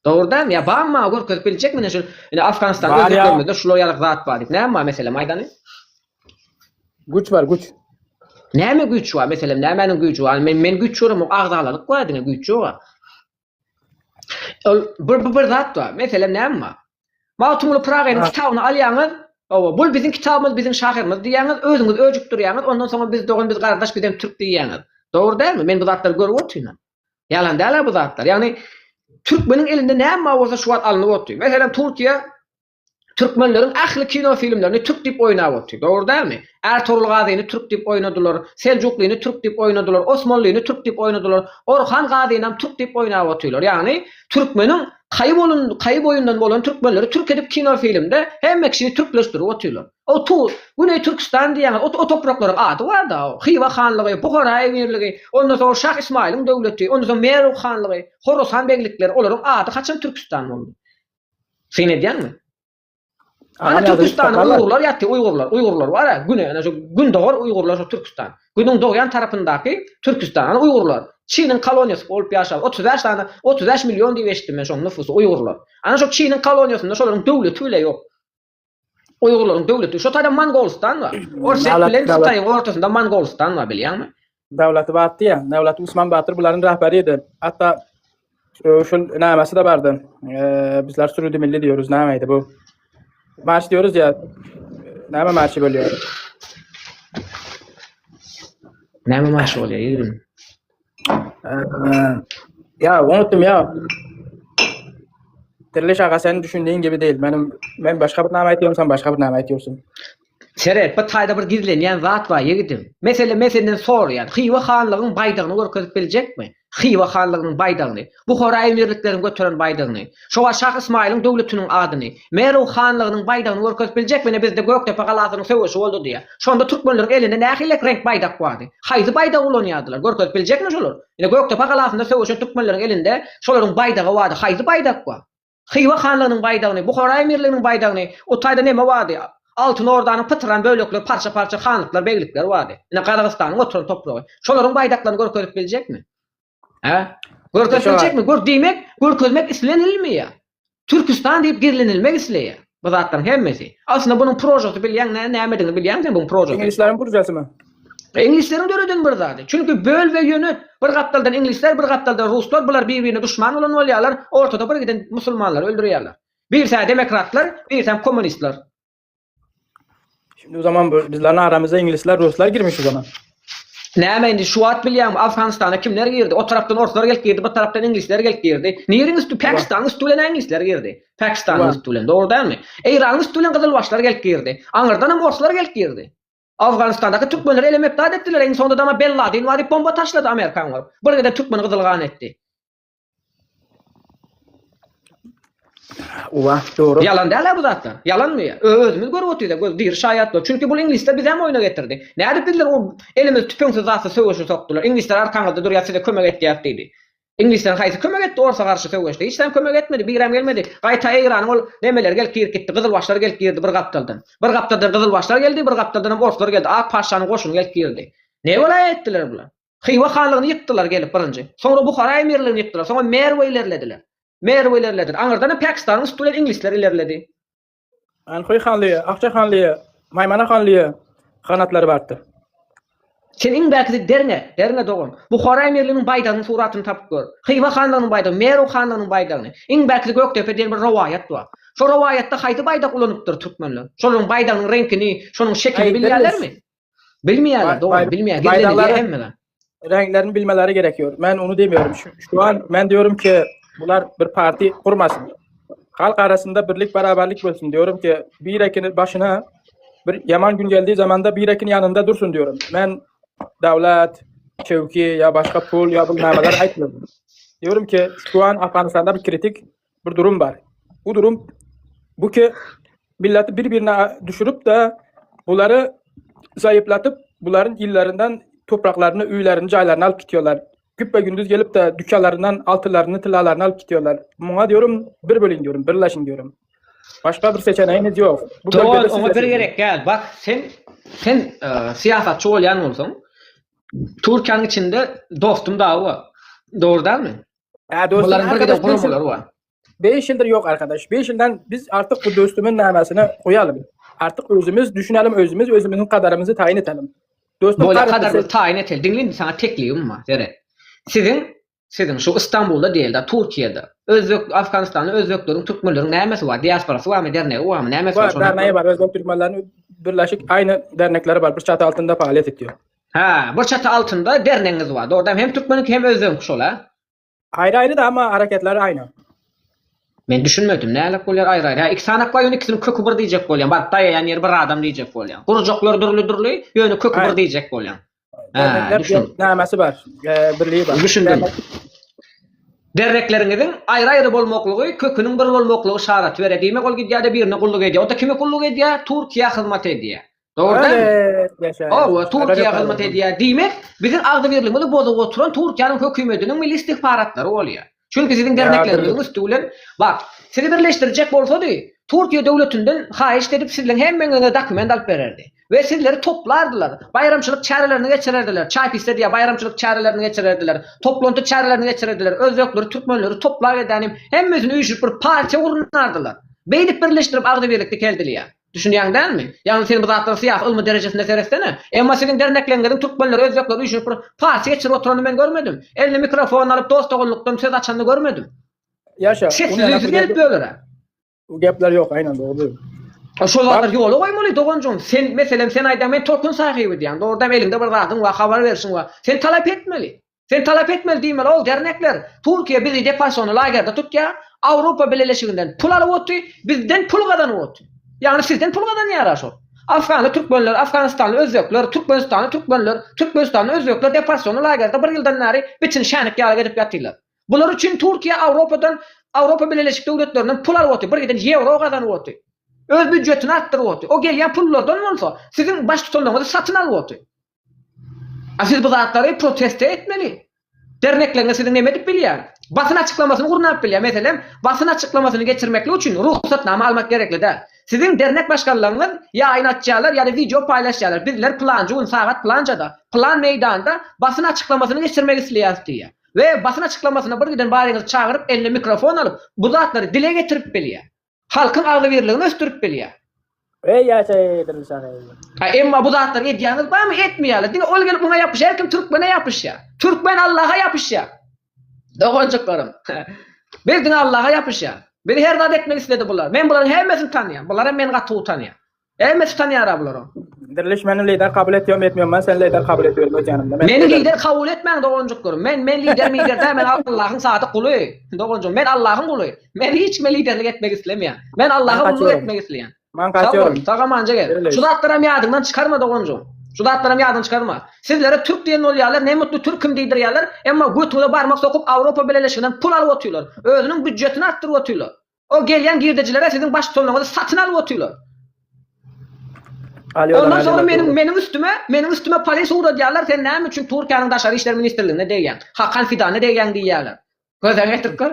Dogry dälmi? Ýa barmy maňa görkezip biljekmi ine şu ine Afganystanda Bar ýa. özbeklerimizde şular ýaly zat bar diýip, näme bar meselem aýdany? Güç bar, güç. Näme güýç bar meselem, nämäniň güýji bar? Men men güýç göremok, agzalalyk bar diňe güýç ýoga. Ol bir bir, bir zat bar. Meselem näme bar? Magtymguly Pyragynyň kitabyny alýaňyz, hawa, bul biziň kitabymyz, biziň şahyrymyz diýýäňiz, özüňiz öjükdirýäňiz, ondan soňam biz dogan, biz gardaş, bizem türk diýýäňiz. Dogry dälmi? Men bu zatlary görüp otyryn. Ýalan däl-ä bu zatlar. Ýagny türkmeniň elinde näme bar bolsa şu wagt alnyp otyr. Meselem Türkiýe Türkmenleriň ähli kino filmlerini türk diýip oýnap otyr. Dogry dälmi? Ärtogrul Gazyny türk diýip oýnadylar, Seljuklyny türk diýip oýnadylar, Osmanlyny türk diýip oýnadylar, Orhan Gazynam türk diýip oýnap otyrlar. Ýagny türkmeniň kaýy bolun kaýy boýundan bolan türkmenleri türk edip kino filmde hemme kişini türkleşdirip otyrlar. O tu Güneý Türküstan diýýäňiz, o o topraklaryň ady bar-da. Hywa hanlygy, Buhara emirligi, ondan soň Şah Ismaýylyň döwleti, ondan soň Merw hanlygy, Horasan beglikleri, olaryň ady haçan Türküstan boldy? Syn edýäňmi? Ana Türküstanda Uýgurlar ýaty, Uýgurlar, Uýgurlar bar-a, güne, ana şu gündogar Uýgurlar şu Türküstan. Günüň dogýan tarapyndaky Türküstan, ana Uýgurlar. Çiniň koloniýasy bolup ýaşap, 35 sany, 35 million diýip eşitdim men şoň nüfusy Uýgurlar. Ana şu Çiniň koloniýasynda şolaryň döwleti bile ýok. Uýgurlaryň döwleti. Şo taýda Mongolystan bar. Orsýet bilen Hytaýyň ortasynda Mongolystan bar bilýäňmi? Dawlaty batdy ýa. Dawlaty Usman batyr bularyň rahbary edi. Hatda şul namesi de bardy. Ee, bizler sürüdü milli diyoruz. Nameydi bu? Marş diyoruz ya. Name marşı bölüyor? Näme marşy bolýar ýigrim? Ee, ya unuttum ya. Diriliş aga senin düşündiğin gibi değil. Benim ben başka bir name aytıyorum sen başka bir name aytıyorsun. Seret, bu taýda bir gizlenýän zat bar ýigidim. Mesele men senden soraýan, Hywa hanlygyň baýdagyny görkezip biljekmi? Hywa hanlygynyň baýdagyny, Buhara emirlikleriň göteren baýdagyny, Şowa Şah Ysmaýylyň döwletiniň adyny, Merw hanlygynyň baýdagyny görkezip biljekmi? Ine bizde Gökdepe galasynyň söweşi boldy diýýär. Şonda türkmenleriň elinde nähilek reňk baýdak bardy? Haýsy baýdagy ulanýardylar? Görkezip biljekmi şolar? Ine Gökdepe galasynda söweşen türkmenleriň elinde şolaryň baýdagy bardy. Haýsy baýdak bar? Hywa hanlygynyň baýdagyny, Buhara emirliginiň baýdagyny, o taýda neme bardy? Altyn Ordanyň pytran bölekleri, parça-parça hanlyklar, beglikler bardy. Ine Gazagystanyň oturan topragy. Şolaryň baýdaklaryny görkezip biljekmi? Hä? Görkezip biljekmi? Gör, diýmek, görkezmek islenilmeýär. Türküstan diýip gizlenilmek isleýär. Bu zatlaryň hemmesi. Aslynda bunuň prožasy bilýäň, nä, nämedigini bilýäň sen buň prožasy. Iňlisleriň prožasymy? Iňlisleriň döreden bir zady. Çünki böl we ýönet. Bir gapdaldan iňlisler, bir gapdaldan ruslar, bular bir-birine duşman bolan bolýarlar, ortada bir giden musulmanlary öldürýärler. Birisi-hä demokratlar, birisem kommunistler. Şimdi o zaman bizlerin aramıza İngilizler, Ruslar girmiş o zaman. Näme indi şu wagt bilýäňmi Afganistana kimler girdi? O tarapdan orslar gelip girdi, bu tarapdan iňlisler gelip girdi. Niriň üsti? Pakistanyň üsti bilen iňlisler girdi. Pakistanyň üsti bilen, dogry dälmi? Eýranyň üsti bilen gyzylbaşlar gelip girdi. Aňyrdanam orslar gelip girdi. Afganistandaky türkmenleri elemepdat etdiler. Iň soňunda dama Ben Ladin bar diýip bomba taşlady Amerikan bolup. Bir giden türkmeni gyzylgan etdi. Uwa, dogry. Ýalan däl-ä bu zatlar. Ýalanmy? Özümiz görüp otyrys-a, göz diri şaýatlar. Çünki bul iňlisler bizem oýna getirdi. Nädip bizler o elimiz tüpeňsiz zatsyz söweşe sokdular. Iňlisler arkaňyzda durýar, size kömek etýäris diýdi. Iňlisleriň haýsy kömek etdi orsa garşy söweşde? Hiç zam kömek etmedi, birem gelmedi. Gaýta Eýranyň ol nemeleri gelip girip gitdi, gyzylbaşlar gelip girdi bir gapdaldan. Bir gapdaldan gyzylbaşlar geldi, bir gapdaldanam orslar geldi. Ak patyşanyň goşuny gelip girdi. Ne belaýa etdiler bular? Hywa hanlygyny ýykdylar gelip birinji. Soňra Buhara emirligini ýykdylar. Soňra Merwe ilerlediler. Merwe ilerlediler. Aňyrdanam Pakistanyň üsti bilen iňlisler ilerledi. Anhoý hanlygy, Akça hanlygy, Maýmana hanlygy hanatlary bardy. Sen iň bärkisi derňe, derňe dogan. Buhara emirliginiň baýdagynyň suratyny tapyp gör. Hywa hanlygynyň baýdagyny, Merw hanlygynyň baýdagyny. Iň bärkisi Gökdepe diýen bir rowaýat bar. Şo rowaýatda haýsy baýdak ulanypdyr türkmenler? Şolaryň baýdagynyň reňkini, şonuň şekilini bilýärlermi? Bilmeýärler, dogry, bilmeýär. Gizlenilýär hemme zat. Reňklerini bilmeleri gerekiyor. Men onu demiyorum. Şu, şu an men diyorum ki bular bir parti kurmasın. Halk arasında birlik beraberlik olsun diyorum ki bir ekinin başına bir yaman gün geldiği zaman da bir ekin yanında dursun diyorum. Men devlet, çevki ya başka pul ya bu nameler aytmıyorum. Diyorum ki şu an Afganistan'da bir kritik bir durum var. Bu durum bu ki milleti birbirine düşürüp de bunları zayıflatıp bunların illerinden topraklarını, üylerini, caylarını alıp gidiyorlar. Güppe gündüz gelip de dükkanlarından altınlarını, tillalarını alıp gidiyorlar. Buna diyorum bir bölün diyorum, birleşin diyorum. Başka bir seçeneğiniz yok. Bu Dogan, oňa bir gerek gel. Bak sen sen e, syýasatçy bolýan bolsaň, Türkiýäniň içinde dostum dagy bar. Dogry dälmi? Ya dostum Bularyň bir giden guramalary bar. 5 ýyldyr ýok arkadaş. 5 ýyldan biz artyk bu dostumun namesine goýalym. Artyk özümiz düşünelim, özümiz özümizin kadarymyzy taýyn etelim. Dostum Bolýa kadarymyzy taýyn eteli. Diňle indi saňa teklibim bar. Seret. Siziň siziň şu Istanbulda diýeli-de Türkiýede Özbek Afganistanda özbekleriň türkmenleriň nämesi bar? Diasporasy barmy, dernegi barmy, nämesi bar? Bar, dernegi bar. Özbek türkmenleriniň birleşik aýny dernekleri bar. Bir çatı altynda faaliyet ediyor. Hä, bir çatı altynda dernegiňiz bar. Dogrudan hem türkmeniňki hem özbegiňki şol, hä? Aýry-aýry da amma hareketleri aýny. Men düşünmedim, nälik bolýar aýry-aýry? Hä, iki sanak bar, ýöne ikisiniň köki bir diýjek bolýaň. Baryp daýaýan ýeri bir adam diýjek bolýaň. Gurjaklar dürli-dürli, ýöne köki bir diýjek bolýaň. Hä, düşündim. Nämesi bar, birligi bar. Düşündim. Derrekleriňiziň aýry-aýry bolmaklygy köküniň bir bolmaklygy yşarat berýär. Diýmek, ol gidýär-de birine gulluk edýär. O-da kime gulluk edýär? Türkiýä hyzmat edýär. Dogry dälmi? Evet, yaşa. Hawa, Türkiýä hyzmat edýär. Diýmek, biziň agzybirligimizi bozup oturan Türkiýäniň hökümetiniň milli istihbaratlary bolýar. Çünki siziň dernekleriňiziň üsti bilen, bak, sizi birleşdirjek bolsady, Türkiýe döwletinden haýyşt edip sizleň hemmeňize dokument alyp bererdi. We sizleri toplardylar. Baýramçylyk çärelerini geçirerdiler. Çaý pisse diýýär, baýramçylyk çärelerini geçirerdiler. Toplantı çärelerini geçirerdiler. Özbekleri, türkmenleri toplap edänim hemmesini üýşürip bir partiýa gurnardylar. Beýdip birleşdirip agzybirlik dikeldilýär. Düşünýäň dälmi? Ýagny sen bu zatlara syýasy ylmy derejesinde seretsene. Emma siziň dernekleriňiziň türkmenleri, özbekleri üýşürip bir partiýa geçirip oturanyny men görmedim. Eline mikrofon alyp dost-doganlykdan söz açanyny görmedim. Ýaşa. Sessiz-üýnsüz gelip ýörler-ä. Bu gepler ýok, aýnan dogry. Şol zatlar ýola goýmaly doganjygym. Sen meselem sen aýdýaň men Tolkun sahyby diýýäň. Dogrudan eliňde bir zadyň bar, habar berişiň bar. Sen talap etmeli. Sen talap etmeli diýmeli ol dernekler Türkiýe bizi deparsony lagerde tutýar, Awrupa Bileleşiginden pul alyp oty, bizden pul gazanyp oty. Ýagny sizden pul gazanýara şol. Afganly türkmenler, Afganistanly özbekler, Türkmenistanly türkmenler, Türkmenistanly özbekler deparsony lagerde bir ýyldan bäri bitin şänik ýaly gezip ýatyrlar. Bular üçin Türkiýe Awropadan, Awropa Bileleşik döwletlerinden pul alyp otyr, bir giden ýewro gazanyp otyr. Öz býudjetini artdyryp otyr. O gelýän pullardan bolsa siziň baştutanlaryňyzy satyn alyp otyr. A siz bu zatlary proteste etmeli. Dernekleriňiz siziň neme edip bilýär? Basyn açyklamasyny gurnap bilýär. Meselem, basyn açyklamasyny geçirmeklik üçin rugsatnama almak gerekli däl. Siziň dernek başganlaryňyz ýaýyn açýarlar ýa-da wideo paýlaşýarlar. Bizler pylanjy gün sagat pylanjada, pylan meýdanda basyn açyklamasyny geçirmek isleýäris diýýär. We basyn açyklamasyna bir giden baryňyzy çagyryp eline mikrofon alyp bu zatlary dile getirip bilýär. Halkyň agzybirligini ösdürip bilýär. Eý ýaşa eý Diriliş aga eý. A emma bu zatlary edýäňiz barmy etmeýärler. Diňe ol gelip muňa ýapyşýar her kim türkmene ýapyşýar. Türkmen Allaha ýapyşýar. Doganjyklarym. Biz diňe Allaha ýapyşýar. Bizi her zat etmek isledi bular. Men bularyň hemmesini tanýan. Bularam meni gaty gowy tanýar. Hemmesi tanýar-a bulary. Diriliş meni lider kabul etýärmi etmiýormy men seni lider kabul etýärin öz ýanymda. Men Meni lider kabul etmäň doganjyklarym. Men men lider mider däl men Allahyň sadyk guly. Doganjygym men Allahyň guly. Men hiç kime liderlik etmek islemeýän. Men Allaha Men gulluk gaçýaryn. etmek isleýän. Men Sag bol, gaçýaryn. sag amanja gel. Diriliş. Şu zatlaram ýadyňdan çykarma doganjygym. Şu zatlaram ýadyňdan çykarma. Sizlere türk diýen bolýarlar, ne mutly türküm diýdirýärler, emma götüňize barmak sokup Awropa Bileleşiginden pul alyp otyrlar. Özüniň býudjetini artdyryp otyrlar. O gelýän girdejilere siziň baştutanlaryňyzy satyn alyp otyrlar. Alýarlar, Ondan soňra alýarlar, meniň dogry. meniň üstüme, meniň üstüme polis ugradýarlar, sen näme üçin Türkiýäniň daşary işler ministrligine degýäň? Hakan Fidana degýäň diýýärler. Gözüňe getirip gör.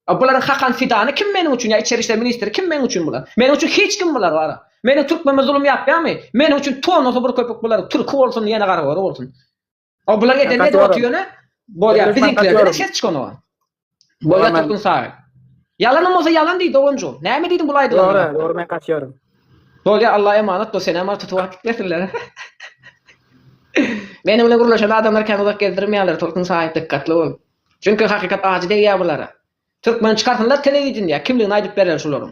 A bularyň Hakan Fidany kim meniň üçin ýa içeri işler ministri kim meniň üçin bular? Meniň üçin hiç kim bular bara. Meniň türkmenime zulum ýapýarmy? Meniň üçin tonnasy bir köpük bular türki bolsun ýene garagöri bolsun. O bular eden edip otyr ýöne bolýar biziňkilerden ses çykanok. Bolýar Türkmen sagy. Ýalanym bolsa ýalan diý doganjygym. Näme diýdiň bul aýdylanlara? Dogry, dogry men gaçýaryn. Bolýar Allaha emanet bol senem tutup alyp gitmesinler. Meniň bilen gürleşen adamlar kän uzak gezdirmeýärler Türkmen saýy dykgatly bol. Çünki hakykat ajy degýär bulara. Türkmeni çykarsynlar telewideniýä kimligini aýdyp berer şularyň.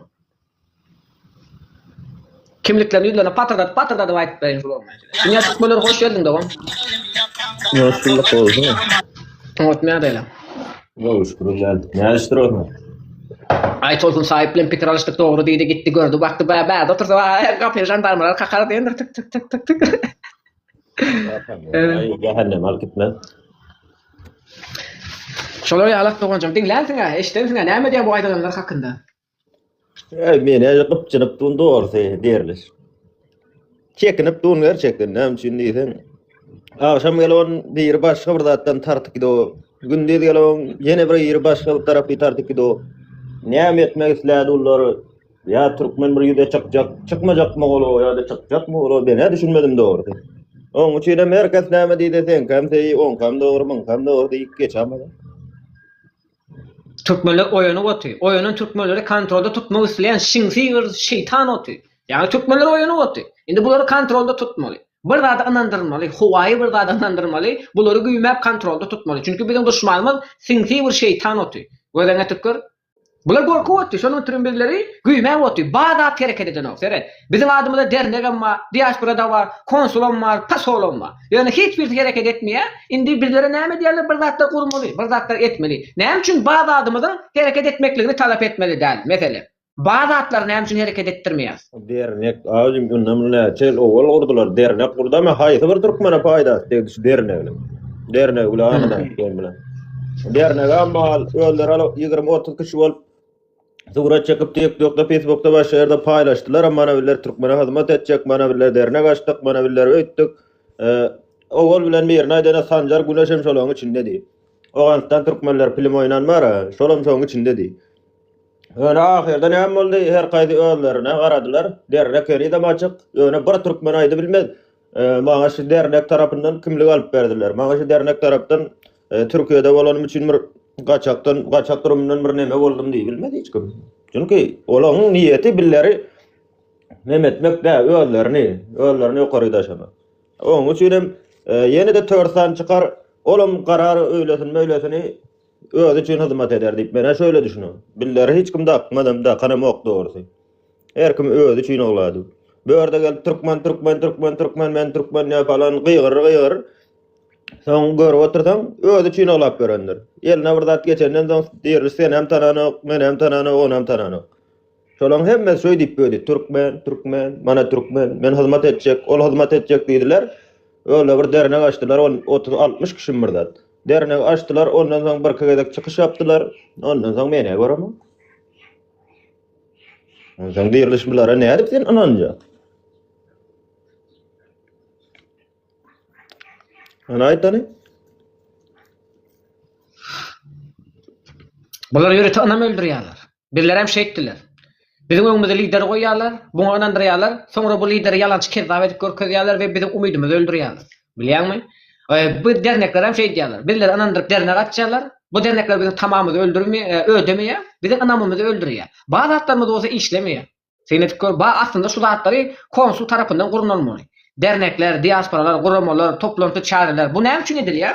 Kimliklerini ýüzlerine patyrdadyp patyrdadyp aýdyp bereýin şularyň. Dünýä türkmenleri hoş geldiň dogan. Hoş bulduk bolsun. Oňatmy ýagdaýlar? Gowy şükür bilen. Näme işdir bolsun? Aý Tolkun saýyp bilen pikir alyşdyk dogry diýdi gitdi gördi bakdy bä bärde otursa a gapyny žandarmalar kakar diýendir tyk tyk tyk tyk tyk. Aý jähennem alyp gitmez. Şolar ýalak doganjygym diňlänsiň-ä, eşidensiň-ä näme diýýäň bu aýdylanlar hakynda? Eý men äje gypjynyp dun dogrusy derliş. Çekinip dun gerçekden näme üçin diýseň. Agşam gelon biri başga bir zatdan tartyp gido. Gündiz gelon ýene bir ýeri başga bir tarapy tartyp gido. Näme etmek islädi ular? Ýa türkmen bir ýüze çykjak, çykmajakmy ol ýa-da çykjakmy ol men-ä düşünmedim dogrusy. Oň üçinem her kes näme diýse seňkäm seý, oňkam dogry, muňkam dogry diýip geçämeli. Türkmenler oýanyp oty. Oýanan türkmenleri kontrolda tutmak isleýän şiňsi bir şeýtan oty. Ýagny türkmenler oýanyp oty. Indi bulary kontrolda tutmaly. Bir zada ynandyrmaly, howaýy bir zada ynandyrmaly, bulary güýmäp kontrolda tutmaly. Çünki biziň duşmanymyz siňsi bir şeýtan oty. Gözeňe getirip gör. Bular gorkup otdy, şonuň üçin bizleri güýmäp otdy. Bar zat hereket edenok, seret. Biziň adymyzda dernegem bar, diaspora-da bar, konsulam bar, posolam bar. Ýöne hiç birisi hereket etmeýär. Indi bizlere näme diýerler, bir zatlar gurmaly, bir zatlar etmeli. Näme üçin bar zadymyzyň hereket etmekligini talap etmeli däl, meselem. Bar zatlary näme üçin hereket etdirmeýäris? Dernek, agajym mundan näçe ýyl owal gurdular, dernek gurdama haýsy bir türkmene paýdasy degdi şu derneginiň. Dernegi bile aňyna diýen bilen. Dernege mal özleri alyp 20-30 kişi bolup surat çekip TikTokda, Facebookda başga ýerde paýlaşdylar, mana bizler türkmene hyzmat etjek, mana bizler dernek açdyk, mana bizler öýtdük. Owal bilen birini aýdana Sanjar Güneş hem şolaryň içindedi. Owganystan türkmenler film oýnan bar, şolam şoň içindedi. Ýöne ahyrda näme boldy? Her haýsy özlerine garadylar. Dernek henizem açyk. Ýöne bir türkmen aýdy bilmez. Maňa şu dernek tarapyndan kimlik alyp berdiler. Maňa şu dernek tarapdan Türkiýede bolanym üçin bir gaçakdan, gaçak durumyndan bir neme boldum diýip bilmez hiç kim. Çünki olaryň niýeti billeri neme etmek dä, özlerini, özlerini ýokary daşamak. Onuň üçin hem ýene-de Törsan çykar, olam garar öýlesini-möýlesini özi üçin hyzmat eder diýip men-ä şöyle düşünýän. Billeri hiç kim dakmadam, dakanam ok dogrusy. Her kim özi üçin oglady. Bu ýerde gelip türkmen, türkmen, türkmen, türkmen, men türkmen diýip falan gygyr gygyr. Soň görüp otursaň, özi üçin oglap ýörendir. Eline bir zat geçenden soň diriliş senem tananok, menem tananok, onam tananok. Şolaň hemmesi şöý diýip bödi, türkmen, türkmen, mana türkmen, men hyzmat etjek, ol hyzmat etjek diýdiler. Öyle bir dernek açdylar, on 30-60 kişi bir zat. Dernek açdylar, ondan soň birki gezek çykyş yapdylar. Ondan soň men göremok. Ondan diriliş bulara nädip sen ynanjak? Ana aýtany. Bular ýörite ynam öldürýärler. Bizlerem şeýtdiler. Biziň öňümize lider goýýarlar, buňa ynandyrýarlar, soňra bu lideri ýalançy kezzap edip görkezýärler we biziň umydymyzy öldürýärler. Bilýäňmi? Bu derneklerem şeýdýärler. Bizleri ynandyryp dernek açýarlar. Bu dernekler biziň tamamyzy öldürmeýär, ödemeýär, biziň ynamymyzy öldürýär. Bar zatlarymyz bolsa işlemeýär. Syn edip gör, ba aslynda şu zatlary konsul tarapyndan gurnalmaly. Dernekler, diasporalar, guramalar, toplanty çäreler bu näme üçin edilýär?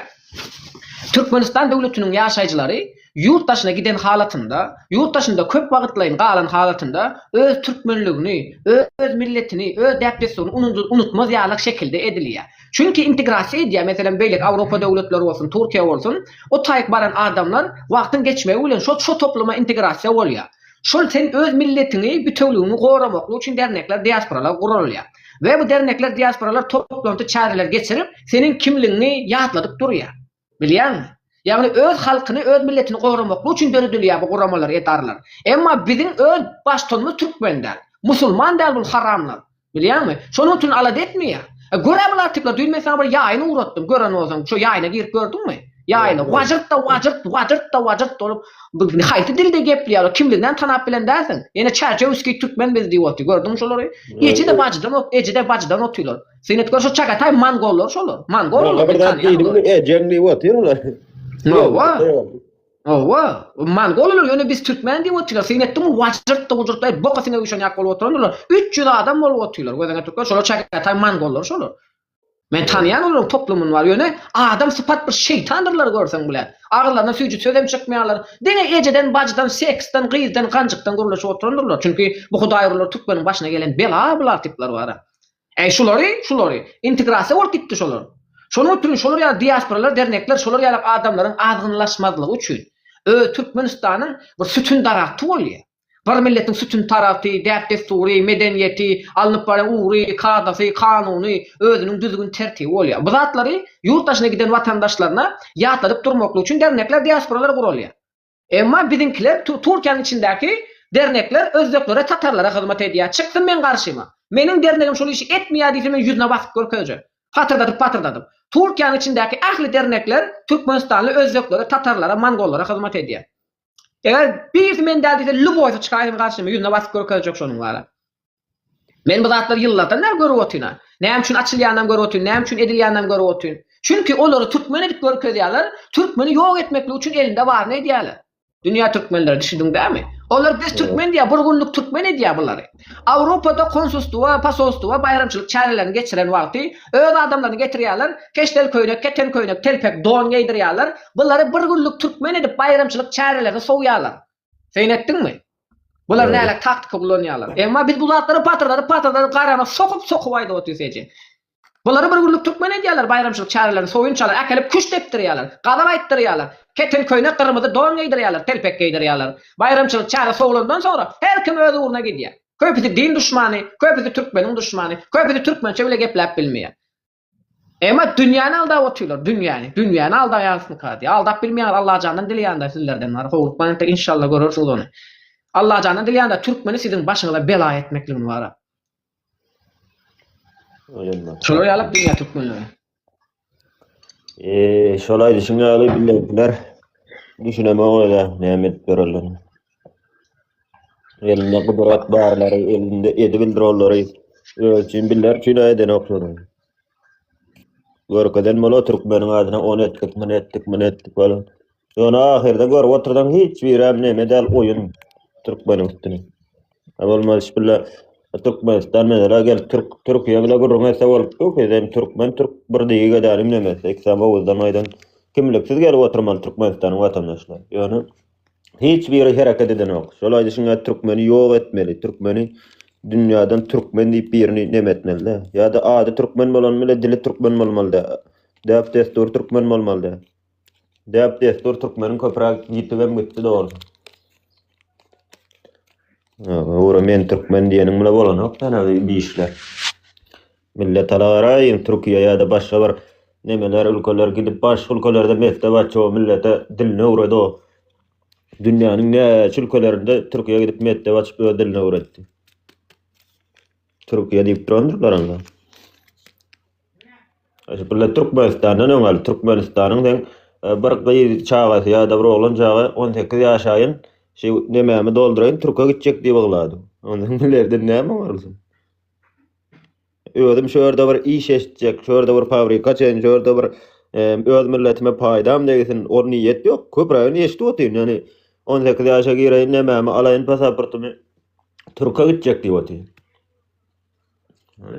Türkmenistan döwletiniň ýaşaýjylary ýurt daşyna giden halatynda, ýurt daşynda köp wagytlaýyn galan halatynda öz türkmenligini, öz milletini, öz däp-dessuryny unutmaz ýalyk şekilde edilýär. Çünki integrasiýa edýär, meselem beýleki Awropa döwletleri bolsun, Türkiýe bolsun, o taýyk baran adamlar wagtyň geçmegi bilen şo şo topluma integrasiýa bolýar. Şol sen öz milletiňi, bitewligiňi goramaklyk üçin dernekler, diasporalar guralýar. We bu dernekler, diasporalar toplanty çäreler geçirip, seniň kimligiňi ýatladyp durýar. Bilýäňmi? Ýagny öz halkyny, öz milletini goramaklyk üçin döredilýär bu guramalar, edaralar. Emma biziň öz baştutanymyz türkmen däl. Musulman däl bul haramlar. Bilýäňmi? Şonuň üçin alada etmeýär. E, gör-ä bu artikler, düýn men saňa bir ýaýyn ugratdym, gören bolsaň, şo ýaýyna girip gördüňmi? Ýaýyna, wajyrt-da wajyrt, wajyrt-da wajyrt bolup, bu haýsy dilde gepleýär, kimliginden tanap bilen dälsiň. Ýene çärjewskiý türkmen biz diýip otyr, gördüňmi şolary? Eje-de bajydan, eje-de bajydan otyrlar. Syn et gör, şo çagataý mongollar şolar. Mongol olar, men tanýan olary. Ejeň diýip otyr olar. Hawa. Hawa, mongol olar, ýöne biz türkmen diýip otyrlar. Syn etdiňmi, wajyrt-da wujurt-da, boka siňe üýşen ýaly bolup oturandyrlar. 300 adam bolup otyrlar. Gözüňe türkmen, şolar çagataý mongollar şolar. Men tanýan olaryň toplumyny bar, ýöne adam sypat bir şeýtandyrlar görseň bile. Agyzlaryndan süýji sözem çykmaýarlar. Diňe ejeden, bajydan, seksden, gyzdan, ganjykdan gürleşip oturandyrlar. Çünki bu hudaýurlar türkmeniň başyna gelen bela bular tipler bar. Äý şulary, şulary, integrasiýa bolup gitdi şolar. Şonuň üçin şolar ýaly diasporalar, dernekler şolar ýaly adamlaryň azgynlaşmazlygy üçin öz Türkmenistanyň bir sütün daragty bolýar. Bir milletiň sütün taragty, däp-dessury, medeniýeti, alnyp barýan ugry, kadasy, kanuny, özüniň düzgün-tertibi bolýar. Bu zatlary ýurt daşyna giden watandaşlaryna ýatladyp durmaklyk üçin dernekler, diasporalar guralýar. Emma biziňkiler Türkiýäniň içindäki dernekler özbeklere, tatarlara hyzmat edýär. Çyksyn meň garşyma. Meniň dernegim şol işi etmeýär diýse men ýüzüne basyp görkezjek. Patyrdadyp patyrdadyp. Türkiýäniň içindäki ähli dernekler türkmenistanly özbeklere, tatarlara, mongollara hyzmat edýär. Eger birisi men däl diýse lýuboýsy çykaýsyn garşyma ýüzüne basyp görkezjek şonuň bara. Men bu zatlary ýyllardan bäri görüp otyryn. Näme üçin açylýanynam görüp otyryn, näme üçin edilýäninem görüp otyryn. Çünki olary türkmen edip görkezýärler, türkmeni ýok etmeklik üçin elinde baryny edýärler. Dünýä türkmenleri düşündiň dämi? Olar biz türkmen diýýär, bir günlük türkmen edýär bulary. Awrupada konsulstwa, posolstwa baýramçylyk çärelerini geçiren wagty öz adamlaryny getirýärler, keşdeli köýnek, keten köýnek, telpek, don geýdirýärler. Bulary bir günlük türkmen edip baýramçylyk çärelerini sowýarlar. Syn etdiňmi? Bular näle taktika ulanýarlar. Emma biz bu zatlary patyrdadyp patyrdadyp garana sokup sokup aýdyp otyrys eje. Bulary bir günlük türkmen edýärler baýramçylyk çärelerini soýunçalar äkelip küşt depdirýärler. Gazal aýtdyrýarlar. Keten köýnek gyrmyzy don geýdirýärler, telpek geýdirýärler. Baýramçylyk çäre sowlandan soňra her kim öz ugruna gidýär. Köpüsi din duşmany, köpüsi türkmeniň duşmany, köpüsi türkmençe bile gepläp bilmeýär. Emma dünýäni aldap otyrlar, dünýäni, dünýäni aldaýarysmyka diýip. Aldap bilmeýäňiz Allajandan dileýände sizlerden bar. Howlukmaň entek inşallah görersiňiz ony. Allajandan dileýände türkmeni siziň başyňyza bela etmekligini bara. Şolar ýalak dünýä türkmenleri. Eee, şol aýdyşyň ýaly bileňkiler düşünemok özä näme edip ýörenlerini. Elinde gudrat barlary, elinde edibildirollary öz üçin biller üçin edenok şony. Görkezen bola türkmeniň adyna ony etdik, muny etdik, muny etdik bolan. Ýöne ahyrda görüp otursaň hiç birem neme däl oýun türkmeniň üstüne. Ha bolmaz iş bile Türkmenistan mesela gel Türk Türkiye bile gürrüň etse bolup dur ki sen türkmen türk bir digi gedelim nemesi ikisem owuzdan aýdan kimliksiz gelip oturmaly Türkmenistanyň watandaşlary. Ýöne hiç biri hereket edenok. Şol aýdyşyň ýaly türkmeni ýok etmeli. Türkmeni dünýäden türkmen diýip birini neme etmeli de. Ýa-da ady türkmen bolan bile dili türkmen bolmaly de. Däp destur türkmen bolmaly de. Däp destur türkmeniň köpräk ýitibem gitdi dogry. Ora men türkmen diýeniň bile bolanok sana bir işler. Millet alagaraýyn Türkiýe ýa-da başga bir nemeler ülkeler gidip başga ülkelerde mekdep açyp o millete dilini öwredi o. Dünýäniň näçe ülkelerinde Türkiýe gidip mekdep açyp öz dilini öwretdi. Türkiýe diýip durandyrlar onda. Birle Türkmenistandan öň al, Türkmenistanyň sen e, bir gyz çagasy ýa-da bir oglan çaga 18 ýaşaýyn, şu nemämi dolduraýyn, türke gitjek diýip aglady. Ondan bilerden näme barylsyn? Özüm şu ýerde bir iş eşitjek, şu ýerde bir fabrika açaýyn, şu ýerde bir e, öz milletime paýdam degsin, o niýet ýok. Köprägini eşidip otyryn, ýani 18 ýaşa gireýin, nemämi alaýyn pasaportymy, türke gitjek diýip otyryn.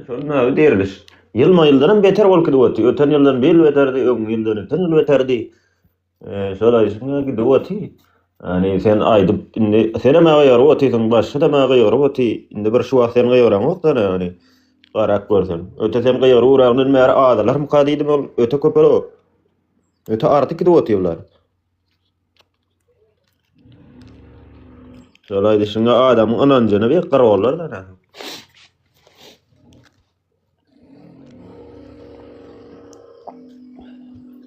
Şol näme diriliş. Ýylma ýyldan hem beter bolup gidip otyr. Öten ýyldan bir ýyl beterdi, öňki ýyldan öten ýyl beterdi. Eee şol aýdyşyň gidip otyr. Ýani sen aýdyp indi senem gygyryp otyrsyň, başga-da gygyryp otyr. Indi bir şu wagt sen gygyraňok da ýani. Garap görseň. Öte sen gygyryp uraňdan bäri azalarmyka diýdim ol öte köpelip. Öte artyk gidip otyrlar. Şol aýdyşyňa adamyň ynanjyny bir gyrarlar da.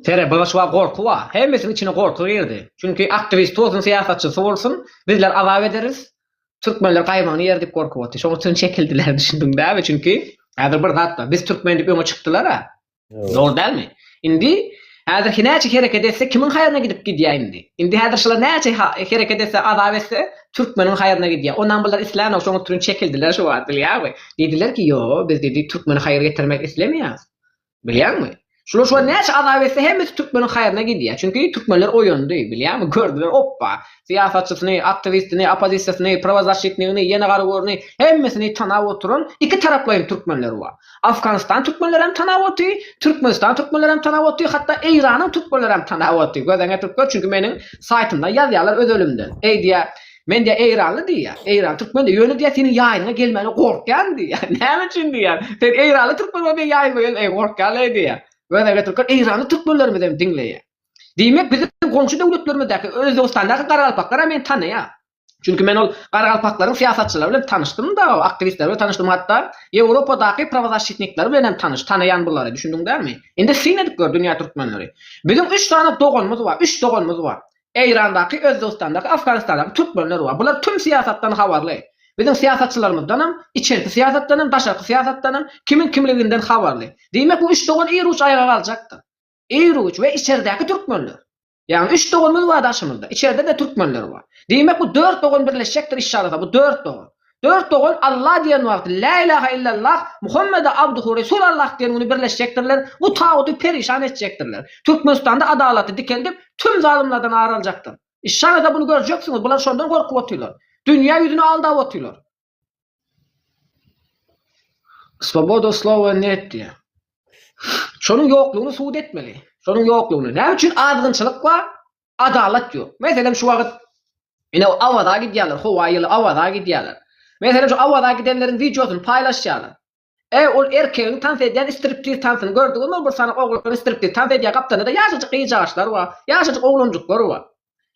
Sere bu şu gorky bar. Hemmesiniň içine gorky girdi. Çünki aktiwist bolsun, syýasatçysy bolsun, bizler azap ederis. Türkmenler gaýmagyny ýer diýip gorkup otyr. Şonuň üçin çekildiler, düşündiň dämi? Çünki häzir bir zat bar. Biz türkmen diýip öňe çykdylar-a. Dogry dälmi? Indi häzir näçe hereket etse kimiň haýryna gidip gidýär indi? Indi häzir şular näçe hereket etse, azap etse türkmeniň haýryna gidýär. Ondan bular islänok, şoň üçin çekildiler şu wagt bilýäňmi? Diýdiler ki, ýo, biz diýdi türkmene haýyr getirmek islemeýäris. Bilýäňmi? Şular şu wagt näçe azap etse hemmesi türkmeniň haýryna gidýär. Çünki türkmenler oýandy, bilýäňmi? Gördüler, opba, syýasatçysyny, aktiwistini, oppozisiýasyny, prawozaşitnigini, ýene garagörüni hemmesini tanap oturan iki taraplaýyn türkmenler bar. Afganistan türkmenleri hem tanap oty, Türkmenistan türkmenleri hem tanap oty, hatda Eýranyň türkmenleri hem tanap oty. Göz öňüne getirip gör, çünki meniň saýtymda ýazýarlar öz ölümden. Eý diýýär, men diýýär eýranly diýýär, eýran türkmen diýýär, ýöne diýýär seniň ýaýynyňa gelmäne gorkýan diýýär. Näme üçin diýýär? Sen eýranly türkmen bolup meniň ýaýynyma gel, eý gorkýan-leý diýýär. Göz öňüne getirip gör, eýranly türkmenlerimiz hem diňleýär. Diýmek, biziň goňşy döwletlerimizdäki Özbegistandaky garagalpaklar hem meni tanaýar. Çünki men ol garagalpaklaryň syýasatçylary bilen tanyşdym-da, aktiwistleri bilen tanyşdym, hatda Ýewropadaky prawozaşitnikleri bilen hem tanyş, tanaýan bulary, düşündiň dälmi? Indi syn edip gör dünýä türkmenleri. Biziň üç sany doganymyz bar, üç doganymyz bar. Eýrandaky, Özbegistandaky, Afganistandaky türkmenler bar. Bular tüm syýasatdan habarly. Biziň syýasatçylarymyzdanam, içerki syýasatdanam, daşarky syýasatdanam, kimiň kimliginden habarly. Diýmek, bu üç dogan ir-uç aýaga galjakdyr. Ir-uç we içerdäki türkmenler. Ýagny üç doganymyz bar daşymyzda. Içerde-de türkmenler bar. Diýmek bu dört dogan birleşjekdir işşallah bu dört dogan. Dört dogan Allah diýen wagty Lä ilaha illallah Muhammede abduhu resulallah diýen güni birleşjekdirler. Bu taguty perişan etjekdirler. Türkmenistanda adalaty dikeldip tüm zalymlardan ar aljakdyr. Işşallah bunu görjeksiňiz. Bular şondan gorkup otyrlar. Dünýä ýüzüni aldap otyrlar. Swoboda slowa net diýýär. Şonuň ýoklugyny subut etmeli. Şonuň ýoklugyny. Näme üçin azgynçylyk bar? Adalat ýok. Meselem şu wagt ine Awaza gidýärler, howa ýyly Awaza gidýärler. Meselem şu Awaza gidenleriň wideosyny paýlaşýarlar. E ol erkegiň tans edýän striptiz tansyny gördüňizmi? Bir sany oglan striptiz tans edýär, gapdalynda-da ýaşajyk gyzjagaşlar bar, ýaşajyk oglanjyklar bar.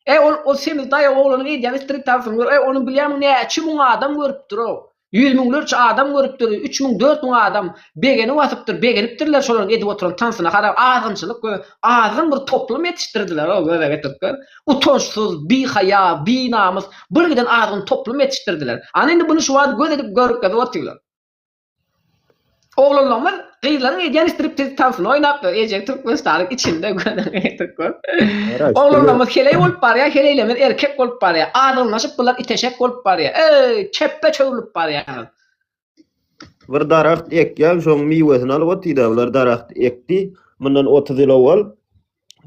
E ol ol semiz daýaw oglanyň edýän strip tansyny gör, e ony bilýärmiň näçe müň adam görüpdir-ow. Ýüz müňlerçe adam görüpdir, 3000, 4000 adam begeni basypdyr, begenipdirler şolaryň edip oturan tansyna haram azgynçylyk we azgyn bir toplum ýetişdirdiler-ow göze getirip gör. Utançsyz, bihaýa, binamys bir giden azgyn toplum ýetişdirdiler. Ana indi muny şu wagt göz edip görkezip otyrlar. Oglanlarymyz gyzlaryň edýän striptiz tansyny oýnapdyr. Eje Türkmenistanyň içinde gözüňe getirip gör. Oglanlarymyz heleý bolup barýar, heleýlerimiz erkek bolup barýar. Azgynlaşyp bular iteşek bolup barýar. Eý, çepbe çöwrülip barýaňyz. Bir daragt ekýäň, şoň miwesini alyp otyda bular daragt ekdi. Mundan 30 ýyl owal.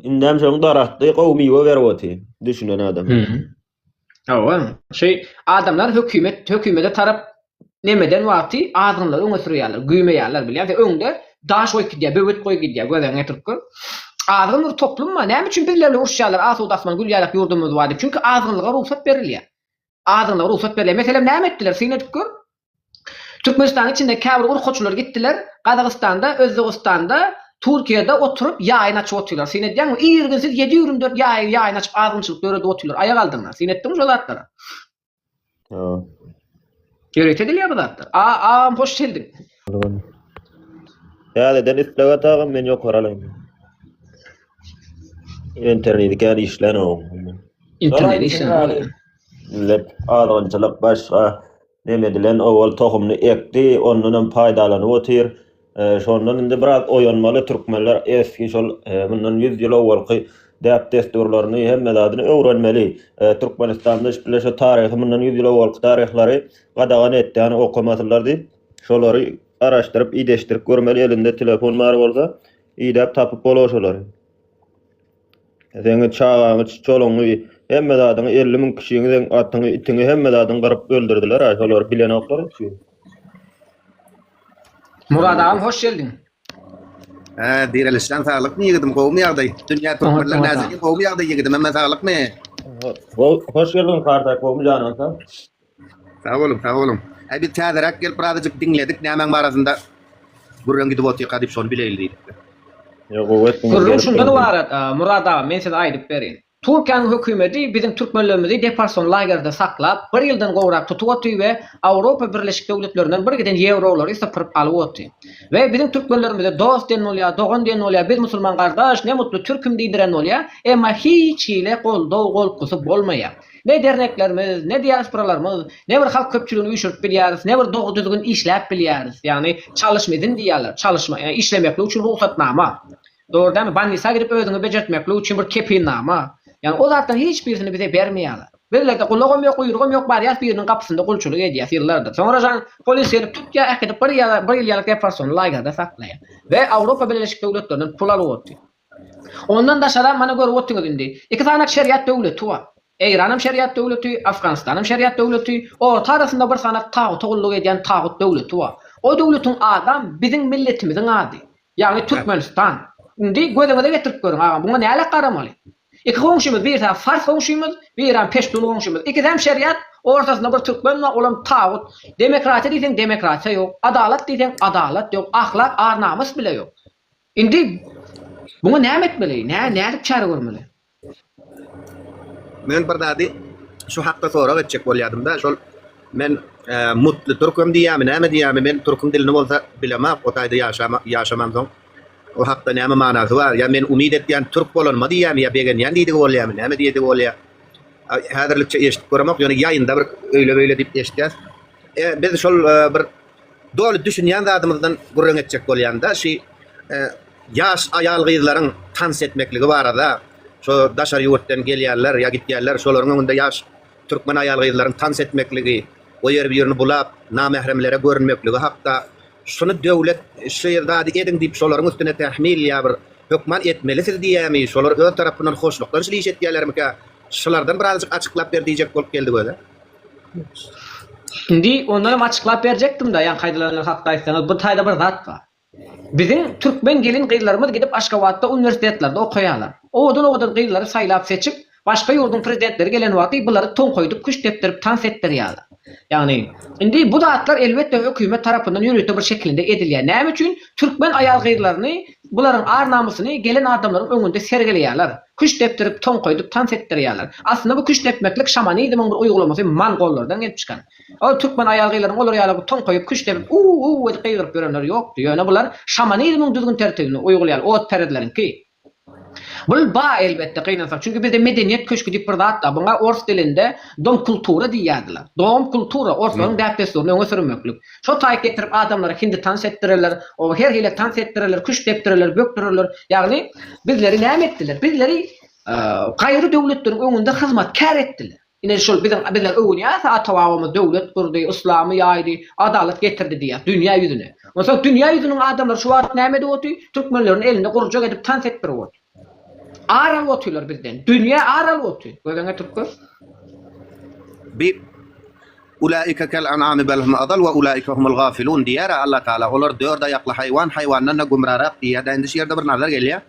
Indem şoň daragtdy gowy miwe berip oty. Düşünen adam. Hawa, şu adamlar hökümet hökümete tarap nemeden wagty azgynlygy öňe sürýärler, güýmeýärler bilýäňmi? Sen öňde daş goýup gidýär, böwet goýup gidýär, gözüňe getirip gör. Azgyn bir toplum bar. Näme üçin bizler bilen uruşýarlar, asuda asman, gül ýalak ýurdumyz bar diýip? Çünki azgynlyga rugsat berilýär. Azgynlyga rugsat berilýär. Meselem, näme etdiler? Syn edip gör. Türkmenistanyň içinde käbir urkaçylar gitdiler, Gazagystanda, Özbegistanda, Türkiýede oturyp ýaýyn açyp otyrlar. Syn edýäňmi? Irginsiz 7-24 ýaý ýaýyn açyp azgynçylyk döredip otyrlar. Aýak aldygyna. Syn etdiňmi şo zatlara? Ýa. Ýörite edilýär bu zatlar. A agam hoş geldiň. Täzeden isleg at agam men ýokary alaýyn. Interneti kän işlänok. Internet işlänok. Millet azgynçylyk başga neme edilen owal tohumyny ekdi, ondanam paýdalanyp otyr. Şondan indi biraz oýanmaly türkmenler eski şol mundan 100 ýyl owalky däp-dessurlaryny hemme zadyny öwrenmeli. Türkmenistanda bile şu taryhy mundan 100 ýyl owalky taryhlary gadagan etdi, ýani okamasynlar diýip, şolary araşdyryp, ideşdirip görmeli elinde telefon bar bolsa, idäp tapyp bolar şolary. Seň çagaňy, çolugyňy, hemme zadyňy 50 müň kişiňi seň atyňy, itiňi hemme zadyňy gyryp öldürdiler a şolary bilenoklar üçin. Murad agam hoş geldiň. Hä, direlişden saglykmy ýigidim, gowumy ýagdaý? Dünýä türkmenler näzigi gowumy ýagdaý ýigidim, hemme saglykmy? Hoş geldiň Kardak, gowumy janyň sag? Sag boluň, sag boluň. Äý biz täzeräk gelip birazajyk diňledik, nämäň barasynda gürrüň gidip otyrka diýip şony bileýli diýdik. Ýok, gowy etdiňiz. Gürrüň şundan ybarat, Murad aga, men size aýdyp berin. Türkiýäniň hökümeti biziň türkmenlerimizi deporsion lagerde saklap, bir ýyldan gowrak tutup otyr we Awropa Birleşik Döwletlerinden bir giden ýewrolary sypyryp alyp otyr. We biziň türkmenlerimize dost diýen bolýar, dogan diýen bolýar, biz musulman gardaş, ne mutly türküm diýdiren bolýar, emma hiç hili goldaw goltgusy bolmaýar. Ne derneklerimiz, ne diasporalarymyz, ne bir halk köpçüligini üýşürip bilýäris, ne bir dogry-düzgün işläp bilýäris. Ýagny çalyşma izin diýýärler. Çalyşma, ýagny işlemeklik üçin rugsatnama. Dogry dälmi? Bolnisa gidip özüňi bejertmeklik üçin bir kepilnama. Ýagny o zatlaryň hiç birisini bize bermeýärler. Bizlerde gulagam ýok, guýrugam ýok, barýas biriniň gapysynda gulçulyk edýäs ýyllardyr. Soňra jan polis gelip tutýar, äkidip bir ýyl, bir ýyl ýaly deporsion lagerde saklaýar. We Awropa Bileleşik Döwletlerinden pul alyp otyr. Ondan daşaram mana görüp otyňyz indi. Iki sanak şeriat döwleti bar. Eýranam şeriat döwleti, Afganistanam şeriat döwleti, orta arasynda bir sanak taguta gulluk edýän tagut döwleti bar. O döwletiň adam biziň milletimiziň ady. Ýagny Türkmenistan. Indi gözüňize getirip görüň agam, buňa nälet garamaly? Iki goňşymyz, birisi fars goňşymyz, birem peştun goňşymyz. Ikisem şeriat, ortasynda bir türkmen bar, olam tagut. Demokratiýa diýseň demokratiýa ýok, adalat diýseň adalat ýok, ahlak, ar-namys bile ýok. Indi muňa näme etmeli? Nä nädip çäre görmeli? Men bir zady şu hakda sorag etjek bolýadym-da, şol men mutly türkem diýýärmi, näme diýýärmi, men türküň dilini bolsa bilemok, o taýda ýaşama ýaşamamsoň, o hakda näme manasy bar, ýa men umyt etýän türk bolanyma diýýärmi, ýa begenýän diýdigi bolýarmy, näme diýdigi bolýar? Häzirlikçe eşidip göremok, ýöne ýaýynda bir öýle-beýle diýip eşidýäs. E, biz şol bir Doly düşünýän zadymyzdan gürrüň etjek bolýanda şi ýaş aýal gyzlaryň tans etmekligi barada şo daşary ýurtdan gelýänler ýa gitýänler şolaryň öňünde ýaş türkmen aýal gyzlaryň tans etmekligi o ýer birini bulap namähremlere görünmekligi hakda şuny döwlet şy zady ediň diýip şolaryň üstüne tähmil ýa bir hökman etmeli siz diýýämi şolar öz tarapyndan hoşlukdan şul iş etýälermikä şylardan birazjyk açyklap ber diýjek bolup geldik özä. Indi ondanam açyklap berjekdim-de, ýaňky aýdylanlar hakda aýtsaňyz, bu taýda bir zat bar. Biziň türkmen gelin-gyzlarymyz gidip Aşgabatda uniwersitetlerde okaýarlar. Owadan-owadan gyzlary saýlap-seçip, başga ýurduň prezidentleri gelen wagty bulary toňkaýdyp, küşt depdirip tans etdirýärler. Ýagny, indi bu zatlar elbetde hökümet tarapyndan ýörite bir şekilinde edilýär. Näme üçin türkmen aýal-gyzlaryny, bularyň ar-namysyny gelen adamlaryň öňünde sergileýärler. Küşt depdirip, toňkaýdyp tans etdirýärler. Aslynda bu küşt depmeklik şamanizmiň bir uýgulamasy mongollardan gelip çykan. Ol türkmen aýal-gyzlaryň olar ýaly toňkaýyp, küşt depip, u-u-u edip gygyryp ýörenleri ýokdy. Ýöne bular şamanizmiň düzgün-tertibini uýgulaýarlar, otperezleriňki. Bul ba elbetde gynansak. Çünki bizde medeniýet köşgi diýip bir zat bar. Buňa ors dilinde dom kultura diýýärdiler. Dom kultura orslaryň däp-dessuryny öňe sürmeklik. Şo taýyk getirip adamlara hindi tans etdirerler, o her hili tans etdirerler, küşt depdirerler, bökdürerler. Ýagny bizleri näme etdiler? Bizleri gaýry döwletleriň öňünde hyzmatkär etdiler. Ine şol biziň bizler öwünýäris ata-babamyz döwlet gurdy, yslamy ýaýdy, adalat getirdi diýýäris dünýä ýüzüne. Onsoň dünýä ýüzüniň adamlary şu wagt näme edip otyr? Türkmenleriň elinde gurjak edip tans etdirip otyr. Ar alyp otyrlar bizden. Dünýä ar alyp otyr. Gözüňe getirip gör. Bi Ulaika kel an'ami bel hum adal we ulaika humul gafilun diýýär-ä Allah Tagala. Olar dört aýakly haýwan, haýwandan-da gümrarak diýýär-dä. Indi şu ýerde bir nazar gelýär.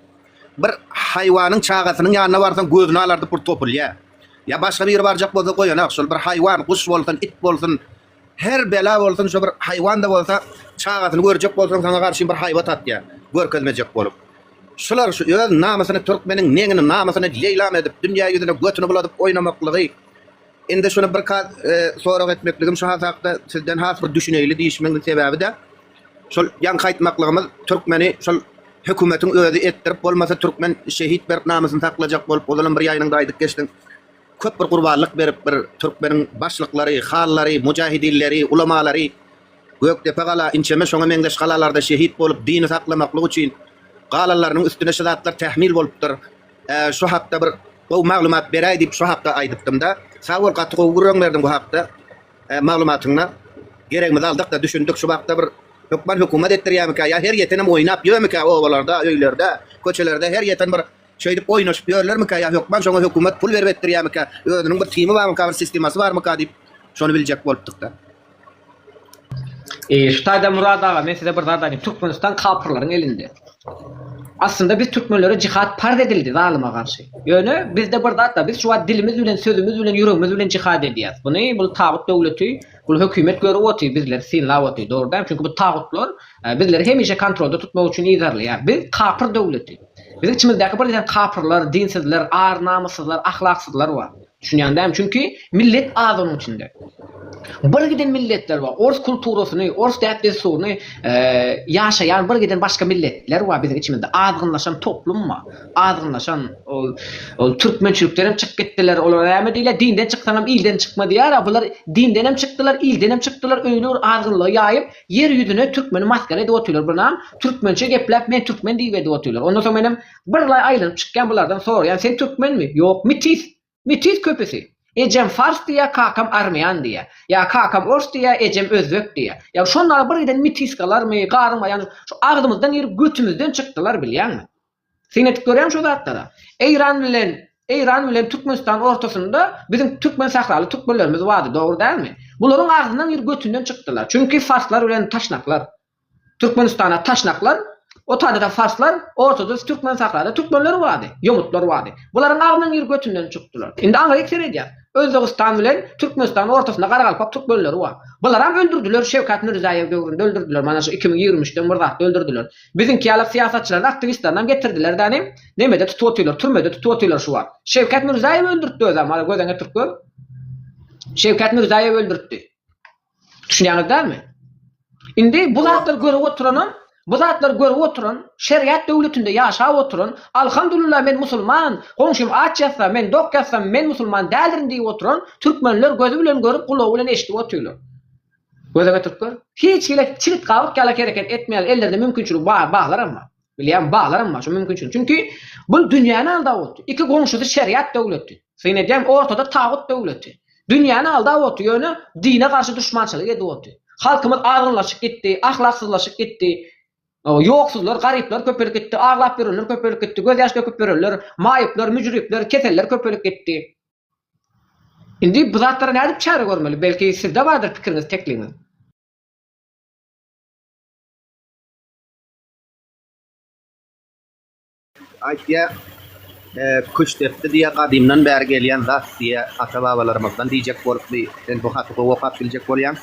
Bir haýwanyň çagasynyň ýanyna barsaň gözüni alardyp bir topulýar. Ýa başga biri barjak bolsa goýanak, şol bir haýwan, guş bolsun, it bolsun, her bela bolsun, şo bir haýwan-da bolsa çagasyny görjek bolsaň saňa garşy bir haýbat atýar, görkezmejek bolup. Şular şu öz namysyny türkmeniň neňini namysyny leýlam edip, dünýä ýüzüne götüni buladyp oýnamaklygy indi şuny bir kaz sorag etmekligim şu hasapda sizden has bir düşüneýli diýişimiň sebäbi-de şol ýaňky aýtmaklygymyz türkmeni şol Hökümetiň özi etdirip bolmasa türkmen şehit berip namysyny saklajak bolup ozalam bir ýaýynyňda aýdyp geçdiň köp bir gurbanlyk berip bir türkmeniň başlyklary hallary mujahidinleri ulamalary Gökdepe gala inçeme şoňa meňzeş galalarda şehit bolup dini saklamaklyk üçin galanlarynyň üstüne şu zatlar tähmil bolupdyr şu hakda bir gowy maglumat beräý diýip şu hakda aýdypdymda sag bol gaty gowy gürrüň berdiň bu hakda maglumatyňda geregimizi aldykda düşündik şu wagtda bir Hökman hökümet etdirýärmikä ýa her ýetenem oýnap ýörmükä obalarda, öýlerde, köçelerde her ýeten bir şeýdip oýnaşyp ýörlermikä ýa hökman şoňa hökümet pul berip etdirýärmikä, özüniň bir timi barmyka, bir sistemasy barmyka diýip şony biljek bolupdykda. E, şu taýda Murad aga men size bir zat aýdayyn. Türkmenistan kapyrlaryň elinde. Aslynda biz türkmenlere jihad parz edildi zalyma garşy. Ýöne bizde bir zat bar. Biz şu wagt dilimiz bilen, sözümiz bilen, ýüregimiz bilen jihad edýäs. Buny bu tagut döwleti Bul hökümet görüp otyr, bizleri synlap otyr. Dogry dälmi? Çünki bu tagutlar bizleri hemişe kontrolda tutmak üçin yzarlaýar. Biz kapyr döwleti. Biziň içimizdäki bir diýen kapyrlar, dinsizler, ar-namyssyzlar, ahlaksyzlar bar. Düşünýäň dälmi? Çünki millet az onuň içinde. Bir giden milletler bar. Ors kulturasyny, ors däp-dessuryny ýaşaýan bir giden başga milletler bar biziň içimizde. Azgynlaşan toplum bar. Azgynlaşan ol ol türkmençilikdenem çykyp gitdiler. Olara näme diýilýär? Dinden çyksaňam ilden çykma diýýär-a. Bular dindenem çykdylar, ildenem çykdylar. Öýle bir azgynlygy ýaýyp, ýer ýüzüne türkmeni masgara edip otyrlar. Bunam türkmençe gepläp men türkmen diýip edip otyrlar. Ondan soň menem birlaý aýlanyp çykýan bulardan soraýan, sen türkmenmi? Ýok, mitis. Mitis köpüsi. Ejem fars diýýär, kakam armýan diýýär. Ýa kakam ors diýýär, ejem özbek diýýär. Ýa şonlara bir giden mitiskalarmy, garyňmy ýa şu agzymyzdan girip götümizden çykdylar bilýäňmi? Syn edip görýäňmi şu zatlara? Eýran bilen Eýran bilen Türkmenistan ortasynda biziň türkmen sähraly türkmenlerimiz bardy, dogry dälmi? Bularyň agzyndan girip götünden çykdylar. Çünki farslar bilen taşnaklar. Türkmenistana taşnaklar, o taýda-da farslar, ortada türkmen sahrada türkmenler bardy, ýomutlar bardy. Bularyň agzyndan girip götünden çykdylar. Indi aňryk seredýäs. Özbegistan bilen Türkmenistanyň ortasynda garagalpak türkmenleri bar. Bularam öldürdiler, Şewkat Mirzaýew döwründe öldürdiler, mana şu 2023-den bir zatda öldürdiler. Biziňki ýaly syýasatçylaryny, aktiwistlerinem getirdiler dänim, nemede tutup otyrlar, türmede tutup otyrlar şu wagt. Şewkat Mirzaýew öldürtdi özem, mana gözeňe getirip gör. Şewkat Mirzaýew öldürtdi. Düşünýäňiz dälmi? Indi bu zatlary görüp oturanam, bu zatlary görüp oturan, şeriat döwletinde ýaşap oturan, Alhamdulillah men musulman, goňşym aç ýatsa, men dok ýatsam, men musulman däldirin diýip oturan türkmenler gözi bilen görüp, gulagy bilen eşidip otyrlar. Göze getirip gör. Hiç hili çigit gabyk ýalak hereket etmeýärler, ellerinde mümkinçilik bar, barlaram bar. Bilýän barlaram bar şu mümkinçilik. Çünki bu dünýäni aldap otdy. Iki goňşusy şeriat döwleti. Syn edýäňmi? Ortada tagut döwleti. Dünýäni aldap otdy, ýöne dine garşy duşmançylyk edip otdy. Halkymyz azgynlaşyp gitdi, ahlaksyzlaşyp gitdi. Ýoksuzlar, garyplar köpelip gitdi, aglap ýörenler köpelip gitdi, gözýaş döküp ýörenler, maýyplar, müjripler, keseller köpelip gitdi. Indi bu zatlara nädip çäre görmeli? Belki sizde bardyr pikiriňiz, teklibiňiz? Aýtýa, Küştdepdi diýýä gadymdan bäri gelýän zat diýýä ata-babalarymyzdan diýjek bolupmy sen bu haty gowy okap biljek bolýaň.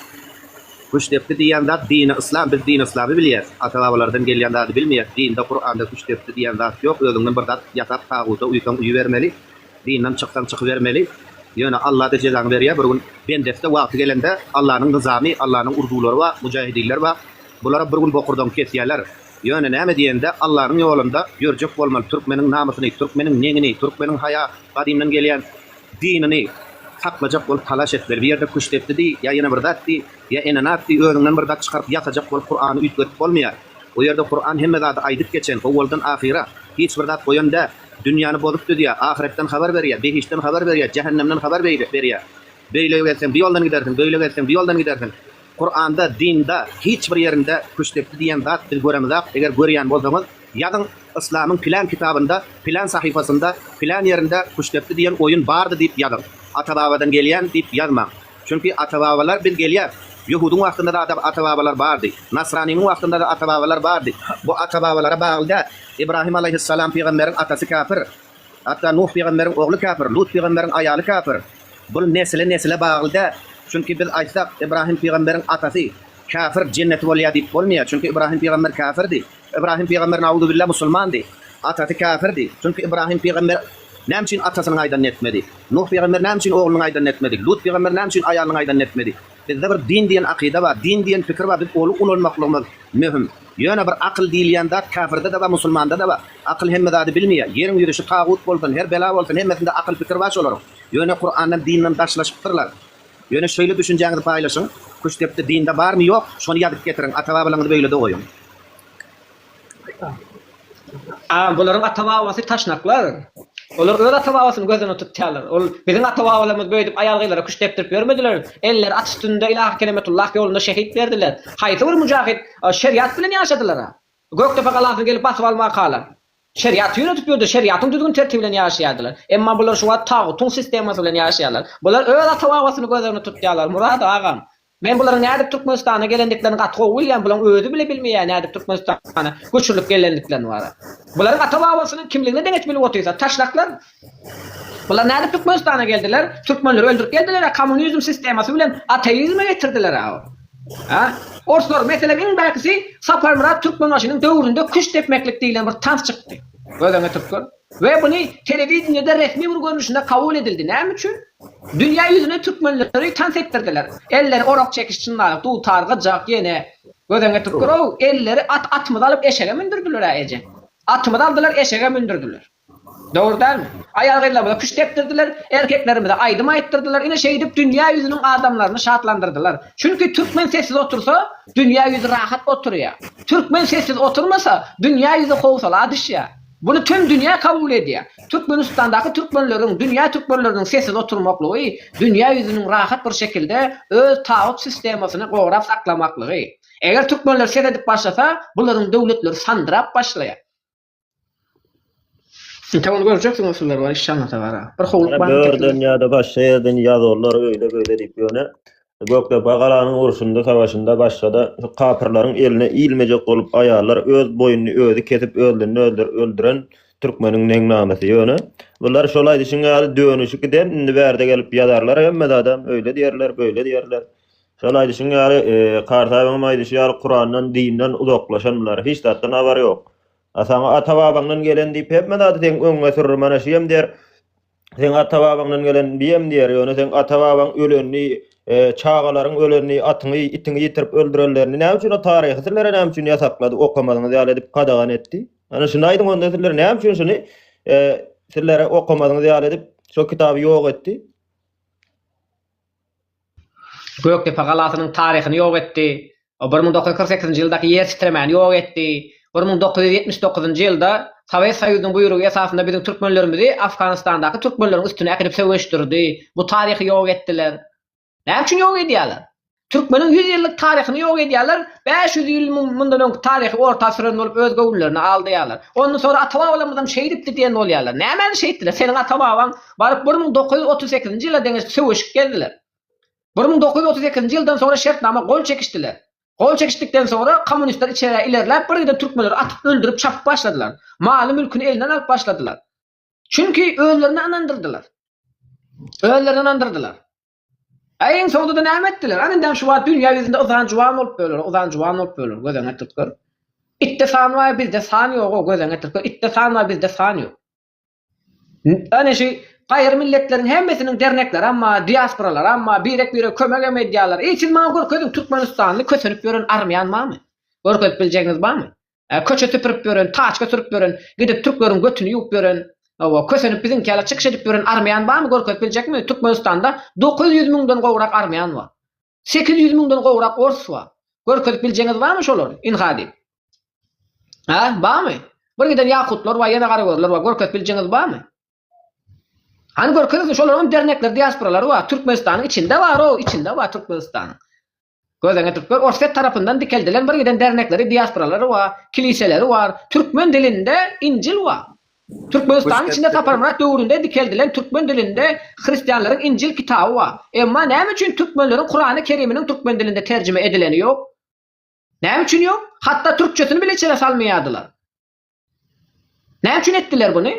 Küştdepdi diýýän zat dini yslam biz dini yslamy bilýäs ata-babalardan gelýän zady bilmeýäs dinde Kuranda küştdepdi diýýän zat ýok özüňden bir zat ýasap taguta uýsaň uýubermeli dinden çyksaň çykybermeli ýöne Allada jezaňy berýä bir gün bendesde wagty gelende Allanyň nyzamy Allanyň urduwlary bar mujahidinler bar bulara bir gün bokurdagyňy kesýäler. Ýöne näme diýende Allanyň ýolunda ýörjek bolmaly türkmeniň namysyny, türkmeniň neňini, türkmeniň haýa gadymdan gelýän dinini saklajak bolup talaş etmeli. Bir ýerde küştdepdi diý, ýa ýene bir zat diý, ýa enenat diý özüňden bir zat çykaryp ýasajak bolup Kurany üýtgedip bolmaýar. O ýerde Kuran hemme zady aýdyp geçen, owaldan ahyra hiç bir zat goýan däl. Dünýäni bozup düzýär, ahyretden habar berýär, behiştden habar berýär, jähennemden habar berýär. Beýle gezseň bu ýoldan gidersiň, beýle gezseň bu ýoldan gidersiň. Kuranda, dinda hiç bir ýerinde küştdepdi diýen zat biz göremizak, eger görýän bolsaňyz ýazyň Yslamyň pilan kitabynda, pilan sahypasynda, pilan ýerinde küştdepdi diýen oýun bardy diýip ýazyň. Ata-babadan gelýän diýip ýazmaň. Çünki ata-babalar biz gelýäs. Ýehudyň wagtynda-da ata-babalar bardy. Nasranynyň wagtynda-da ata-babalar bardy. Bu ata-babalara bagly däl. Ibrahim alaýhyssalam pygamberiň atasy käpir. Hatda Nuh pygamberiň ogly käpir, Lut pygamberiň aýaly käpir. Bul nesile nesile bagly däl. Çünki biz aýtsak, Ibrahim pygamberiň atasy käfir jenneti bolýar diýip bolmaýar. Çünki Ibrahim pygamber käfirdi. Ibrahim pygamber nauzubilla musulmandy. Atasy käfirdi. Çünki Ibrahim pygamber näme üçin atasynyň aýdanyny etmedi? Nuh pygamber näme üçin oglunyň aýdanyny etmedi? Lut pygamber näme üçin aýalynyň aýdanyny etmedi? Bizde bir din diýen akyda bar, din diýen pikir bar, biz ony ulanmaklygymyz möhüm. Ýöne bir akyl diýilýän zat käfirde-de bar, musulmanda-da bar. Akyl hemme zady bilmeýär. Ýeriň ýüzi şu tagut bolsun, her bela bolsun hemmesinde akyl pikir bar şolaryň. Ýöne Kurandan dinden daşlaşypdyrlar. Ýöne şeýle düşünjäňizi paýlaşyň, Küştdepdi dinde barmy ýok, şony ýazyp getiriň, ata-babalaňyzy beýlede goýuň. A bularyň ata-babasy taşnaklar. Olar öz ata-babasyny göz öňünde tutýarlar. Ol biziň ata-babalarymyz beýdip aýal-gyzlara küşt depdirip ýörmediler. Elleri at üstünde ilahy kelimetullah ýolunda şehit berdiler. Haýsy bir mujahid şeriat bilen ýaşadylar-a? Gökdepe galasyny gelip basyp almakalar. Şeriaty ýöredip ýördi, şeriatyň düzgün-tertibi bilen ýaşaýardylar. Emma bular şu wagt tagutyň sistemasy bilen ýaşaýarlar. Bular öz ata-babasyny göz öňünde tutýarlar. Myrat agam, Men bularyň nädip Türkmenistana gelendiklerini gaty gowy bilýän, bulaň özi bile bilmeýär nädip Türkmenistana göçürilip gelendiklerini bara. Bularyň ata-babasynyň kimligine deňeç bilip otyrsa, taşlaklar. Bular nädip Türkmenistana geldiler? Türkmenleri öldürip geldiler-ä, kommunizm sistemasy bilen ateizme getirdiler-ä. Ha? Orslar, meselem, iň bärkisi Saparmyrat Türkmenbaşynyň döwründe küşt depmeklik diýlen bir tans çykdy. Göz öňüne tutup gör. We buny telewideniýede resmi bir görnüşinde kabul edildi. Näme üçin? Dünýä ýüzüne türkmenleri tans etdirdiler. Elleri orak çekiş çyndalyk, dutar, gyjak, ýene. Göz öňüne tutup gör-ow, elleri at atymyzy alyp eşege mündürdiler-ä eje. Atymyzy aldylar, eşege mündürdiler. Dogry dälmi? Aýal-gyzlarymyza küşt depdirdiler, erkeklerimize aýdym aýtdyrdylar. Ine şeýdip dünýä ýüzüniň adamlaryny şatlandyrdylar. Çünki türkmen sessiz otursa, dünýä ýüzi rahat oturýar. Türkmen sessiz oturmasa, dünýä ýüzi howsala düşýär. Buny tüm dünýä kabul edýär. Türkmenistandaky türkmenleriň, dünýä türkmenleriniň sessiz oturmaklygy, dünýä ýüzüniň rahat bir şekilde öz tagut sistemasyny gorap saklamaklygy. Eger türkmenler ses edip başlasa, bularyň döwletleri sandyrap başlaýar. Indi ony görjeksiňiz sizler bar işjanlasa bara. Bir howlukmaň. Börden ýa-da başga ýerden ýazarlar öýle-beýle diýip ýöne Gökdepe galanyň urşunda, savaşynda başga-da şu kapyrlaryň eline ilmejek bolup aýallar öz boýnuny özi kesip özlerini özleri öldüren türkmeniň neň namysy ýöne bular şol aýdyşyň ýaly dönüşi giden indi bärde gelip ýazarlar hemme zadam öýle diýerler beýle diýerler şol aýdyşyň ýaly Kartabyňam aýdyşy ýaly Kurandan dinden uzaklaşan bular hiç zatdan habary ýok a saňa ata babaňdan gelen diýip hemme zady seň öňüňe sürür mana şuýam diýer Seň ata-babaňdan gelen biýem diýer, ýöne seň ata-babaň ölenini, çagalaryň ölenini, atyňy, itiňi ýitirip öldürenlerini näme üçin o taryhy sizlere näme üçin ýasaklady, okamazyňyz ýaly edip gadagan etdi? Ana şuny aýdyň onda sizler näme üçin şuny sizlere okamazyňyz ýaly edip şo kitaby ýok etdi? Gökdepe galasynyň taryhyny ýok etdi. 1948-nji ýyldaky ýer titremäni ýok etdi. 1979-njy ýylda Sowet Soýuzynyň buýrugy esasynda biziň türkmenlerimizi Afganystandaky türkmenleriň üstüne äkidip söweşdirdi. Bu taryhy ýok etdiler. Näme üçin ýok edýärler? Türkmeniň ýüz ýyllyk taryhyny ýok edýärler, 500 ýyl mundan öňki taryhy orta süren bolup öz göwünlerini aldaýarlar. Ondan soňra ata-babalarymyzam şeýdipdi diýen bolýarlar. Nämäni şeýtdiler? Seniň ata-babaň Baryp 1938-nji ýyla deňeç söweşip geldiler. 1938-nji ýyldan soňra şertnama gol çekişdiler. Gol çekişdikden soňra kommunistler içerä ilerläp bir giden türkmenleri atyp öldürip çapyp başladylar. Maly-mülküni elinden alyp başladylar. Çünki özlerine ynandyrdylar. Özlerine ynandyrdylar. A iň soňunda-da näme etdiler? Ana indem şu wagt dünýä ýüzünde yzan-juwan bolup ýörler, yzan-juwan bolup ýörler, göz öňüne getirip gör. Itde san bar, bizde san ýog-ow, göz öňüne getirip gör, itde san bar, bizde san ýok. Ýöne şu gaýry milletleriň hemmesiniň derneklerem bar, diasporalaram bar, birek-birege kömegem edýärler. Eý, siz maňa görkeziň, türkmenistanly kösenip ýören armýan barmy? Görkezip biljegiňiz barmy? Köçe süpürip ýören, taçka sürüp ýören, gidip türkleriň götüni ýuwup ýören, hawa, kösenip biziňki ýaly çykyş edip ýören armýan barmy görkezip biljekmi? Türkmenistanda 900 müňden gowrak armýan bar. 800 müňden gowrak ors bar. Görkezip biljeňiz barmy şolary? Ynha diýip. Hä, barmy? Bir giden ýakutlar bar, ýene garagözler bar. Görkezip biljeňiz barmy? Hany görkeziň, şolaryň hem dernekleri, diasporalary bar. Türkmenistanyň içinde bar-ow, içinde bar Türkmenistanyň. Göz öňüne getirip gör, Orsýet tarapyndan dikeldilen bir giden dernekleri, diasporalary bar, kiliseleri bar. Türkmen dilinde Injil bar. Türkmenistanyň içinde Saparmyrat döwründe dikeldilen türkmen dilinde hristianlaryň Injil kitaby bar. Emma näme üçin türkmenleriň Kurany Keriminiň türkmen dilinde terjime edileni ýok? Näme üçin ýok? Hatda türkçesini bile içere salmaýardylar. Näme üçin etdiler buny?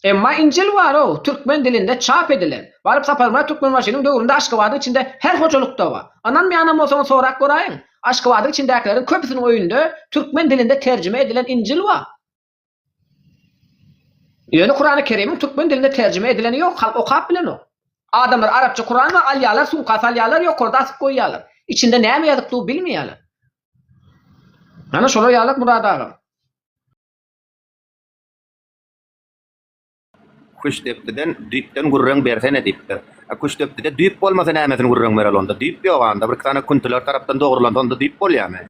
Emma Injil bar-ow, türkmen dilinde çap edilen. Baryp Saparmyrat Türkmenbaşynyň döwründe Aşgabadyň içinde her hojalykda bar. Ynanmaýanam bolsaňyz sorap göräýiň. Aşgabadyň içindäkileriň köpüsiniň öýünde türkmen dilinde terjime edilen Injil bar. Ýöne Kurany Kerimiň türkmen dilinde terjime edileni ýok, halk okap bilenok. Adamlar arapça Kuran bar, alýarlar, sumka salýarlar, ýokarda asyp goýýarlar. Içinde näme ýazykdygy bilmeýärler. Ana şolar ýalak Murad agam. Küştdepdiden düýpden gürrüň bersene diýipdir. A küştdepdide düýp bolmasa nämesini gürrüň bereli onda? Düýp ýok anda. Bir iki sany küntiler tarapdan dogrulansa onda düýp bolýamy?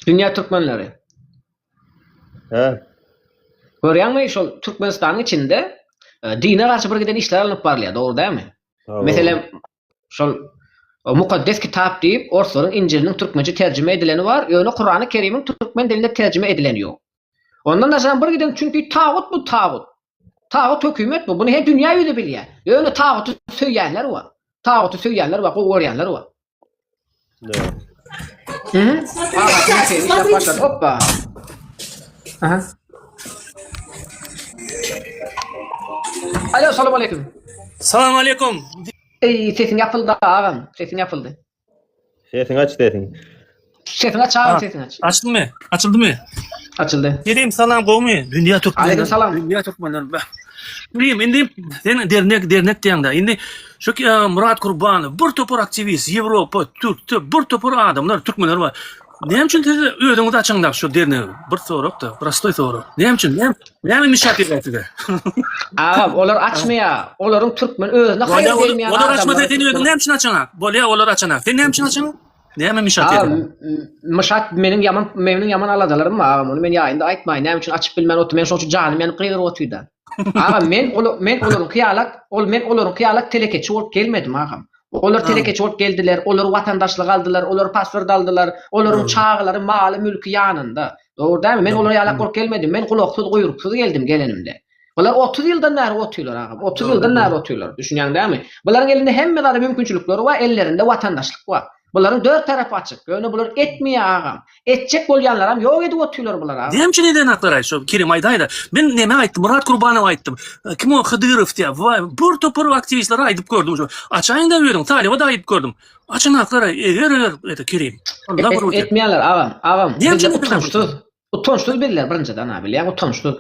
Dünýä türkmenleri. Hä? Görýäňmi, şol Türkmenistanyň içinde e, dine garşy bir giden işler alnyp barylýar, dogry dälmi? Meselem, şol e, mukaddes kitap diýip, orslaryň Injiliniň türkmençe terjime edileni bar, ýöne Kurany Kerimiň türkmen dilinde terjime edileni ýok. Ondan daşary bir giden çünki tagut bu tagut. Tagut hökümet bu. Buny her dünýä ýüzi bilýär. Ýöne taguty söýýänler bar. Taguty söýýänler bar, gowy görýänler bar. Mhm. Başladı. Hoppa. Aha. Alo, salam aleyküm. Salam aleyküm. Ey, sesiň ýapyldy agam, sesiň ýapyldy. Sesiňi aç sesiň. Sesiňi aç agam sesiňi aç. Açyldymy? Açyldymy? Açyldy. Kerim salam gowmy? Dünýä türkmenleri. Aleyküm salam. Dünýä türkmenleri. Bah. Kerim indi sen dernek dernek diýeňde indi şu e, Murat Kurbanow bir topar aktiwist Ýewropa, Türkde bir topar adamlar türkmenler bar. Näme üçin siz özüňiz açaňda şu dernegi? Bir sorak-da, prostoý sorag. Näme üçin? Näme näme mişat edýär size? Agam, olar açmaýar. Olaryň türkmen özüne haýyr gelmeýän adamlar. Olar açmasa sen özüň näme üçin açaňa? Bolýar, olar açana. Sen näme üçin açaňa? Näme mişat edýär? Mişat meniň ýaman meniň ýaman aladalarym bar agam, ony men ýaýynda aýtmaýyn. Näme üçin açyp bilmän otyr? Men şoň üçin janym ýanyp gygyryp otyr-da. Agam, men ol men olaryňky ýalak, ol men olaryňky ýalak telekeçi bolup gelmedim agam. Olar telekeçi bolup geldiler, olar watandaşlyk aldylar, olar pasport aldylar, olaryň çagalary, maly, mülki ýanynda. Dogry dälmi? Men olara ýalak bolup gelmedim. Men gulaksyz, guýruksyz geldim gelenimde. Bular 30 ýyldan bäri otyrlar agam. 30 ýyldan bäri otyrlar. Düşünýäň dälmi? Bularyň elinde hemme zada mümkinçilikleri bar, ellerinde watandaşlyk bar. Bularyň dört tarapy açyk. Ýöne bular etmeýär agam. Etjek bolýanlaram ýok edip otyrlar bular agam. Näme üçin edenaklar aý şo Kerim aýdaýda. Men neme aýtdym Murat Kurbanow aýtdym. Kim o Hydyrow diýä. Waý bir topar aktiwistlere aýdyp gördüm şo. Açaýyňda özüň Talyba da aýdyp gördüm. Açanaklar aý eger eger ete Kerim. Allah bir Etmeýärler agam. Agam bizler utançsyz. Utançsyz bizler birinjiden ha bilýäň utançsyz.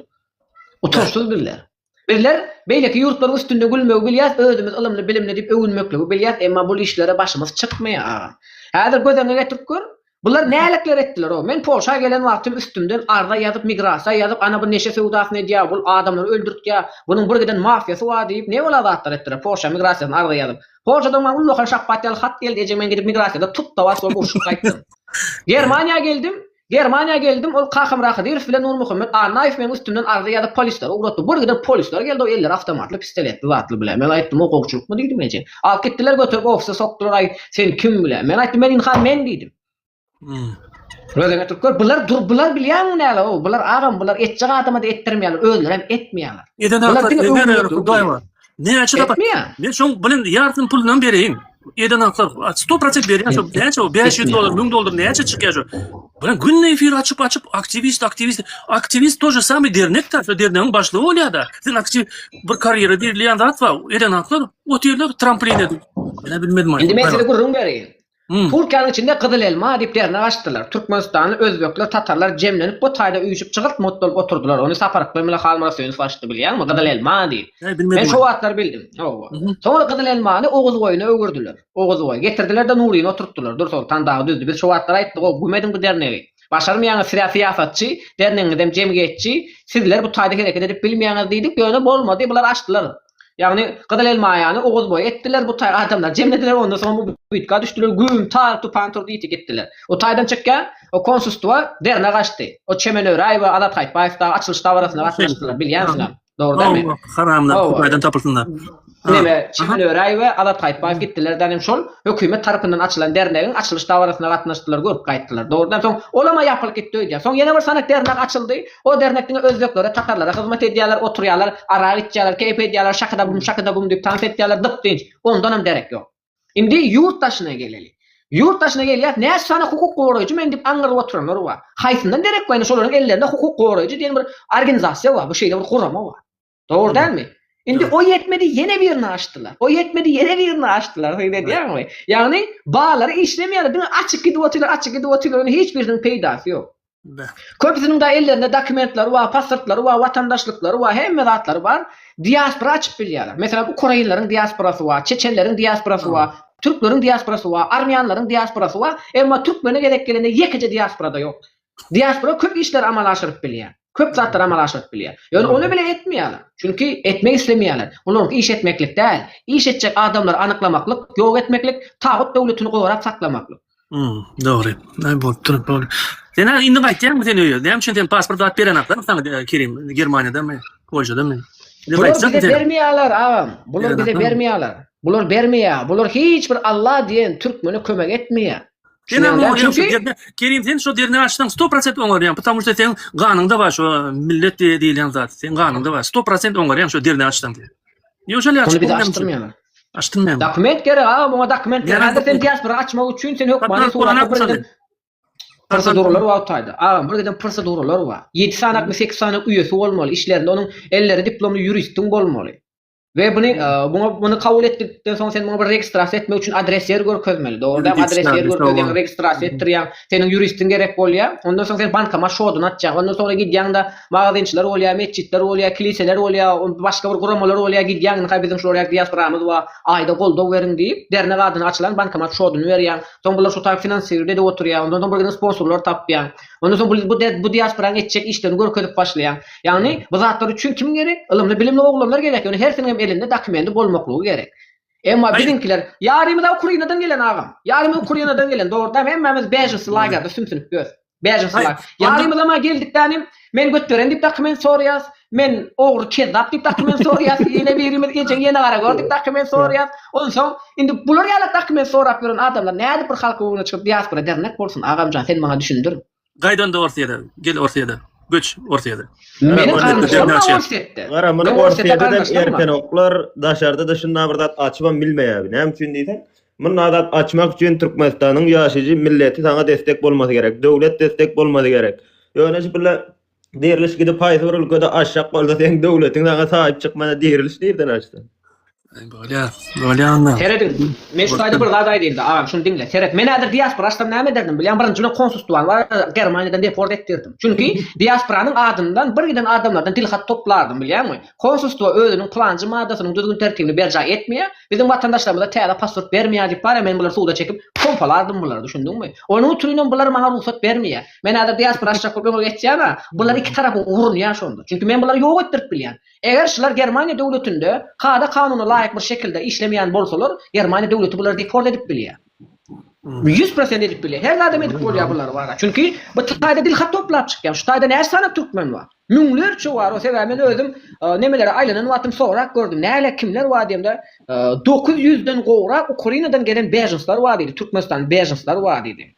Utançsyz bizler. Bizler beýleki ýurtlaryň üstünde gülmegi bilýäs, özümiz ylymly, bilimli diýip öwünmekligi bilýäs, emma bul işlere başymyz çykmaýar, agam. Häzir göz öňüňe getirip gör, bular nälekler etdiler-ow. Men Polşa gelen wagtym üstümden arza ýazyp, migrasiýa ýazyp, ana bu neşe söwdasyny edýär, bul adamlary öldürtýär, bunuň bir giden mafiýasy bar diýip, nebala zatlar etdiler, Polşa migrasiýasyna arza ýazyp. Polşadan maňa ullakan şapbat ýaly hat geldi, eje men gidip migrasiýada tut-da bas bolup urşup gaýtdym. Germaniýa geldim, Germaniýa geldim, ol Kakamyrat Hydyrow bilen Nurmuhammet Annaýew meň üstümden arza ýazyp polislere ugratdy. Bir giden polisler geldi, o elleri awtomatly, pistoletli zatly bile. Men aýtdym, o gowçulykmy diýdim eje. Alyp gitdiler, göterip ofise sokdular, aý, sen kim bile. Men aýtdym, men ynha men diýdim. Gözüňe getirip gör, bular dur, bular bilýäňmi näle, o, bular agam, bular etjek adama-da etdirmeýärler, özleri hem etmeýärler. Eden Bular diňe öwünmekleri bilýär. Näçe tapar? Men şoň bilen ýarsyny pulundan bereýin. Eden aklar 100% berýän şo näçe o 500 dollar, 1000 dollar näçe çykýar şo. Bilen günde efir açyp açyp aktiwist aktiwist aktiwist to же самый dernek da şo dernegiň başlygy bolýar da. Sen aktiw bir karýera diýilýän zat bar. Eden aklar otyrlar tramplin edip. Men bilmedim. Indi men size gürrüň bereýin. Hmm. Türkiýäniň içinde Gyzyl elma diýip dernek açdylar. Türkmenistanly özbekler, tatarlar jemlenip bu taýda üýşüp çygyrt mut bolup oturdylar. Ony Sapar Ykbal bilen Halmyrat Söýünow açdy bilýäňmi? Gyzyl elma diýip. He, bilmedim. Men şo wagtlar bildim. Hawa. Soňra Gyzyl elmany Oguz boýuna öwürdiler. Oguz boýy. Getirdiler-de Nuryny oturtdylar. Dursoltan dagy düzdi. Biz şo wagtlar aýtdyk, o gümediň bu dernegi. Başarmaýaňyz siz-ä syýasatçy, dernegiňizem jemgyýetçi, sizler bu taýda hereket edip bilmeýäňiz diýdik, ýöne bolmady, bular açdylar. Ýagny Gyzyl elmaýany Oguz boýy etdiler, bu taý adamlar jemlediler, ondan soň bu bütga düşdüler, güm, tar, tupan turdy, ýiti gitdiler. O taýdan çykýan o konsulstwa dernek açdy. O Çemen Öräýew, Azat Haýtbaýew dagy açylyş dabarasyna gatnaşdylar, bilýänsiňem. Dogry dälmi? Hawa, haramlar Hawa. Hudaýdan tapylsynlar. Neme, Çemen Öräýew we Azat Haýtbaýew gitdiler dänim şol hökümet tarapyndan açylan dernegiň açylyş dabarasyna gatnaşdylar, görüp gaýtdylar. Dogrudan soň olam-a ýapylyp gitdi öýdýän. Soň ýene bir sanak dernek açyldy. O dernek diňe özbeklere, tatarlara hyzmat edýärler, oturýarlar, arak içýärler, keýp edýärler, şakyda-bum, şakyda-bum diýip tans etýärler, dyp-dynç. Ondanam derek ýok. Indi ýurt daşyna geleli. Ýurt daşyna gelýäs, näçe sany hukuk goraýjy men diýip aňňyryp oturanlar bar. Haýsyndan derek bar indi şolaryň ellerinde hukuk goraýjy diýen bir organizasiýa bar, bu şeýle bir gurama bar. Dogry dälmi? Indi o ýetmedi ýene birini açdylar. O ýetmedi ýene birini açdylar. Syn edýäňmi? Ýagny balary işlemeýärler, diňe açyk gidip otyrlar, açyk gidip otyrlar, ýöne hiç birisiniň peýdasy ýok. Köpüsiniň da ellerinde dokumentleri bar, pasportlary bar, watandaşlyklary bar, hemme zatlary bar. Diaspora açyp bilýärler. Meselem, ukrainleriň diasporasy bar, çeçenleriň diasporasy bar, türkleriň diasporasy bar, armýanlaryň diasporasy bar. Emma türkmene gezek gelende ýekeje diaspora-da ýok. Diaspora köp işleri amala aşyryp bilýär. Köp zatlary amala aşyryp bilýär. Ýöne ony bile etmeýärler. Çünki etmek islemeýärler. Olaryňky iş etmeklik däl. Iş etjek adamlary anyklamaklyk, ýok etmeklik, tagut döwletini gorap saklamaklyk. Hmm, dogry. Aý bolupdyr, boldy. Sen ha indi gaýtýaňmy sen öýe? Näme üçin sen pasport zat berenoklar saňa e, Kerim, Germaniýadamy, Polşadamy? Indi Bular gaýtjakmy bize sen? bermeýärler agam. Bular bize Berenoklarmy? bermeýärler. Bular bermeýär. Bular hiç bir Allah diýen türkmene kömek etmeýär. Sen hem Düşünýäňdä? oňarýaň şu Çünki derne, Kerim sen şu dernek açsaň 100% oňarýaň, потому что seň ganyňda bar şu millet diýilýän zat. Seň ganyňda bar. 100% oňarýaň şu dernek açsaň. Ýoşal Ony açyp bize bolmaýarmy? açdyrmaýarlar. Açdyrmaýarmy? Dokument gerek agam, oňa dokument gerek. Näme Häzir sen dokument? diaspora açmak üçin sen hökmany Pasport suratda bir bolany giden proseduralar bar o taýda. Agam, bir giden proseduralar bar. 7 sanakmy, 8 sanak üýesi bolmaly. Işlerinde onuň elleri diplomly ýuristiň bolmaly. We buny e, buňa buny kabul etdikden soň sen muňa bir registrasiýa etmek üçin adres ýer görkezmeli. Dogry däl, Ýuridik adres ýer çäre, görkezýäň, hawa. registrasiýa etdirýäň. Seniň ýuristiň gerek bolýar. Ondan soň sen bankomat şoduny açýaň. Ondan soňra gidýäň-de magazinçiler bolýar, metjitler bolýar, kiliseler bolýar, başga bir guramalar bolýar, gidýäň, ynha biziň şular ýaly diasporamyz bar, aýda goldaw beriň diýip, dernek adyna açylan bankomat şoduny berýäň. Soň bular şu taýy finansirowat edip oturýar. Ondan soň bir giden sponsorlar tapýaň. Ondan soň bu bu bu diasporanyň etjek işlerini görkezip başlaýaň. Ýagny bu zatlar üçin kim gerek? Ylymly, bilimli oglanlar gerek. Ýöne hersiniň hem elinde dokumendi bolmaklygy gerek. Emma biziňkiler ýarymyz-a Ukrainadan gelen agam. Ýarymyz Ukrainadan gelen. Dogry däl, hemmämiz bejinsi lagerde sümsünip ýörüs. Bejinsi lag. Ýarymyzam-a geldik dänim, men götberen diýip dokument soraýas, men ogry kezzap diýip dokument soraýas, ýene birimiz ejeň ýene gara gör diýip dokument soraýas. Onsoň indi bular ýaly dokument sorap ýören adamlar nädip bir halkyň öňüne çykyp diaspora dernek bolsun agamjan sen maňa düşündir. Gaýt onda Orsýede. Gel Orsýede. Göç Orsýede. Meniň garyndaşlarym bar Orsýetde. Gara muny Meň Orsýetde Orsýede-de garyndaşlarym bar. ertenoklar, daşarda-da şunda bir zat açybam bilmeýär. Näme üçin diýseň, munda zat açmak üçin Türkmenistanyň ýaşaýjy milleti saňa destek bolmasy gerek, döwlet destek bolmasy gerek. Ýöne şu bile diriliş gidip haýsy bir ülkede açjak bolsa seň döwletiň saňa saýyp çykmasa diriliş nirden açsyn? Bolýar, bolýar onda. Serediň, men şu taýda bir zat aýdaýyn-da, agam, şuny diňle, seret, men häzir diaspora açsam näme ederdim bilýäňmi, birinji bilen konsulstwany bar, Germaniýadan deport etdirdim. Çünki diasporanyň adyndan bir giden adamlardan dilhat toplardym bilýäňmi. Konsulstwo özüniň pylanjy maddasynyň düzgün-tertibini berjaý etmeýär, biziň watandaşlarymyza täze pasport bermeýär diýip barýa men bulary suda çekip pompalardym bulary, düşündiňmi? Onuň üçinem bular maňa rugsat bermeýär. Men häzir diaspora açjak bolup öňe geçýän-a, bular iki tarapa urunýar şonda. Çünki men bulary ýok etdirip bilýän. Eger şular Germaniýa döwletinde kada-kanuna laýyk bir şekilde işlemeýän bolsalar, Germaniýa döwleti bulary deport edip bilýär. 100% edip bilýär. Her zadam edip bolýar bulary bara. Çünki bu taýda dilhat toplap çykýar. Şu taýda näçe sany türkmen bar? Müňlerçe bar. O sebäbi men özüm e, nemelere aýlanan wagtym sorap gördüm. Näle kimler bar diýemde, 900 den gowrak Ukrainadan gelen bejensler bar diýdi. Türkmenistan bejensler bar diýdi.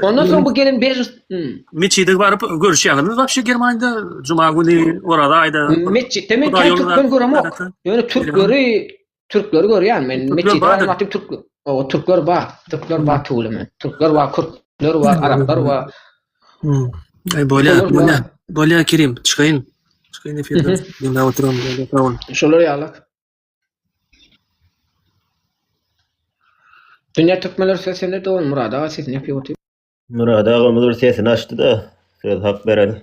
Ondan soň bu gelen bejens hmm. Metjide baryp görüşýäňizmi wapşe Germaniýada juma güni oraza aýda? Metjitde men kän türkmen göremok. Ýöne türkleri türkleri görýän men metjide baran wagtym türk o türkler bar. Türkler bar tüweleme. Türkler bar, kürtler bar, araplar bar. Hmm. Aý bolýar, bolýar. Bolýar Kerim, çykaýyn. Çykaýyn efirden. Diňläp oturan, sag bol. Şolar ýaly. Dünýä türkmenleri söz sende dogan Murad aga sesini ýapyp otyr. Murad agamyz bir sesini açdy-da, söz hak bereli.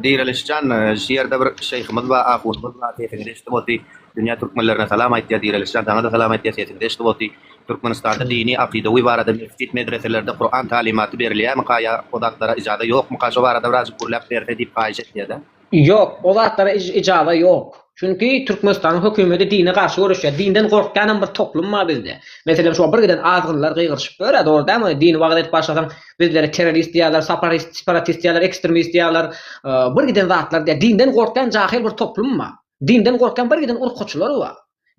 Direlişjan şu ýerde bir şeýhimiz bar ahunymyz bar sesiňizi eşidip oty dünýä türkmenlerine salam aýtýar Direlişjan saňada salam aýtýar sesiňizi eşidip oty Türkmenistanda dini akydawy barada mesjit medreselerde Kuran talymaty berilýärmika ýa o zatlara ijaza ýokmyka şo barada birazjyk gürläp berse diýip haýyş etýärde. Ýok, o zatlara ijaza ýok. Çünki Türkmenistanyň hökümeti dine garşy göreşýär. Dinden gorkýanam bir toplum bar bizde. Meselem, şu bir giden azgynlar gygyryşyp ýör-ä, dogry dälmi? Dini wagyz edip başlasaň, bizlere terrorist diýýärler, saparist, separatist diýýärler, ekstremist diýýärler. Bir giden zatlar diýýär. Dinden gorkýan jahyl bir toplum bar. Dinden gorkýan bir giden urkaçylar bar.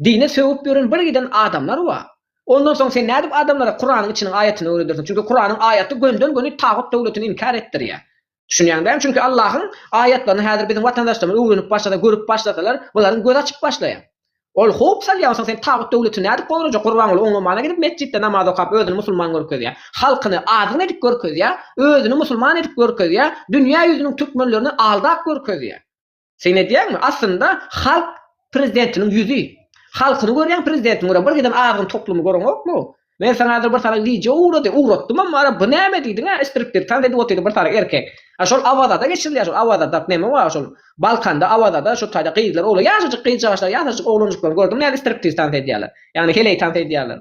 Dine sögüp ýören bir giden adamlar bar. Ondan soň sen nädip adamlara Kuranyň içiniň aýatyny öwredersiň? Çünki Kuranyň aýaty gönden-göni tagut döwletini inkär etdirýär. Düşünýäň dämi? Çünki Allahyň aýatlaryny häzir biziň watandaşlarymyz öwrenip başlasa, görüp başlasalar, bularyň gözi açyp başlaýar. Ol howp salýar, onsoň sen tagut döwletini nädip gorajak? Gurbanguly oňlamana gidip metjitde namaz okap özüni musulman görkezýär. Halkyny azgyn edip görkezýär, özüni musulman edip görkezýär, dünýä ýüzüniň türkmenlerini aldap görkezýär. Sen edýäňmi? Aslynda halk prezidentiniň ýüzi. Halkyny görýäň prezidentini görýäň. Bir giden azgyn toplumy göreňokmy? Men saňa häzir bir sany wideo ugrady, ugratdymam bara bu näme diýdiň-ä striptiz tans edip otyrdy bir sany erkek. A şol Awazada geçirilýär şol Awazada neme bar şol Balkanda Awazada şo taýda gyzlar oglan ýaşajyk gyzjagaşlar ýaşajyk oglanjyklar gördüňmi nädip striptiz tans edýärler. Ýagny heleý tans edýärler.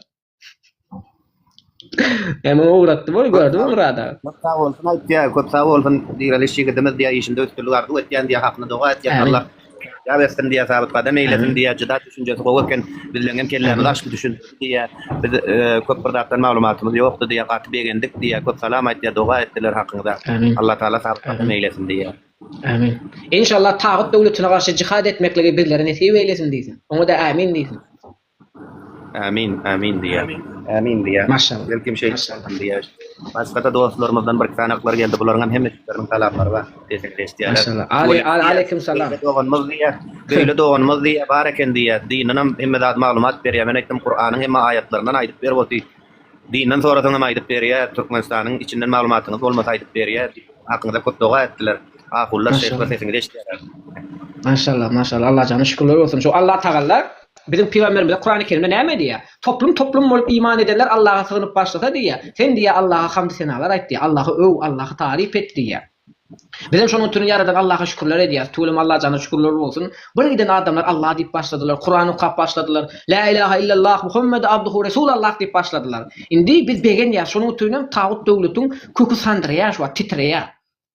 Men muny ugratdym ony gördüňmi Myrat aga? Köp sag bolsun aýtýar, köp sag bolsun Direliş ýigidimiz diýýär, işinde üstünlik arzuw etýän diýýär, hakyna doga etýän, Amin. Allah ýar etsin diýýär, sabyt gadam eýlesin Amin. diýýär, juda düşünjesi gowy eken, bizleňem kellämizi Amin. açdy düşündirdi diýýär, biz köp bir zatdan maglumatymyz ýokdy diýýär, gaty begendik diýýär, köp salam aýtýar, doga etdiler hakyňyza, Amin. Allah Taala sabyt gadam Amin. eýlesin diýýär. Amin. Inşallah tagut döwletine garşy jihad etmekligi bizlere nesip eýlesin diýsin. Oňa-da amin diýsin. Amin, amin diýýär. Amin diýýär. Maşallah. Belkim şeýle Maşallah. diýýär. Başga-da dostlarymyzdan bir sanaklar geldi. Bularyň hem hemmesiniň salamlary bar. Sesiňizi eşidýärler. Maşallah. Ali, ali, aleyküm salam. Beýle doganymyz diýýär. Beýle doganymyz diýýär, bar eken diýýär. Dinden hem hemme zat maglumat berýär. Men aýtdym, Kuranyň hemme aýatlaryndan aýdyp berip otyr. Dinden sorasaň hem aýdyp berýär. Türkmenistanyň içinden maglumatyňyz bolmasa aýdyp berýär diýip, hakyňyza köp doga etdiler. Ahunlar, şeýhler sesiňizi eşidýärler. Maşallah, maşallah. Allajana şükürler bolsun. Şu Allah Tagalla Biziň pygamberimize Kurany Kerimde näme diýýär? Toplum toplum bolup iman edenler Allaha sygynyp başlasa diýýär, sen diýýär Allaha hamdy senalar aýt diýýär, Allahy öw, Allahy taryp et diýýär. Bizem şonuň üçin Ýaradan Allaha şükürler edýäris. Tüweleme Allajana şükürler bolsun. Bir giden adamlar Allah diýip başladylar, Kuran okap başladylar. Lä ilaha illallah Muhammedi abduhu resulallah diýip başladylar. Indi biz begenýäris. Şonuň üçinem tagut döwletiň köki sandyraýar şu wagt, titreýär.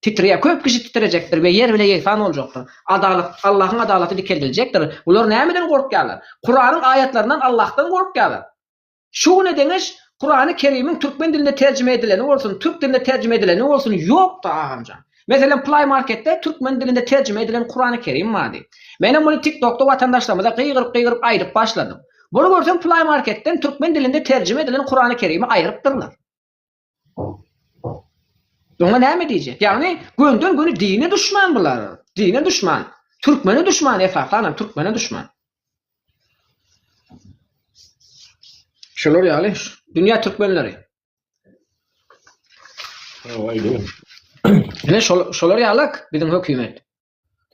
Titreýär. Köp kişi titrejekdir we ýer bile ýegsan boljakdyr. Adalat, Allahyň adalaty dikeldiljekdir. Bular nämeden gorkýarlar? Kuranyň aýatlaryndan Allahdan gorkýarlar. Şu güne deňeç Kurany Kerimiň türkmen dilinde terjime edileni bolsun, türk dilinde terjime edileni bolsun ýokdy agamjan. Meselem Play Marketde türkmen dilinde terjime edilen Kurany Kerim bardy. Menem muny TikTokda watandaşlarymyza gygyryp-gygyryp aýdyp başladym. Bir görsem Play Marketden türkmen dilinde terjime edilen Kurany Kerimi aýrypdyrlar. Oňa näme diýjek? Ýagny gönden-göni dine duşman bular. Dine duşman. Türkmene duşman esasanam türkmene duşman. Şular ýaly dünýä türkmenleri. Ine şol şolar ýalak biziň hökümet.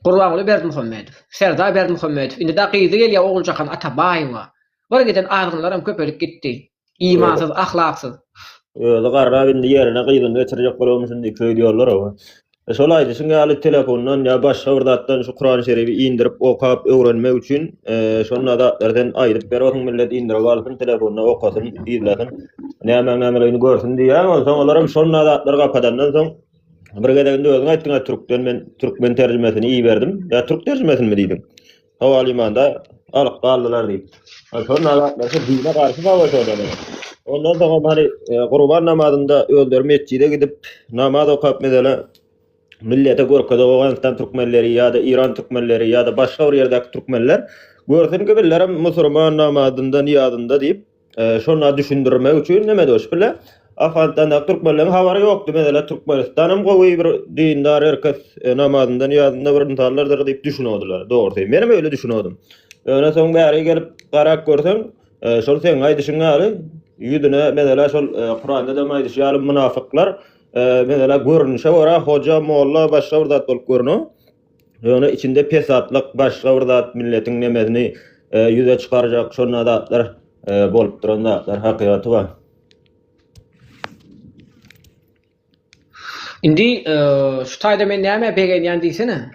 Gurbanguly Berdimuhamedow, Serdar Berdimuhamedow, indi da gyzy gelýär Oguljahan Atabaýewa. Bir giden azgynlaram köpelip gitdi. Imansyz, ahlaksyz. Özi garrap indi ýerine gyzyny geçirjek bolarmyşyn diýip söýdýärler hawa. E şol aýdyşyň ýaly telefondan ýa başga bir zatdan şu Kurany Şeribi indirip okap öwrenmek üçin e, şonda zatlary sen aýdyp berersiň millet indirip alsyn telefonda okasyn, yzlasyn. Nämäň nämeligini görsün diýýäň onsoň olaram şonda zatlary gapadandan soň Bir gezeginde özüň aýtdyň-a türkden men türkmen terjimesini iberdim. Ýa türk terjimesinimi diýdiň? Howalimanda alyp galdylar diýip. Şol nagatlar şu dine garşy savaş olar. Ondan soň hem hani e, gurban namazynda özleri metjide gidip namaz okap mesela millete görkeze Owganystan türkmenleri ýa-da İran türkmenleri ýa-da başga bir ýerdäki türkmenler görsün ki bizlerem musurman namazynda niýazynda diýip Şonda düşündirmek üçin neme doş bile. Afganistandaky türkmenleriň habary ýokdy. Mesela Türkmenistanam gowy bir dindar herkes e, namazynda niýazynda bir ynsanlardyr diýip düşünýärdiler. Dogrusy menem öyle düşünýärdim. Ýöne soň bäri gelip garap görseň, e, şol seň aýdyşyň ýaly ýüzüne mesela şol e, Kuranda da aýdyşy ýaly munafyklar mesela görnüşe görä hoja, molla başga bir zat bolup görünýär. Ýöne içinde pesatlyk başga bir zat milletiň nemesini ýüze çykarjak şonda zatlar. Bolup duran zatlar hakykaty bar. Indi şu taýda men nämä begenýän diýsene.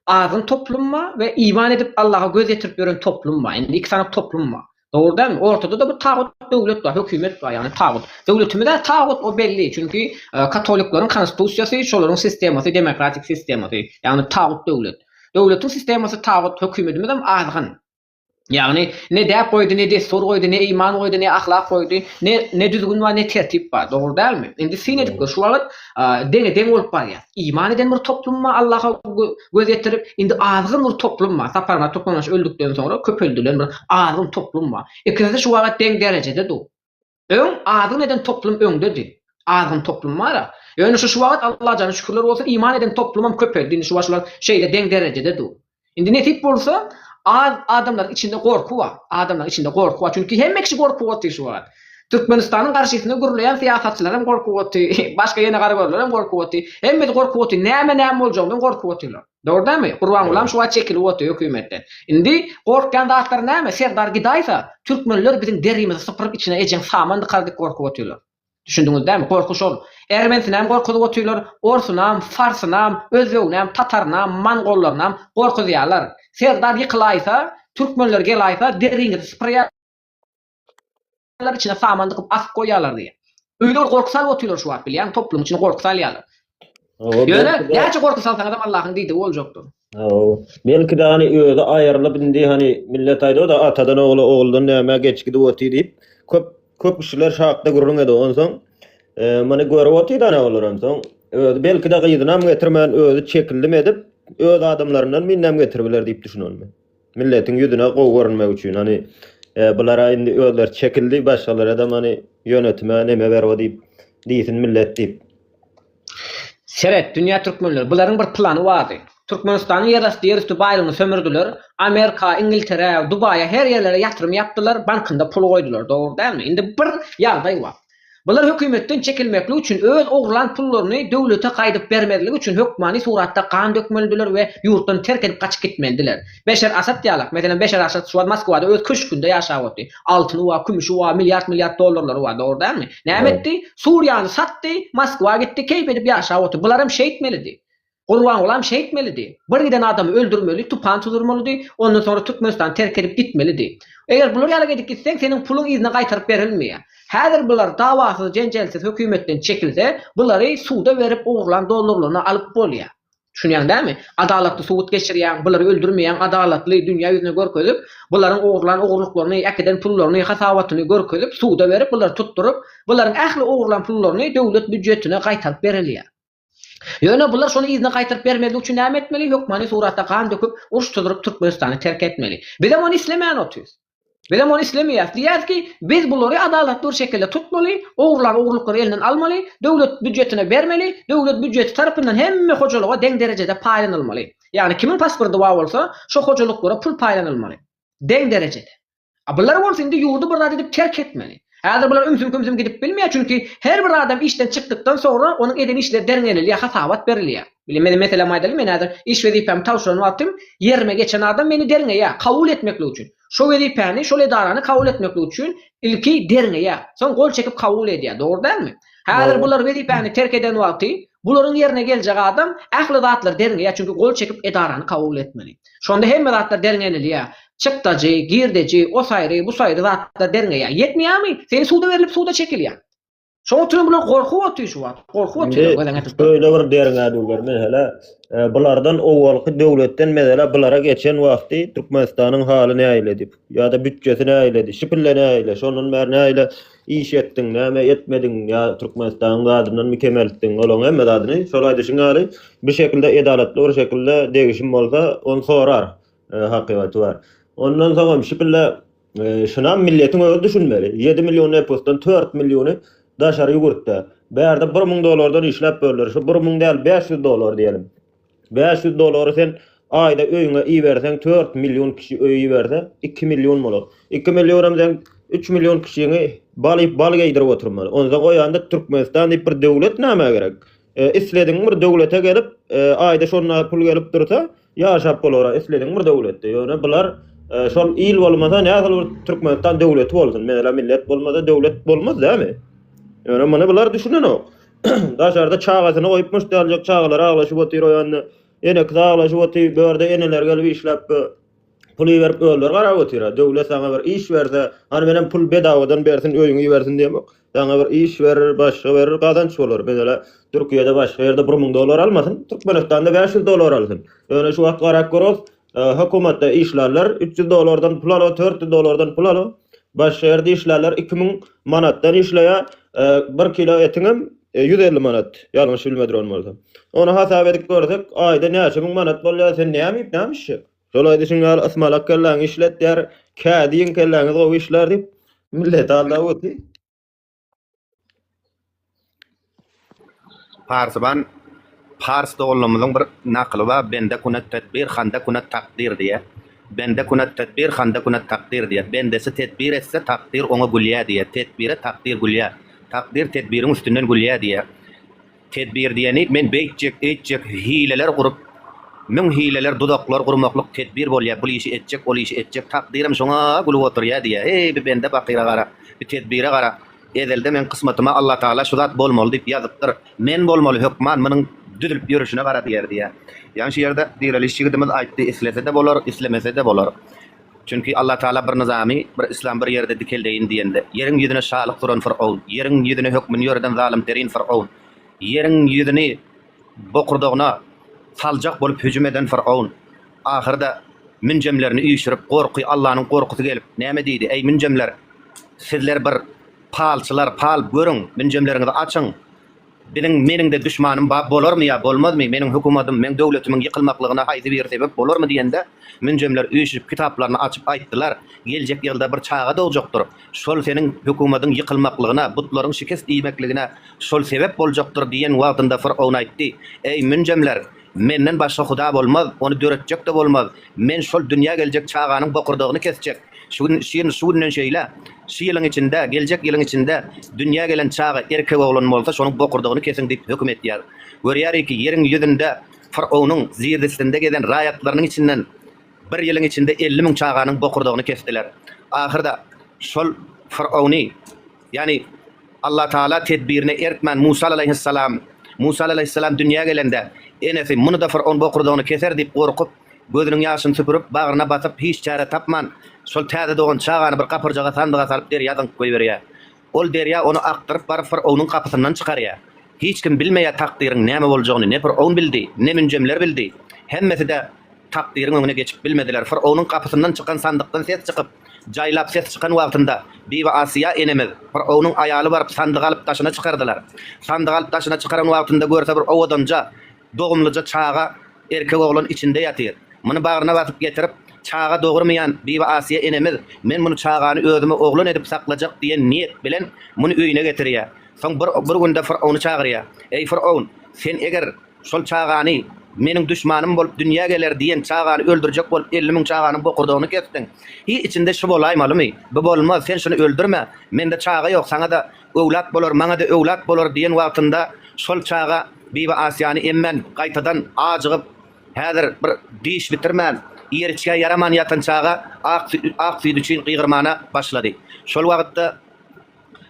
Azgyn toplum bar we iman edip Allaha göz ýetirip ýören toplum bar. Indi iki sany toplum bar. Dogry dälmi? Ortada-da bir tagut döwlet bar, hökümet bar, ýagny tagut. Döwletimiz-ä tagut, o belli. Çünki katolikleriň konstitusiýasy, şolaryň sistemasy, demokratik sistemasy, ýagny tagut döwlet. Döwletiň sistemasy tagut, hökümetimizem azgyn. Ýagny, ne däp goýdy, ne dessur goýdy, ne iman goýdy, ne ahlak goýdy, ne ne düzgün bar, ne tertip bar. Dogry dälmi? Indi syn edip gör, şu wagt deňe-deň bolup barýar. Iman eden bir toplum bar Allaha göz ýetirip, indi azgyn bir toplum bar. Saparmyrat Türkmenbaşy öldükden soňra köpeldilen bir azgyn toplum bar. Ikisi şu wagt deň derejede dur. Öň azgyn eden toplum öňdedi. Azgyn toplum bar-a. Ýöne şu şu wagt Allajana şükürler bolsun iman eden toplumam köpeldi. Indi şu wagt şular şeýle deň derejede dur. Indi nesip bolsa az adamlaryň içinde gorky bar. Adamlaryň içinde gorky bar. Çünki hemme kişi gorkup otyr şu wagt. Türkmenistanyň garşysyna gürleýän syýasatçylar hem gorkup otyr. Başga ýene garagözler hem gorkup otyr. Hemmesi gorkup otyr. Näme näme boljagyndan gorkup otyrlar. Dogry dälmi? Gurbangulam şu wagt çekilip otyr hökümetden. Indi gorkýan zatlary näme? Serdar gidaýsa, türkmenler biziň derimizi sypyryp içine ejeň saman dykar diýip gorkup otyrlar. Düşündiňiz dälmi? Gorky şol. Ermenisinäm gorkuzyp otyrlar, orsunam, farsynam, özbeginäm, tatarynam, mongollarynam gorkuzýarlar. Serdar ýykylaýsa, türkmenler gelaýsa deriňizi sypyrýarlar. içine saman dykyp asyp goýýarlar diýýär. Öýle bir gorky salyp otyrlar şu wagt bilýäňmi toplumyň içine gorky salýarlar. Ýöne näçe gorky salsaňyzam Allahyň diýdigi boljakdyr. Hawa. Belki-de hany özi aýrylyp indi hany millet aýdýar-da atadan ogla oguldan nämä geçip gidip otyr diýip köp köp kişiler şu hakda gürrüň edip onsoň muny görüp otyr da olar onsoň özi belki-de gyzynam getirmän özi çekildim edip öz adamlaryndan birinem getiribiler diýip düşünen men. Milletiň ýüzüne gowy görünmek üçin hany bulara indi özleri çekildi başgalara-da hany ýönetime neme berip diýip diýsin millet diýip. Seret, dünýä türkmenleri, bularyň bir plany bardy. Türkmenistanyň ýerasty ýerüsti baýlygyny sömürdiler, Amerika, Iňgilterä, Dubaýa her ýerlere ýatyrym ýapdylar, bankynda pul goýdular, dogry dälmi? Indi bir ýagdaý bar. Bular hökümetden çekilmeklik üçin öz ogurlan pullaryny döwlete gaýdyp bermezlik üçin hökmany suratda gan dökmelidiler we ýurtdan terk edip gaçyp gitmelidiler. Beşer Asad ýalak, meselem Beşer Asad şu wagt Moskwada öz köşgünde ýaşap otyr. Altyny bar, kümüşi bar, milliard-milliard dollarlary bar, dogry dälmi? Näme etdi? Suriýany satdy, Moskwa gitdi, keýp edip ýaşap otyr. Bularam şeýtmelidi. Gurbangulam şeýtmelidi. Bir giden adamy öldürmeli, tupan tuzurmalydy, ondan soňra Türkmenistany terk edip gitmelidi. Eger bular ýaly edip gitseň, seniň puluň yzyna gaýtaryp berilmeýär. Häzir bular dawasyz, jenjelsiz hökümetden çekilse, bulary suda berip ogurlan dollarlaryny alyp bolýar. Düşünýäň dämi? Adalatly sud geçirýäň, bulary öldürmeýäň, adalatly dünýä ýüzüne görkezip, bularyň ogurlan ogurlyklaryny, äkiden pullaryny, hasabatyny görkezip, suda berip, bulary tutduryp, bularyň ähli ogurlan pullaryny döwlet býujetine gaýtaryp berilýär. Ýöne bular şony yzyna gaýtaryp bermezlik üçin näme etmeli? Hökmany suratda gan döküp, uruş tuzuryp Türkmenistany terk etmeli. Bizem ony islemän otyrys. Bizem ony islemeýäris. Diýýäris ki, biz bulary adalatly bir şekilde tutmaly, ogurlan ogurlyklary elinden almaly, döwlet býujetine bermeli, döwlet býujeti tarapyndan hemme hojalyga deň derejede paýlanylmaly. Ýagny kimiň pasporty bar bolsa, şo hojalyklara pul paýlanylmaly. Deň derejede. A bular bolsa indi ýurdy bir zat edip terk etmeli. Häzir bular ümsüm-kümsüm gidip bilmeýär, çünki her bir adam işden çykdykdan soňra onuň eden işleri derňelilýär, hasabat berilýär. Bile meniň meselämi aýdaly, men häzir iş wezipämi tabşyran wagtym ýerime geçen adam meni derňeýär, kabul etmeklik üçin. Şo wezipäni, şol edarany kabul etmeklik üçin ilki derňeýär, soň gol çekip kabul edýär, dogry dälmi? Häzir bular wezipäni terk eden wagty, bularyň ýerine geljek adam ähli zatlary derňeýär, çünki gol çekip edarany kabul etmeli. Şonda hemme zatlar derňenilýär. Çykdajy, girdeji, o saýry, bu saýry zatlar derňeýär. Ýetmeýärmi? Seni suda berlip suda çekilýär. Şoň üçin bular gorkup otyr şu wagt. Gorkup otyrlar Indi gözeňe tutup. şöyle bir derňä durlar mesele. E, Bulardan owalky döwletden mesele bulara geçen wagty Türkmenistanyň haly nähiledi? Ýa-da bütçesi nähiledi? Şipille nähile? Şondan bäri nähile iş etdiň, näme etmediň ýa Türkmenistanyň zadyndanmy kemeltdiň? Olaň hemme zadyny şol aýdyşyň ýaly bir şekilde edalatly bir şekilde degişim bolsa ony sorar. E, hakykaty bar. Ondan soňam şipille e, şunam milletiň özi düşünmeli. 7 million nepusdan 4 milliony daşary ýurtda. Bärde 1000 dollardan işläp bölüler. Şu 1000 däl 500 dollar diýelim. 500 dollary sen aýda öýüňe iberseň 4 million kişi öýe iberse 2 million bolar. 2 millionam sen 3 million kişiňi bal iýip bal geýdirip oturmaly. Onsoň o ýanda Türkmenistan diýip bir döwlet nämä gerek? E, isledigiň bir döwlete gelip, e, aýda şonda pul gelip dursa, ýaşap bolara isledigiň bir döwletde. Ýöne bular e, Şol il bolmasa nähili bir Türkmenistan döwleti bolsun? Meselem millet bolmasa döwlet bolmaz dämi? Ýöne muny bular düşünenok. Daşarda çagasyny goýupmyş däljek çagalar aglaşyp otyr o ýanda. Eneki aglaşyp otyr, bu ýerde eneler gelip işläp pul iberip özleri garap otyr. Döwlet saňa bir iş berse, hany menem pul bedawadan bersin, öýüňe ibersin diýemok. Saňa bir iş berer, başga berer, gazanç bolar. Meselem, Türkiýede başga ýerde 1000 dollar almasyn, Türkmenistanda 500 dollar alsyn. Ýöne şu wagt garap görüs, Hökümetde işlärler 300 dollardan pul alýar, 400 dollardan pul alýar. Başga ýerde işlärler 2000 manatdan işleýär. Bir kilo etiňem 150 manat, ýalňyş bilmedir bolsam. Ony hasap edip görsek, aýda näçe müň manat bolýar, sen näme iýip, näme içjek? Şol aýdyşyň ýaly ysmalak kelläňi işletýär, kädiň kelläňiz gowy işlär diýip, milleti aldap otyr. Parsyban pars doganlarymyzyň bir nakyly bar, Bende kunet tedbir, handa kunet takdyr diýýär. Bende kunet tedbir, handa kunet takdyr diýýär. Bendesi tedbir etse, takdyr oňa gülýär diýýär. Tedbire takdyr gülýär. Takdyr tedbiriň üstünden gülýär diýýär. Tedbir diýeni men beýtjek, eýtjek hileler gurup, müň hileler, duzaklar gurmaklyk tedbir bolýar, bul işi etjek, ol işi etjek, takdyrym şoňa gülüp oturýar diýýär. Heý, bi bende pakyra gara, bi tedbire gara, ezelde meň kysmatyma Allatagala şu zat bolmaly diýip ýazypdyr, men bolmaly hökman munuň düzülip ýörüşine gara diýer diýýär. Ýagny şu ýerde Direliş ýigidimiz aýtdy, islese-de bolar, islemese-de bolar. Çünki Allatagala bir nyzamy, bir yslam bir ýerde dikeldeýin diýende, ýeriň ýüzüne şalyk suran Fyrown, ýeriň ýüzüne hökmüni ýöreden zalym terin Fyrown, ýeriň ýüzüni bokurdagyna saljak bolup hüjüm eden Fyrown, ahyrda münjemlerini üýşürip, gorky, Allanyň gorkusy gelip, näme diýdi, Eý, münjemler! Sizler bir palçylar, pal görüň, münjemleriňizi açyň, Biziň, meniň-de duşmanym ba bolarmy ýa bolmazmy, meniň hökümadym, meň döwletimiň ýykylmaklygyna haýsy biri sebäp bolarmy diýende, münjemler üýşüp, kitaplaryny açyp aýtdylar, Geljek ýylda bir çaga dogjakdyr, şol seniň hökümadyň ýykylmaklygyna, butlaryň şikest iýmekligine şol sebäp boljakdyr diýen wagtynda Fyrown aýtdy, Eý, münjemler! Menden başga huda bolmaz, ony döretjek-de bolmaz, men şol dünýä geljek çaganyň bokurdagyny kesjek. Şu gün, şu ýyl, şu günden şeýle, şu ýylyň içinde, geljek ýylyň içinde dünýä gelen çaga erkek oglan bolsa, şonuň bokurdagyny kesiň diýip höküm etýär. Görýäriki, ýeriň ýüzünde fyrownyň zirzisinde gezen raýatlarynyň içinden bir ýylyň içinde 50 müň çaganyň bokurdagyny kesdiler. Ahyrda şol fyrowny, ýagny Allatagala tedbirine erkmän Musa alaýhyssalam, Musa alaýhyssalam dünýä gelende, enesi muny-da fyrowyn bokurdagyny keser diýip gorkup, Gözüniň ýaşyny süpürip, bagryna basyp, hiç çäre tapman, şol täze dogan çagany bir gapyrjaga sandyga salyp derýa zyňyp goýberýär. Ol derýa ony akdyryp baryp fyrownyň gapysyndan çykarýar. Hiç kim bilmeýär takdyryň näme boljagyny, ne fyrown bildi, ne münjemler bildi. Hemmesi-de takdyryň öňüne geçip bilmediler. Fyrownyň gapysyndan çykan sandykdan ses çykyp, jaýlap ses çykan wagtynda Bibi Asyýa enemiz, fyrownyň aýaly baryp sandygy alyp daşyna çykardylar. Sandygy alyp daşyna çykaran wagtynda görse bir owadanja, Dogumlyja çaga, erkek oglan içinde ýatyr. Muny bagryna basyp getirip, çaga dogurmaýan Bibi Asyýa enemiz, men muny çagany özüme oglan edip saklajak diýen niýet bilen muny öýüne getirýär. Soň bir bir günde Fyrowny çagyrýar. Eý Fyrown, sen eger şol çagany meniň duşmanym bolup dünýä geler diýen çagany öldürjek bolup 50 müň çaganyň bokurdagyny kesdiň. Hi içinde şu bolaýmalymy? Bu bolmaz, sen şuny öldürme. Mende çaga ýok, saňa-da öwlat bolar, maňa-da öwlat bolar diýen wagtynda şol çaga Bibi Asyýany emmän, gaýtadan ajygyp, häzir bir diş bitirmän, iýer-içgä ýaraman ýatan çaga ak ak süýt üçin gygyrmana başlady. Şol wagtda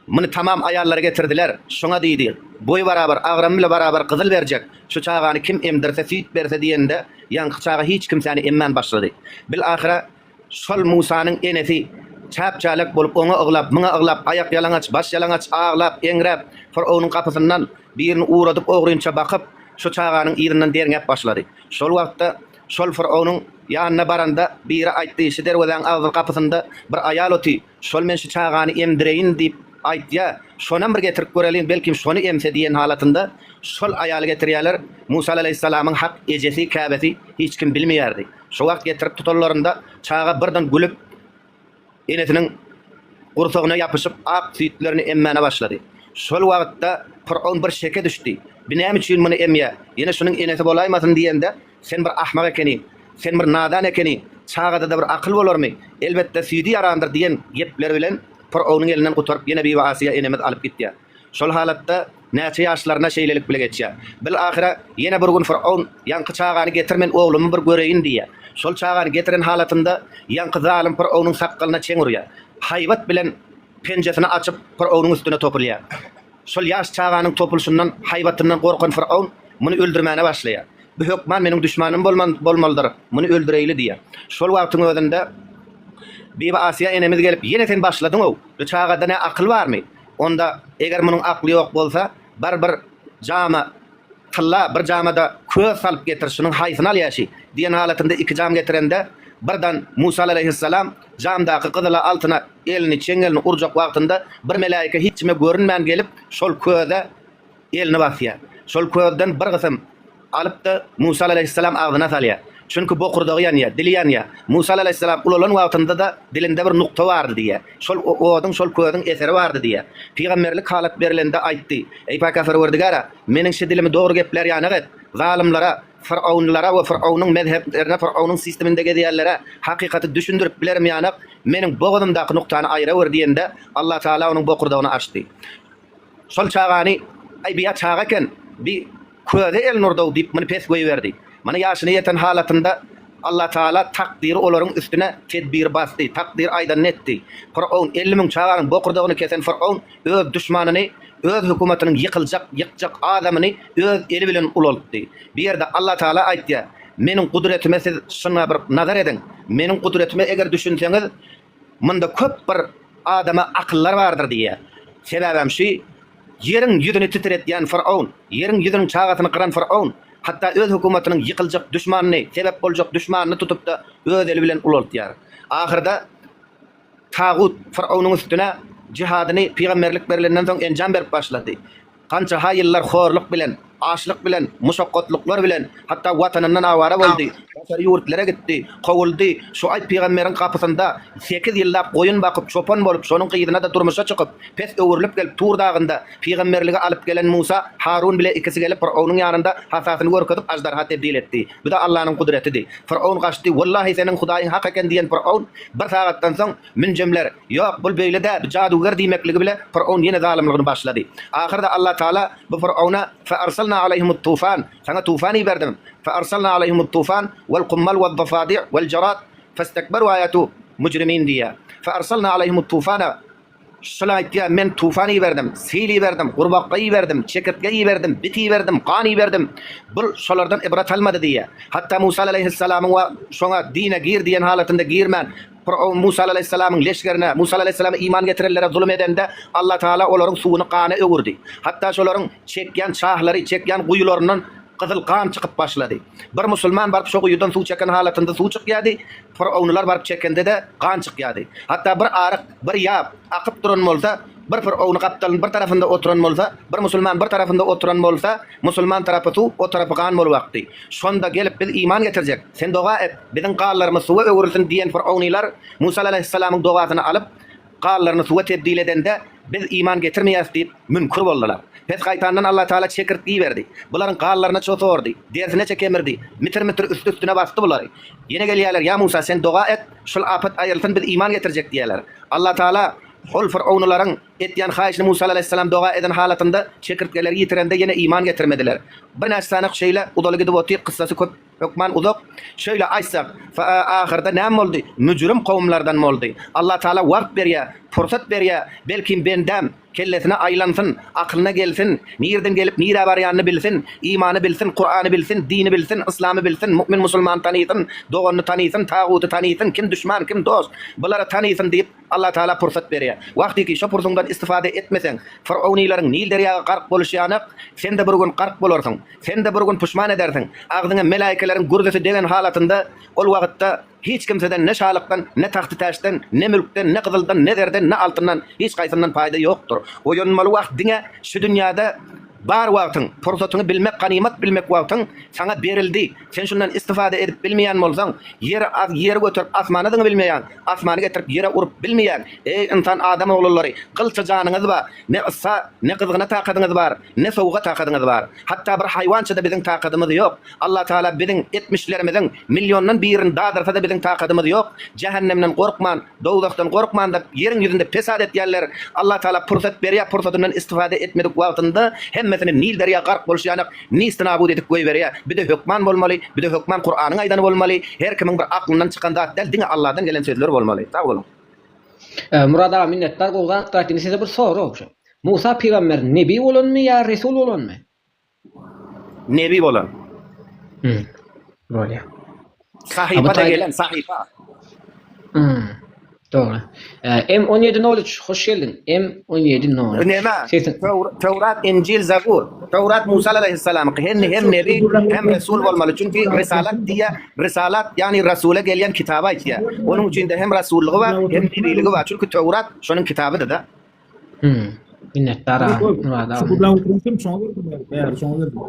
muny tamam aýallara getirdiler. Şoňa diýdi, Boýy barabar, agramy bile barabar gyzyl berjek. Şu çagany kim emdirse, süýt berse diýende, ýaňky çaga hiç kimsäni emmän başlady. Bil-ahyra Şol Musanyň enesi çäp-çälek bolup, oňa yglap, muňa yglap, aýak ýalaňaç, baş ýalaňaç aglap, eňräp, fyrownyň gapysyndan birini ugradyp ogrynça bakyp, şu çaganyň yzyndan derňäp başlady. Şol wagtda şol fyrownyň ýanyna baranda biri aýtdy, Şu derwezäň agzy gapysynda bir aýal oty, şol men şu çagany emdireýin diýip aýtýa, şonam bir getirip göreliň, belkim şony emse diýen halatynda şol aýaly getirýärler. Musa alaýhyssalamyň hak ejesi, käbesi hiç kim bilmeýärdi. Şo wagt getirip tutanlarynda çaga birden gülüp, enesiniň gursagyna ýapyşyp, ak süýtlerini emmäne başlady. Şol wagtda Fyrown bir şeke düşdi. Bi näme üçin muny emýä? Ýene şunuň enesi bolaýmasyn diýende, Sen bir ahmak ekeniň, sen bir nadan ekeniň, çagada-da bir akyl bolarmy? Elbetde süýdi ýarandyr diýen gepler bilen Fyrownyň elinden gutaryp ýene Bibi Asyýa enemiz alyp gitýär. Şol halatda. Näçe ýaşlaryna şeýlelik bile geçýär. Bil ahyra ýene bir gün Fyrown ýaňky çagany getir men oglumy bir göreýin diýýär. Şol çagany getiren halatynda ýaňky zalym Fyrownyň sakgalyna çeň urýar. Haýbat bilen penjesini açyp Fyrownyň üstüne topulýar. Şol ýaş çaganyň topulyşyndan, haýbatyndan gorkan Fyrown muny öldürmäne başlaýar. Bu hökman meniň duşmanym bolmalydyr, muny öldüreýli diýýär. Şol wagtyň özünde Bibi Asyýa enemiz gelip, Ýene sen başladyň-ow, bu çagada nä akyl barmy? Onda, eger munuň akly ýok bolsa, bar bir jama tylla, bir jama-da köz salyp getir, şunuň haýsyny alýa şi? diýen halatynda iki jam getirende, birdan Musa alaýhyssalam jamdaky gyzyla, altyna elini, çeňňelini urjak wagtynda bir meläike hiç kime görünmän gelip, şol köze elini basýar. Şol közden bir gysym alyp-da, Musa alaýhyssalam agzyna salýar. Çünki bokurdagy ýanýar, dili ýanýar. Musa alaýhyssalam ulalan wagtynda-da dilinde bir nukta bardy diýýär. Şol oduň, şol közüň eseri bardy diýýär. Pygamberlik halat berlende aýtdy, Eý päk Perwerdigara, meniň şi dilimi dogry geplär ýanak et. Zalymlara, fyrgawnlara we fyrgawnyň mezheplerine, fyrgawnyň sisteminde gezýänlere hakykaty düşündirip bilerim ýanak, meniň bogazymdaky nuktany aýrawer diýende, Allatagala onuň bokurdagyny açdy. Şol çagany, Aý, bi-ýa çaga eken, bi köze elini urd-ow diýip, muny pes goýberdi. Muny ýaşyna ýeten halatynda Allatagala takdyry olaryň üstüne tedbir basdy, takdyr aýdanyny etdi. Fyrown, 50 müň çaganyň bokurdagyny kesen Fyrown öz duşmanyny, öz hökümetiniň ýykyljak, ýykjak adamyny öz eli bilen ulaltdy. Bu ýerde Allatagala aýtýar, Meniň gudretime siz şuna bir nazar ediň. Meniň gudretime eger düşünseňiz, Munda köp bir adama akyllar bardyr diýýär. Sebäbem şu ýeriň ýüzüni titretýän Fyrown, ýeriň ýüzüniň çagasyny gyran Fyrown, hatda öz hökümetiniň ýykyljak duşmanyny, sebäp boljak duşmanyny tutup-da öz eli bilen ulaltýar. Ahyrda Tagut Fyrownyň üstüne jihadyny pygamberlik berlenden soň enjam berip başlady. Gança-ha ýyllar horluk bilen, açlyk bilen, muşakgatlyklar bilen, hatda watanyndan awara boldy, daşary ýurtlara gitdi, kowuldy, Şuaýb pygamberiň gapysynda sekiz ýyllap goýun bakyp, çopan bolup, şonuň gyzyna-da durmuşa çykyp, pes öwrülip gelip, Tur dagynda pygamberligi alyp gelen Musa, Harun bile ikisi gelip, Fyrownyň ýanynda hasasyny görkezip, aždarha tebdil etdi. Bu-da Allanyň gudretidi. Fyrowyn gaçdy, Wallahy, seniň Hudaýyň hak eken diýen Fyrowyn bir sagatdan soň, Münjemler, Ýok, bul beýle däl, bu jadygär diýmekligi bile Fyrowyn ýene zalymlygyny başlady. Ahyrda Allatagala bu Fyrowna, Fe-arsalna aleýhimut-tufan, Saňa tufan iberdim, Fe-arsalna aleýhimut-tufan, wal-kummal wad-dafadi' wal-jarad, festekberu aýatu mujrimin diýýär. Fe-arsalna aleýhimut-tufana, Şul aýtýar, Men tufan iberdim, sil iberdim, gurbakga iberdim, çekirtge iberdim, bit iberdim, gan iberdim. Bul şolardan ybrat almady diýýär. Hatda Musa alaýhyssalamyň we şoňa dine gir diýen halatynda girmän, Fyrown Musa alaýhyssalamyň leşgerine, Musa alaýhyssalama iman getirenlere zulum edende, Allatagala olaryň suwuny gana öwürdi. Hatda şolaryň çekýän çahlary, çekýän guýularyndan gyzyl gan çykyp başlady. Bir musulman baryp şo guýudan suw çeken halatynda suw çykýardy, Fyrownylar baryp çekende-de gan çykýardy. Hatda bir aryk, bir ýap akyp duran bolsa, bir fyrowny gapdalyn bir tarapynda oturan bolsa, bir musulman bir tarapynda oturan bolsa, musulman tarapy suw, o tarapy gan bolup akdy. Şonda gelip biz iman getirjek, sen doga et, biziň ganlarymyz suwa öwrülsin diýen fyrownylar Musa alaýhyssalamyň dogasyny alyp, ganlaryny suwa tebdil edende, biz iman getirmeýäris diýip, müňkür boldular. Pes gaýtandan Allatagala çekirtgi iberdi. Bularyň ganlaryna ço sordy, derisine-çe kemirdi, mitir-mitir üsti-üstüne basdy bulary. Ýene gelýärler, Ýa Musa, sen doga et, şul apat aýrylsyn, biz iman getirjek diýýärler. Allatagala ol fyrownylaryň etýän haýyşyny Musa alaýhyssalam doga eden halatynda çekirtgeleri ýitirende ýene iman getirmediler. Birnäçe sany şeýle uzaly gidip otyr, kyssasy köp, hökman uzak. Şeýle aýtsak, ahyrda näme boldy? Müjrim kowumlardan boldy. Allatagala wagt berýär, pursat berýär, belkim bendäm, Kellesine aýlansyn, akylyna gelsin, nirden gelip nirä barýanyny bilsin, imany bilsin, Kurany bilsin, dini bilsin, yslamy bilsin, mu'min musulmany tanysyn, doganyny tanysyn, taguty tanysyn, kim duşman, kim dost, bulary tanysyn diýip Allah Tagala pursat berýär. Wagtyky şo pursuňdan istifade etmeseň, Fyrownylaryň Nil derýaga gark boluşy ýanak, sen-de bir gün gark bolarsyň. Sen-de bir gün puşman edersiň. Agzyňa meläikeleriň gürzesi degen halatynda ol wagytda Hiç kimseden ne şalykdan, ne tagty-täçden, ne mülkden, ne gyzyldan, ne zerden, ne altyndan, hiç haýsyndan paýda ýokdur. Oýanmaly wagt diňe şu dünýäde. Bar wagtyň, pursatyňy bilmek ganymat bilmek wagtyň saňa berildi. Sen şundan istifada edip bilmeýän bolsaň, ýeri az ýeri göterip asmana zyňybilmeýäň, asmany getirip ýere urup bilmeýäň. Eý ynsan adam ogullary, gylça janyňyz bar, ne yssa, ne gyzgyna takadyňyz bar, ne sowuga takadyňyz bar. Hatda bir haýwança-da biziň takadymyz ýok. Allatagala biziň etmişlerimiziň milliondan birini dadyrsa-da biziň takadymyz ýok. Jähennemden gorkman, dowzahdan gorkman-da ýeriň ýüzünde pesat etýärler. Allatagala pursat berýär, pursatyndan istifade etmedik wagtynda hemmesini Nil derýa gark bolşy ýanak nisti-nabut edip goýberýär. Bize hökman bolmaly, bize hökman Kuranyň aýdany bolmaly, her kimiň bir aklyndan çykan zat däl, diňe Alladan gelen sözler bolmaly. Sag boluň. Murad aga minnetdar gowy zatlar aýtdyň. Size bir sorag şu. Musa pygamber nebi bolanmy ýa resul bolanmy? Nebi bolan. Hmm. Bolýar. Sahypa-da gelen sahypa. Hmm. Dogry. M 1703 hoş geldiň. M 1703. Näme? Töwrat, Injil, Zabur. Töwrat Musa aleyhisselamyňky. Hem hem nebi, hem resul bolmaly. Çünki risalat diýýär. Risalat, ýagny rasula gelýän kitaby aýtýar. Onuň üçin-de hem rasullygy bar, hem nebiligi bar. Çünki Töwrat şonuň kitabydy-da. Hmm. Minnetdar aga, Murad aga. Şu gürläp oturan kim? Şoňa berdim ben. Bäri şoňa berdim.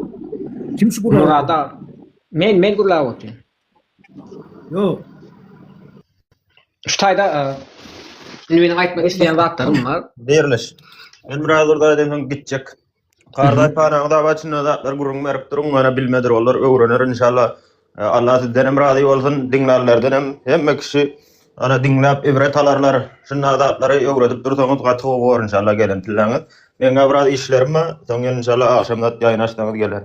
Kim şu gürläp Murad aga. Men men gürläp otyryn. Ýok. Şu taýda e, indi meniň aýtmak isleýän zatlarym bar. Berliş. Men biraz bir zat soň gitjek. Kardaş panaň daba içinde zatlar gürrüň berip duruň, mana bilmedir olar öwrener inşallah. E, Allah sizden hem razy bolsun, diňlärlerden hem hemme kişi ana diňläp ibret alarlar. Şunda zatlary öwredip dursaňyz gaty gowy bolar inşallah gelen tilleňiz. Meň biraz işlerim bar, soň inşallah agşam zat ýaýyn açsaňyz geler.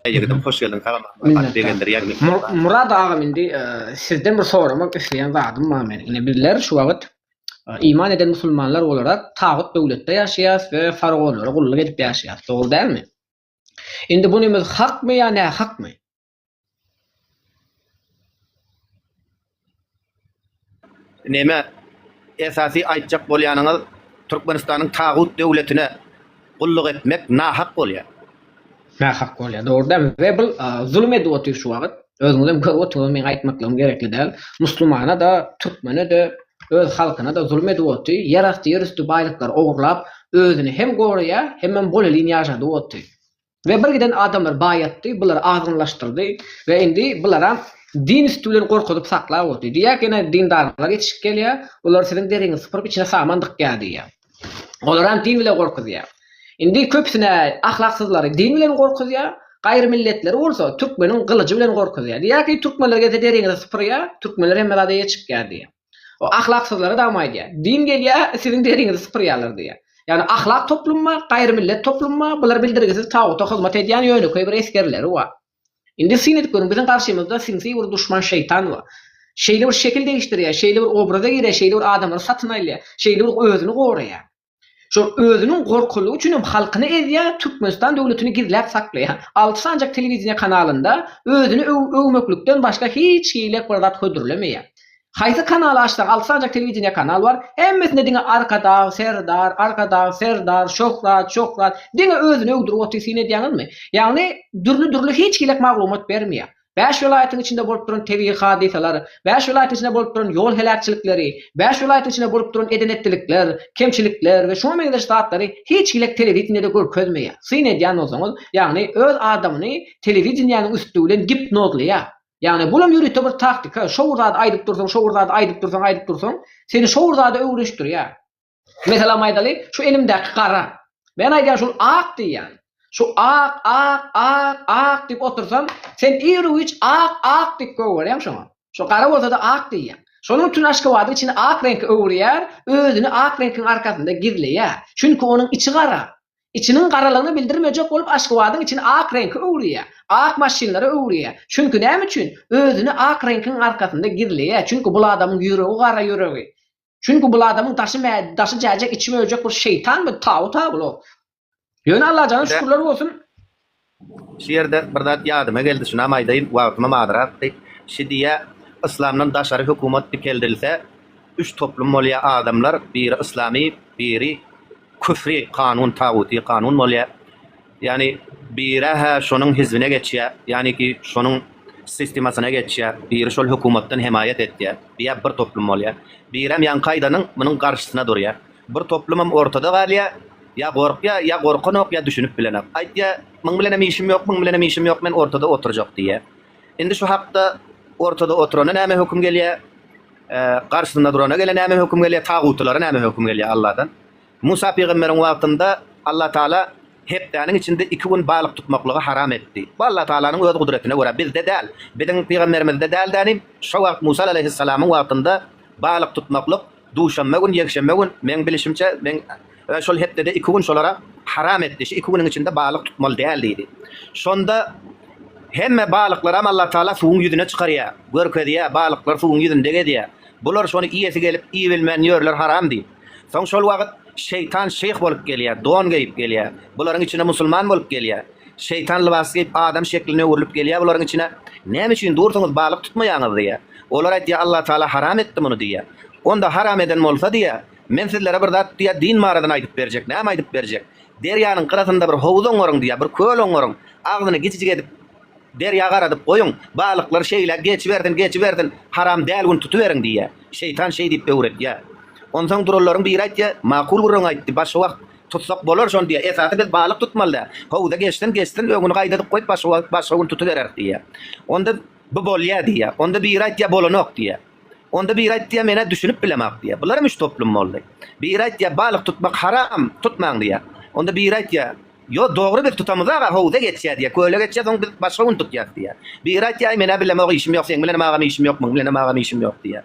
Ýigidim hoş geldiň salam gaty begendirýär meni. Murad agam indi e, sizden bir soramak isleýän zadym bar meniň. Ine bizler şu wagt Iman eden musulmanlar olarak tagut döwletde ýaşaýas we faraonlara gulluk edip ýaşaýas. Dogry dälmi? Indi bunymyz hakmy ýa nähakmy? Neme esasy aýtjak bolýanyňyz Türkmenistanyň tagut döwletine gulluk etmek nahak bolýar. Nähak bolýar, dogry dälmi? We bul zulum edip otyr şu wagt. Özüňizem görüp otyňyz, meň aýtmaklygym gerekli däl. Muslumana-da, türkmene-de, öz halkyna-da zulum edip oty, ýer asty, ýer üsti baýlyklary ogurlap, özüni hem goraýar, hemem bolelin ýaşadyp oty. We bir giden adamlary baýatdy, bulary azgynlaşdyrdy we indi bularam din üsti bilen gorkuzyp saklap oty. Diýýär ki, ine dindarlar ýetişip gelýär, olar siziň deriňizi sypyryp içine saman dykýar diýýär. Olaram din bilen gorkuzýar. Indi köpüsine ahlaksyzlary din bilen gorkuzýar, gaýry milletleri bolsa türkmeniň gylyjy bilen gorkuzýar. Diýýär ki, türkmenler gelse deriňizi sypyrýar, türkmenler hemme zada eýe çykýar diýýär. O ahlaksyzlara dam aýdýar. Din gelýär, siziň deriňizi sypyrýarlar diýýär. Ýagny ahlak toplumy bar, gaýry millet toplumy bar, bular bildirgisiz taguta hyzmat edýän ýönekeý bir esgerleri bar. Indi syn edip görüň, biziň garşymyzda sinsi bir duşman şeýtan bar. Şeýle bir şekil degişdirýär, şeýle bir obraza girýär, şeýle bir adamlary satyn alýar, şeýle bir özüni goraýar. Şol özüniň gorkulygy üçin hem halkyny ezýär, Türkmenistan döwletini gizläp saklaýar. Alty sanjak telewideniýe kanalynda özüni öwmeklikden başga hiç hili bir zat hödürlemeýär. Haýsy kanaly açsaň alty sanjak telewideniýe kanal bar, hemmesinde diňe Arkadag, Serdar, Arkadag, Serdar, Şöhrat, Şöhrat, diňe özüni öwdürip otyr syn edýäňizmi? Ýagny dürli dürli hiç hilek maglumat bermeýär. Bäş welaýatyň içinde bolup duran tebigy hadysalar, bäş welaýatyň içinde bolup duran ýol heläkçilikleri, bäş welaýatyň içinde bolup duran eden-etdilikler, kemçilikler we şuňa meňzeş zatlary hiç hilek telewideniýede görkezmeýär. Syn edýän bolsaňyz, ýagny öz adamyny telewideniýäniň üsti bilen gipnozlaýar. Ýagny bulam ýörite bir taktika, şo bir zady aýdyp dursaň, şo bir zady aýdyp dursaň, aýdyp dursaň, seni şo bir zada öwrenişdirýär. Meselam aýdaly, şu elimdäki gara. Men aýdýan şul ak diýýän. Şu ak, ak, ak, ak diýip otursam, sen iru-giç ak, ak diýip gögerýäň şoňa. Şo gara bolsa-da ak diýýäň. Şonuň üçin Aşgabadyň içini ak reňke öwürýär, özüni ak reňkiň arkasynda gizleýär. Çünki onuň içi gara. Içiniň garalygyny bildirmejek bolup Aşgabadyň içini ak reňke öwürýär. Ak maşynlara öwürýär. Çünki näme üçin? Özüni ak reňkiň arkasynda gizleýär. Çünki bul adamyň ýüregi gara ýüregi. Çünki bul adamyň daşy daşy jäjek içi möjek bir şeýtan bir tawut-a bul. Ýöne Allajana şükürler bolsun. Şu ýerde bir zat ýadyma geldi şunam aýdaýyn wagtymam azrakdy. Şi diýýä yslamdan daşary hökümat dikeldilse üç toplum bolýa adamlar biri yslamy biri küfri kanun taguty kanun bolýa ýagny birä-hä şonuň hizbine geçýä ýagny ki şonuň sistemasyna geçýä biri şol hökümatdan hemaýat etýä diýä bir toplum bolýa birem ýaňky aýdanyň munuň garşysyna durýa bir toplumam ortada galýa. Ýa gorkýa, ýa gorkanok, ýa düşünip bilenok. Aýtýa, Muň bilenem işim ýok, muň bilenem işim ýok, men ortada oturjak diýýä. Indi şu hakda ortada oturana näme höküm gelýä, garşysynda durana gele näme höküm gelýä, tagutylara näme höküm gelýä Alladan? Musa pygamberiň wagtynda Allatagala hepdäniň içinde iki gün balyk tutmaklygy haram etdi. Bu Allatagalanyň öz gudretyna görä, bizde däl, biziň pygamberimizde däl dänim, şo wagt Musa alaýhyssalamyň wagtynda balyk tutmaklyk duşenbe gün, ýekşenbe gün, meň bilişimçe, meň şol hepdede iki gün şolara haram etdi, şu iki günüň içinde balyk tutmaly däl diýdi. Şonda hemme balyklaram Allatagala suwuň ýüzüne çykarýar, görkezýär, balyklar suwuň ýüzünde gezýär. Bular şony iýesi gelip, iýibilmän ýörler haram diýip. Soň şol wagt şeýtan şyh bolup gelýär, don geýip gelýär. Bularyň içine musulman bolup gelýär. Şeýtan lybas geýip adam şekline öwrülip gelýär bularyň içine. Näme üçin dursuňyz balyk tutmaýaňyz diýýär. Olar aýtýar Allatagala haram etdi muny diýýär. Onda haram eden bolsa diýýär, men sizlere bir zat diýýär din baradan aýdyp berjek. Näme aýdyp berjek? Derýanyň gyrasynda bir howuz oňaryň diýýär, bir köl oňaryň. Agzyny kiçijik edip derýa garadyp goýuň. Balyklar şeýle geçibersin, geçibersin, haram däl gün tutuberiň diýýär. Şeýtan şeý diýip öwretýär. Onsoň duranlaryň biri aýtýar, Makul gürrüň aýtdy, başga wagt tutsak bolar şony diýýär. Esasy biz balyk tutmaly däl. Howuza geçsin, geçsin, öňüni gaýdadyp goýup başga wagt, başga gün tutubereris diýýär. Onda bu bolýar diýýär. Onda biri aýtýar, bolanok diýýär. Onda biri aýtýar, men-ä düşünip bilemok diýýär. Bularam üç toplum boldy. Biri aýtýar, balyk tutmak haram, tutmaň diýýär. Onda biri aýtýar, Ýo, dogry biz tutamyzag-a, howuza geçýär diýýär, köle geçýär, soň biz başga gün tutýas diýýär. Biri aýtýar, aý, men-ä bilemok, işim ýok, seň bilenem agam işim ýok, muň bilenem agam işim ýok diýýär.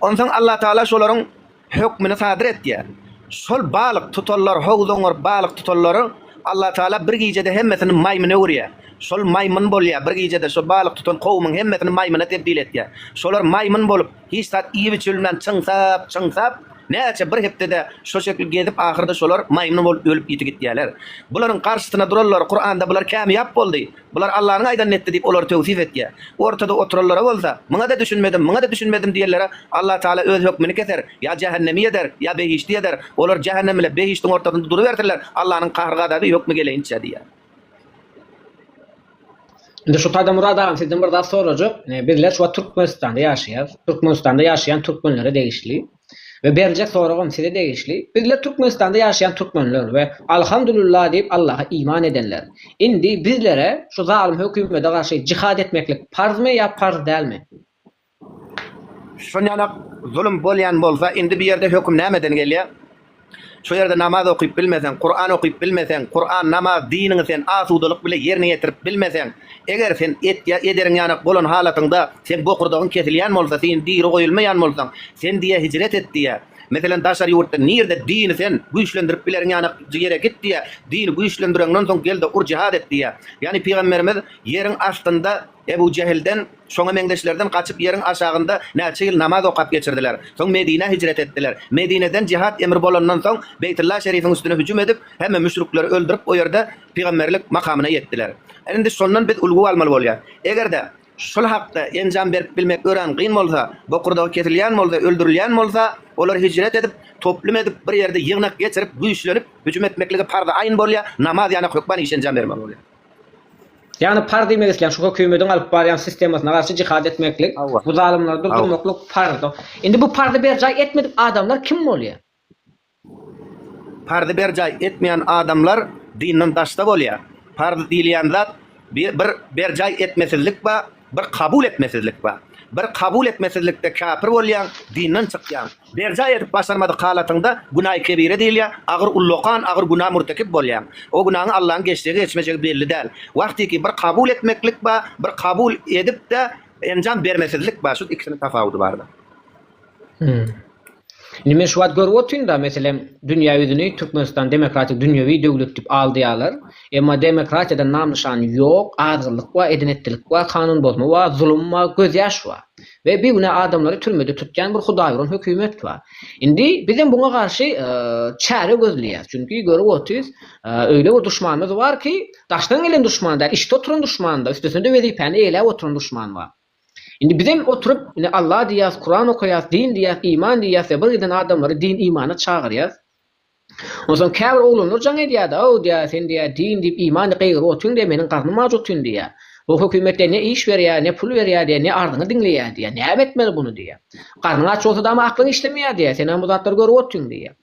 Onsoň Allatagala şolaryň hökmüni sadyr etýär. Şol balyk tutanlar, howuz oňaryp balyk tutanlaryň Allatagala bir gijede hemmesini maýmyna öwürýär. Şol maýmyn bolýar, bir gijede şol balyk tutan kowumyň hemmesini maýmyna tebdil etýär. Şolar maýmyn bolup, Hiç zat iýip-içilmän çyňsap, çyňsap, näçe bir hepdede şo şekil gezip ahyrda şolar maýmyn bolup ölüp ýiti gitýäler. Bularyň garşysyna duranlar Kuranda bular kämiýap boldy, bular Allanyň aýdanyny etdi diýip olary töwsif etýär. Ortada oturanlara bolsa, muňa-da düşünmedim, muňa-da düşünmedim diýenlere Allatagala öz hökmüni keser, ýa jähennemi eder, ýa behişdi eder. Olar jähennem bile behişdiň ortasynda durubersinler, Allanyň kahr-gazaby hökmi geleýinçä diýýär. Indi şu taýda Murad agam sizden bir zat sorajak. Bizler şu wagt Türkmenistanda ýaşaýas. Türkmenistanda ýaşaýan türkmenlere degişli we beriljek soragam size degişli. Bizler Türkmenistanda ýaşaýan türkmenler we Alhamdulillah diýip Allaha iman edenler. Indi bizlere şu zalym hökümede garşy jihad etmeklik parzmy ýa parz dälmi? Şonýalak zulum bolýan bolsa, indi bu ýerde höküm nämeden gelýär? Şu ýerde namaz okyp bilmeseň, Kuran okyp bilmeseň, Kuran, namaz, diniňi sen asudalyk bile ýerine ýetirip bilmeseň, eger sen et ýa ederiň ýanak bolan halatyňda seň bokurdagyň kesilýän bolsa, sen diri goýulmaýan bolsaň, sen diýýär hijret et diýýär. Meselem daşary ýurtda nirde dini sen güýçlendirip bileriň ýanak ýere git diýýär. Dini güýçlendireňden soň gel-de ur jihad et diýýär. Ýagny pygamberimiz ýeriň astynda Ebu Jehilden, şoňa meňzeşlerden gaçyp ýeriň aşagynda näçe ýyl namaz okap geçirdiler. Soň Medinä hijret etdiler. Medineden jihat emri bolandan soň Beýtulla şerifiň üstüne hüjüm edip, hemme müşrikleri öldürip o ýerde pygamberlik makamyna ýetdiler. Indi şondan biz ulgy almaly bolýar. Eger-de şul hakda enjam berip bilmek örän kyn bolsa, bokurdagy kesilýän bolsa, öldürilýän bolsa, olar hijret edip, toplum edip, bir ýerde ýygnak geçirip, güýçlenip hüjüm etmekligi parz-y aýn bolýar, namaz ýanak hökman iş enjam bermeli bolýar. Ýagny parz diýmek isleýän şu hökümediň alyp barýan sistemasyna garşy jihad etmeklik, bu zalymlary durdurmaklyk parz. Indi bu parzy berjaý etmedik adamlar kim bolýar? Parzy berjaý etmeýän adamlar dinden daşda bolýar. Parz diýilýän zat bir berjaý etmesizlik bar, bir kabul etmesizlik bar. Bir kabul etmesizlikde käpir bolýaň, dinden çykýaň. Berjaý edip başarmadyk halatyňda günaýy kebire diýilýär, agyr ullakan agyr günä murtekip bolýaň. O günaňy Allaň geçjegi geçmejegi belli däl. Wagtyky bir kabul etmeklik bar, bir kabul edip-de enjam bermesizlik bar, şu ikisiniň tapawudy bardyr. Indi men şu wagt görüp otyryn-da, meselem, dünýä ýüzüni Türkmenistan demokratik dünýewi döwlet diýip aldaýarlar. Emma demokratiýadan nam-nyşan ýok, azgynlyk bar, eden-etdilik bar, kanun bozma bar, zulum bar, gözýaş bar. We bigünä adamlary türmede tutýan bir hudaýhon hökümet bar. Indi bizem buňa garşy çäre gözleýäris. Çünki görüp otyrys, öýle bir duşmanymyz bar ki, daşdan gelen duşman däl, içde oturan duşman-da, üstesine-de wezipäni eýeläp oturan duşman bar. Indi bizem oturyp, indi Allah diýýäs, Kuran okaýas, din diýýäs, iman diýýäs we bir giden adamlary din-imana çagyrýas. Onsoň käbir oglanlar jaň edýär-de, Ow, diýýär, sen diýýär, din diýip, iman diýip gygyryp otyň diýýär, meniň garnym aç otyn diýýär. Bu hökümet diýýär, ne iş berýär, ne pul berýär diýýär, ne arzyňy diňleýär diýýär. Näme etmeli buny diýýär. Garnyň aç bolsa-da ama aklyň işlemeýär diýýär, senem bu zatlary görüp otyň diýýär.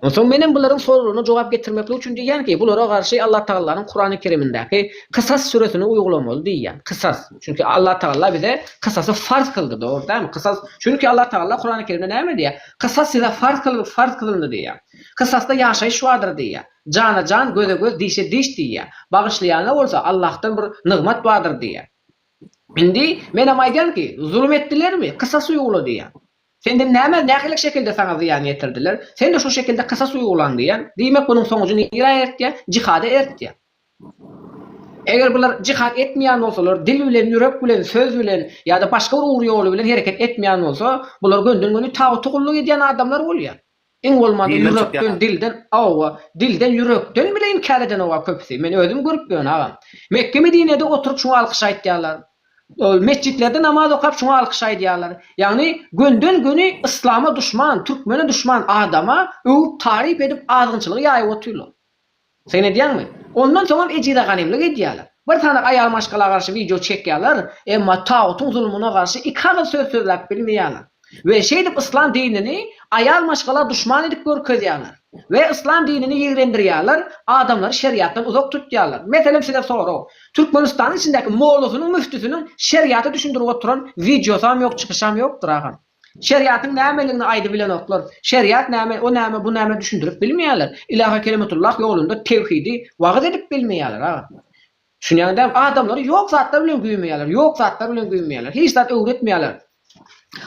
Onsoň menem bularyň soraglaryna jogap getirmeklik üçin diýýän ki, bulara garşy Allah Tagalanyň Kurany Kerimindäki Kysas süresini uýgulamaly diýýän. Kysas. Çünki Allah Tagala bize kysasy farz kyldy, dogry dälmi? Kysas. Çünki Allah Tagala Kurany Kerimde näme diýýär? Kysas size farz kyl, farz kylyndy diýýär. Kysasda ýaşaýyş bardyr diýýär. Jana jan, göze göz, dişe diş diýýär. Bagyşlaýana bolsa Allahdan bir nygmat bardyr diýýär. Indi menem aýdýan ki, zulum etdilermi? Kysas uýgula diýýän. Senden näme, nähili şekilde saňa zyýan ýetirdiler? Sen-de şo şekilde kysas uýgulaň diýýän. Diýmek bunuň soňujy nirä ertýär? Jihada ertýär. Eger bular jihad etmeýän bolsalar, dil bilen, ýürek bilen, söz bilen ýa-da başga bir ugur-ýoly bilen hereket etmeýän bolsa, bular gönden-göni taguta gulluk edýän adamlar bolýar. Iň bolmanda Dinden ýürekden, çykýar. dilden, hawa, dilden, ýürekden bile inkär edenok-a köpüsi. Men özüm görüp ýörün agam. Mekge-Medinede oturyp şuňa alkyş aýtýarlar. Ol metjitlerde namaz okap şuňa alkyş aýdýarlar. Ýagny gönden-göni yslama duşman, türkmene duşman adama öwüp, taryp edip azgynçylygy ýaýyp otyrlar. Sen edýäňmi? Ondan soňam ejize ganymlyk edýärler. Bir sany aýal maşgala garşy wideo çekýärler, emma tagutyň zulmuna garşy iki agyz söz sözläp bilmeýärler. We şeýdip yslam dinini aýal maşgala duşman edip görkezýärler. We yslam dinini ýigrendirýärler, adamlary şeriatdan uzak tutýarlar. Meselem size sorag, Türkmenistanyň içindäki mollasynyň müftüsiniň şeriaty düşündirip oturan wideosam ýok çykyşam ýokdur agam. Şeriatyň nämeligini aýdybilenoklar. Şeriat näme, o näme, bu näme düşündirip bilmeýärler. Ilaha kelimetullah ýolunda tewhidi wagyz edip bilmeýärler aga. Düşünýäňmi däl? Adamlary ýok zatlar bilen güýmeýärler, ýok zatlar bilen güýmeýärler. Hiç zat öwretmeýärler.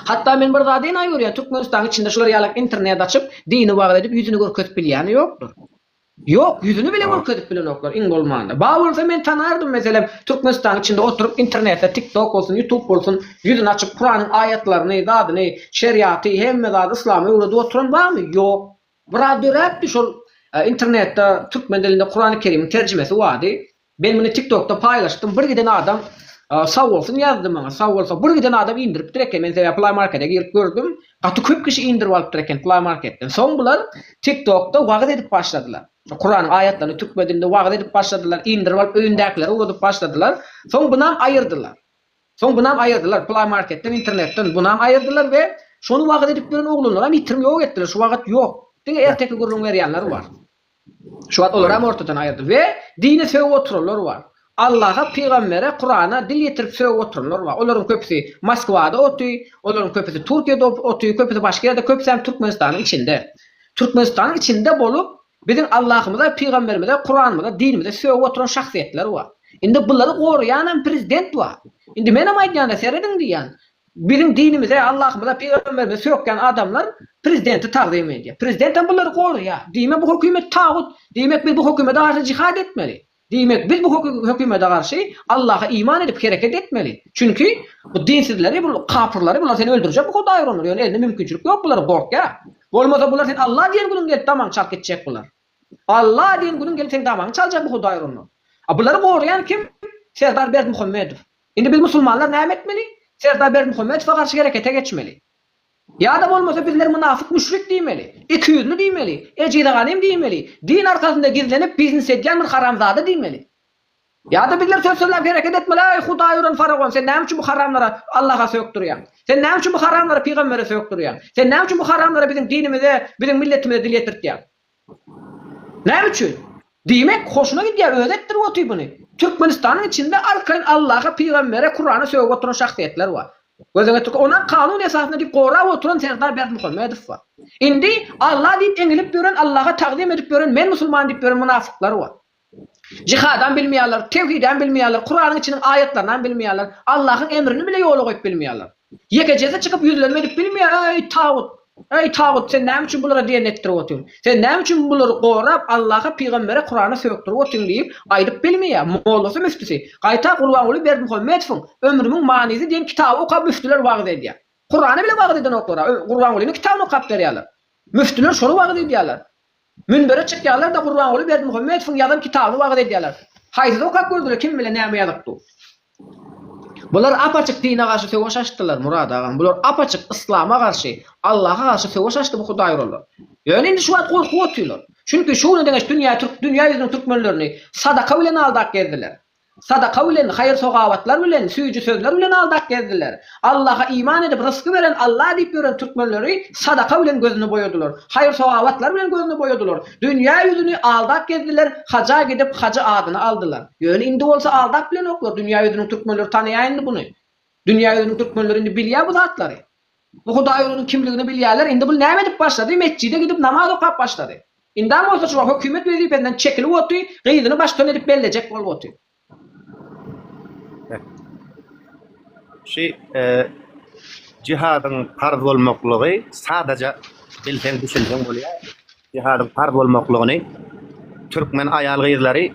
Hatda men bir zady enaýy görýän, Türkmenistanyň içinde şular ýalak internet açyp, dini wagyz edip ýüzüni görkezip bilýäni ýokdur. Ýok, ýüzüni bile görkezip bilenoklar iň bolmanda. Bar bolsa men tanardym meselem Türkmenistanyň içinde oturyp internetde tik tok bolsun ýutub bolsun ýüzüni açyp kuranyň aýatlaryny zadyny şeriaty hemme zady yslamy öwredip oturan barmy? Ýok. Biraz döräpdi şol internetde türkmen dilinde kurany kerimiň terjimesi bardy. Men muny tik tokda paýlaşdym bir giden adam sag bolsun ýazdy maňa sag bolsa bir giden adam indiripdir eken men sebäbi play markete girip gördüm gaty köp kişi indirip alypdyr eken play marketden soň bular tik tokda wagyz edip başladylar şu kuranyň aýatlaryny türkmen dilinde wagyz edip başladylar indirip alyp öýündäkilere ugradyp başladylar soň bunam aýyrdylar soň bunam aýyrdylar play marketden internetden bunam aýyrdylar we şony wagyz edip ýören oglanlaram ýitirim ýok etdiler şu wagyt ýok diňe erteki gürrüň berýänler bar. Şu wagt olaram ortadan aýyrdy we dine sögüp oturanlar bar. Allaha, pygambere, Kurana dil ýetirip sögüp oturanlar bar. Olaryň köpüsi Moskwada oty, olaryň köpüsi Türkiýede oty, köpüsi başga ýerde, köpüsem Türkmenistanyň içinde. Türkmenistanyň içinde bolup, biziň Allahymyza, pygamberimize, Kuranymyza, dinimize sögüp oturan şahsyýetler bar. Indi bulary goraýanam prezident bar. Indi menem aýdýan-da, serediň diýýän. Biziň dinimize, Allahymyza, pygamberimize sökýän adamlar prezidenti tagzym edýär. Prezidentem bulary goraýar. Diýmek bu hökümet tagut. Diýmek biz bu hökümete garşy jihad etmeli. Diýmek biz bu hökümete garşy Allaha iman edip hereket etmeli. Çünki bu dinsizleri, bu kapyrlary bular seni öldürjek bu hudaý uranlar. Ýöne elinde mümkinçilik ýok bular gorkýar. Bolmasa bular sen Allah diýen günüň gelip damagyňy çalyp gitjek bular. Allah diýen günüň gelip seň damagyňy çaljak bu hudaý uranlar. A bulary goraýan kim? Serdar Berdimuhamedow. Indi biz musulmanlar näme etmeli? Serdar Berdimuhamedowa garşy herekete geçmeli. Ýa-da bolmasa bizler mynafyk müşrik diýmeli, ikiýüzli diýmeli, ejizeganym diýmeli, din arkasynda gizlenip biznes edýän bir haramzada diýmeli. Ýa-da bizler söz sözläp hereket etmeli, Eý Hudaý uran faragon sen näme üçin bu haramlara Allaha sökdürýäň? Sen näme üçin bu haramlara pygambere sökdürýäň? Sen näme üçin bu haramlara biziň dinimize, biziň milletimize dil ýetirtýäň? Näme üçin? Diýmek, hoşuna gidýär, özi etdirip otyr buny. Türkmenistanyň içinde arkaýyn Allaha, pygambere, Kurana sögüp oturan şahsyýetler bar. Göz öňüne getir, onam kanun esasynda diýip gorap oturan Serdar Berdimuhamedow bar. Indi Alla diýip eňilip ýören, Allaha tagzym edip ýören, men musulman diýip ýören mynafyklar bar. Jihadam bilmeýärler, tewhidem bilmeýärler, Kuranyň içiniň aýatlarynam bilmeýärler, Allahyň emrini bile ýola goýup bilmeýärler. Ýekejesi çykyp ýüzlenme edip bilmeýär, Eý, tagut! Eý, tagut, sen näme üçin bulara diýen etdirip otyň? Sen näme üçin bulary gorap, Allaha, pygambere, Kurana sökdürip otyň diýip, aýdyp bilmeýär. Mollasy, müftüsi. Gaýta Gurbanguly Berdimuhamedowyň Ömrümiň manysy diýen kitaby okap müftüler wagyz edýär. Kurany bile wagyz edenoklar-a, Gurbangulynyň kitabyny okap berýärler. Müftüler şony wagyz edýärler. Münbere çykýarlar-da Gurbanguly Berdimuhamedowyň ýazan kitabyny wagyz edýärler. Haýsyny okap gördüler kim bilen näme ýazypdy. Bular ap-açyk dine garşy söweş açdylar Murad agam. Bular ap-açyk yslama garşy, Allaha garşy söweş açdy bu hudaýurlar. Ýöne indi şu wagt gorkup otyrlar. Çünki şu güne deňeç dünýä türk dünýä ýüzüniň türkmenlerini sadaka bilen aldap gezdiler. Sadaka bilen, haýyr-sogawatlar bilen, süýji sözler bilen aldap gezdiler. Allaha iman edip rysgy beren Alla diýip ýören türkmenleri sadaka bilen gözüni boýadylar. Haýyr-sogawatlar bilen gözüni boýadylar. Dünýä ýüzüni aldap gezdiler, haja gidip hajy adyny aldylar. Ýöne indi bolsa aldap bilenoklar, dünýä ýüzüniň türkmenleri tanaýar indi buny. Dünýä ýüzüniň türkmenleri indi bilýär bu zatlary. Bu Hudaýogulynyň kimligini bilýärler. Indi bul näme edip başlady? Metjide gidip namaz okap başlady. Indem bolsa şu wagt hökümet wezipesinden çekilip oty, gyzyny baştutan edip bellejek bolup oty. Şu jihadyň parz bolmaklygy sadaja bilseň düşünseň bolýar. Jihadyň parz bolmaklygyny türkmen aýal-gyzlary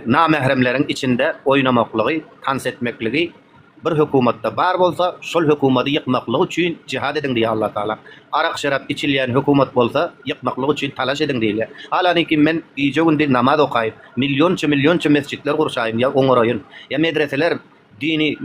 namähremleriň içinde oýnamaklygy, tans etmekligi bir hökümatda bar bolsa, şol hökümady ýykmaklyk üçin jihad ediň diýýär Allah Tagala. Arak-şerap içilýän hökümat bolsa, ýykmaklyk üçin talaş ediň diýilýär. Halaniki men gije-gündiz namaz okaýyn, millionça-millionça mesjitler gurşaýyn ýa oňaraýyn, ýa medreseler dini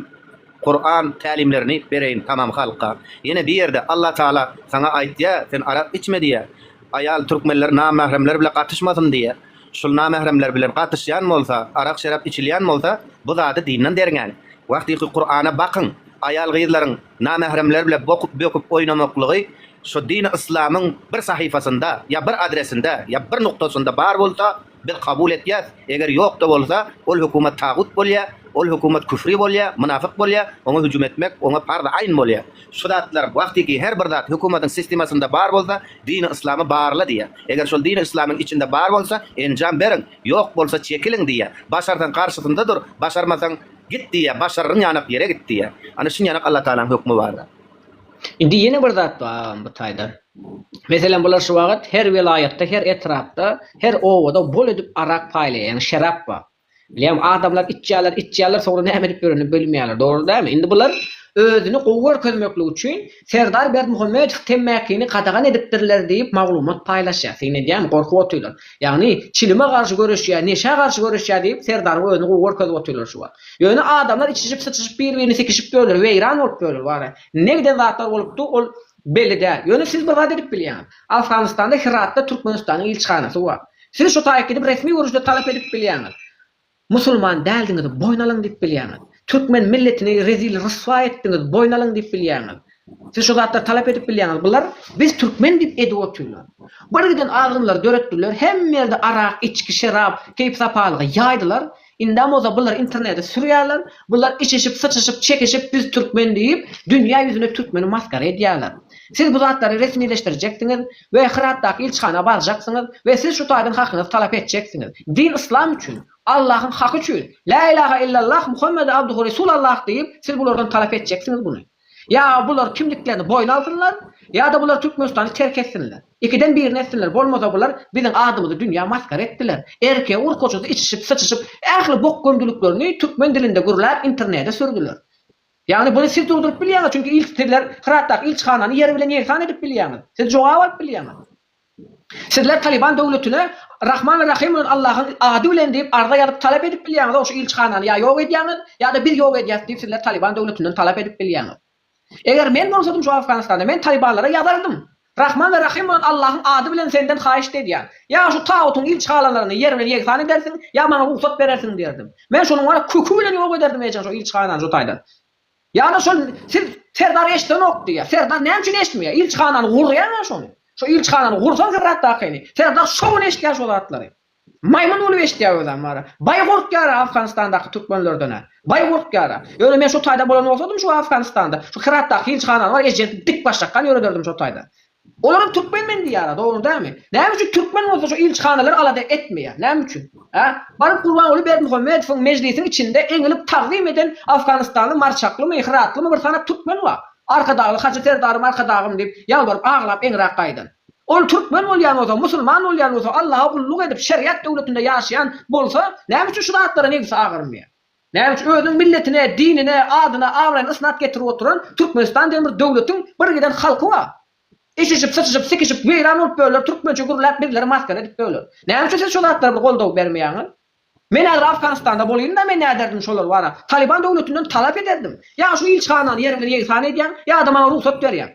Kuran tälimlerini bereýin tamam halka. Ýene bir ýerde Allah Tagala saňa aýtýar, sen arak içme diýýär. Aýal türkmenler namähremler bile gatyşmasyn diýýär. Şul namähremler bilen gatyşýan bolsa, arak-şerap içilýän bolsa, bu zady dinden derňäň. Wagtyky Kurana bakyň, aýal-gyzlaryň namähremler bile bokup böküp oýnamaklygy şu dini yslamyň bir sahypasynda ýa bir adresinde ýa bir nuktasynda bar bolsa, biz kabul etýäs, eger ýok-da bolsa, ol hökümet tagut bolýar, ol hökümet küfri bolýar, mynafyk bolýar, oňa hüjüm etmek oňa parz-y aýn bolýar. Şu zatlar wagtyky her bir zat hökümetiň sistemasynda bar bolsa, dini yslamy barla diýýär. Eger şol dini yslamyň içinde bar bolsa, enjam beriň, ýok bolsa çekiliň diýýär. Başarsaň garşysynda dur, başarmasaň git diýýär, başaryryn ýanak ýere git diýýär. Ana şunýanak Allatagalaň hökmi bar. Indi ýene bir zat bar agam bu taýda. Meselem bular şu wagt her welaýatda, her etrapda, her obada bol edip arak paýlaýar, ýagny şerap bar. Bilýäňmi, adamlar içýärler, içýärler, soňra näme edip ýörenini bilmeýärler. Dogry dälmi? Indi bular özüni gowy görkezmeklik üçin Serdar Berdimuhamedow temmäkini gadagan edipdirler diýip maglumat paýlaşýar. Syn edýäňmi, gorkup otyrlar. Ýagny çilime garşy göreşýär, neşä garşy göreşýär diýip Serdaryň özüni gowy görkezip otyrlar şu wagt. Ýöne adamlar içişip, syçyşyp bir-birini sikişip ýörler, weýran bolup ýörler wara. Ne giden zatlar bolupdy, ol belli däl. Ýöne siz bir zat edip bilýäňiz. Afganystanda Heratda Türkmenistanyň ilçihanasy bar. Siz şu taýyk gidip resmi görnüşde talap edip bilýäňiz. Musulman däldiňiz boýun alyň diýip bilýäňiz. Türkmen milletini rezil ryswa etdiňiz boýun alyň diýip bilýäňiz. Siz şu zatlary talap edip bilýäňiz. Bular biz türkmen diýip edip otyrlar. Bir giden azgynlary döretdiler. Hemme ýerde arak, içki, şerap, keýp-sapalygy ýaýdylar. Indem bolsa bular internete sürýärler. Bular içişip, syçyşyp, çekişip biz türkmen diýip dünýä ýüzüne türkmeni masgara edýärler. Siz bu zatlary resmileşdirjeksiňiz we Hyratdaky ilçihana barjaksyňyz we siz şu taýdan hakyňyzy talap etjeksiňiz. Din yslam üçin, Allahyň haky üçin, Lä ilaha illallah Muhammede abduhu resulallah diýip siz bulardan talap etjeksiňiz buny. Ýa bular kimliklerini boýun alsynlar, ýa-da bular Türkmenistany terk etsinler. Ikiden birini etsinler, bolmasa bular biziň adymyzy dünýä masgara etdiler. Erkegi urkaçysy içişip, syçyşyp, ähli bok gömdüliklerini türkmen dilinde gürläp internede sürdüler. Ýagny buny siz durduryp bilýäňiz, çünki ilk sizler Hyratdaky ilçihanany ýer bilen ýegsan edip bilýäňiz. Siz jogap alyp bilýäňiz. Sizler Talyban döwletine Rahman we Rahym bolan Allahyň ady bilen diýip arza ýazyp talap edip bilýäňiz, şu ilçihanany ýa ýok edýäňiz, ýa-da biz ýok edýäs diýip sizler Talyban döwletinden talap edip bilýäňiz. Eger men bolsadym şu Afganystanda men Talybanlara ýazardym. Rahman we Rahym bolan Allahyň ady bilen senden haýyşt edýän. Ýa şu tagutyň ilçihanalaryny ýer bilen ýegsan edersiň, ýa maňa rugsat berersiň diýerdim. Men şonuň wara köki bilen ýok ederdim ejeň şo ilçihanany şo taýdan. Ýa-da şol siz Serdar eşdenok diýýär. Serdar näme üçin eşitmeýär? Ilçihanany gurýaň-a şony. Şo ilçihanany gursaň Heratdakyny, Serdar şo gün eşitýär şo zatlary. Maýmyn bolup eşitýär özem wara. Baý gorkýar-a Afganistandaky türkmenlerden-ä. Baý gorkýar-a. Ýöne men şo taýda bolan bolsadym şu Afganistanda, şu Heratdaky ilçihanany bar ejesi dik başakgan ýörederdim şo taýda. Olaram türkmen men diýýärä dogry dälmi? Näme üçin türkmen bolsa şu ilçihanalar alada etmeýär? Näme üçin? Hä? Baryp Gurbanguly Berdimuhamedowyň mejlisiň içinde eňilip tagzym eden Afganistanly marçaklymy, hyratlymy bir sanak türkmen bar. Arkadagly Hajy Serdarym Arkadagym diýip ýalbaryp aglap eňräk gaýdan. Ol türkmen bolýan bolsa, musulman bolýan bolsa, Allaha gulluk edip şeriat döwletinde ýaşaýan bolsa, näme üçin şu zatlara nebsi agyrmaýar? Näme üçin özüniň milletine, dinine, adyna, abraýyna ysnat getirip oturan Türkmenistan diýen bir döwletiň bir giden halky bar. Içişip, syçyşyp, sikişip, weýran bolup ýörler, türkmençe gürläp bizleri masgara edip ýörler. Näme üçin siz şo zatlara bir goldaw bermeýäňiz? Men häzir Afganystanda bolýyn-da men näderdim şolar bara? Talyban döwletinden talap ederdim. Ýa şu ilçihanany ýer bilen ýegsan edýäň, ýa-da maňa rugsat berýäň.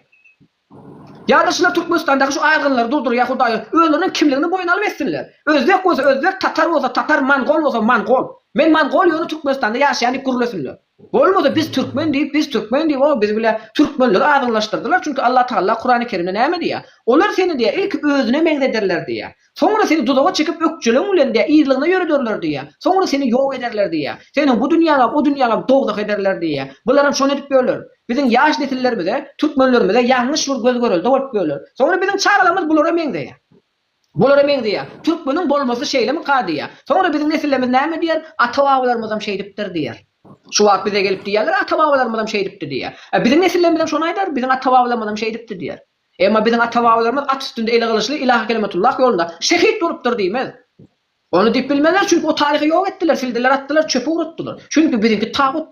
Ýa-da şular Türkmenistandaky şu azgynlary durdurýar Hudaýa özleriniň kimligini boýun alyp etsinler. Özbek bolsa özbek, tatar bolsa tatar, mongol bolsa mongol. Men mongol ýöne Türkmenistanda ýaşaýan diýip gürlesinler. Bolmasa biz türkmen diýip, biz türkmen diýip, o biz bile türkmenleri azgynlaşdyrdylar. Çünki Allah Tagala Kurany Kerimde näme diýýär? Olar seni diýýär, ilki özüne meňzederler diýýär. Soňra seni duzaga çekip ökjeleň bilen diýýär, yzlygyna ýörederler diýýär. Soňra seni ýok ederler diýýär. Seniň bu dünýäňem, o dünýäňem dowzah ederler diýýär. Bularam şony edip ýörler. Biziň ýaş nesillerimize, türkmenlerimize ýalňyş bir göz-görelde bolup ýörler. Soňra biziň çagalarymyz bulara meňzeýär. Bulara meňzeýär. Türkmeniň bolmasy şeýlemika diýýär. Soňra biziň nesillerimiz näme diýer? Ata-babalarymyzam şeýdipdir diýer. Şu wagt bize gelip diýýärler, ata-babalarymyzam şeýdipdi diýýär. E, biziň nesillerimizem şony aýdar, biziň ata-babalarymyzam şeýdipdi diýer. Emma biziň ata-babalarymyz at üstünde eli gylyçly Ilahi kelimetullah ýolunda şehit bolupdyr diýmez. Ony diýip bilmezler, çünki o taryhy ýok etdiler, sildiler, atdylar, çöpe ugratdylar. Çünki biziňki tagut.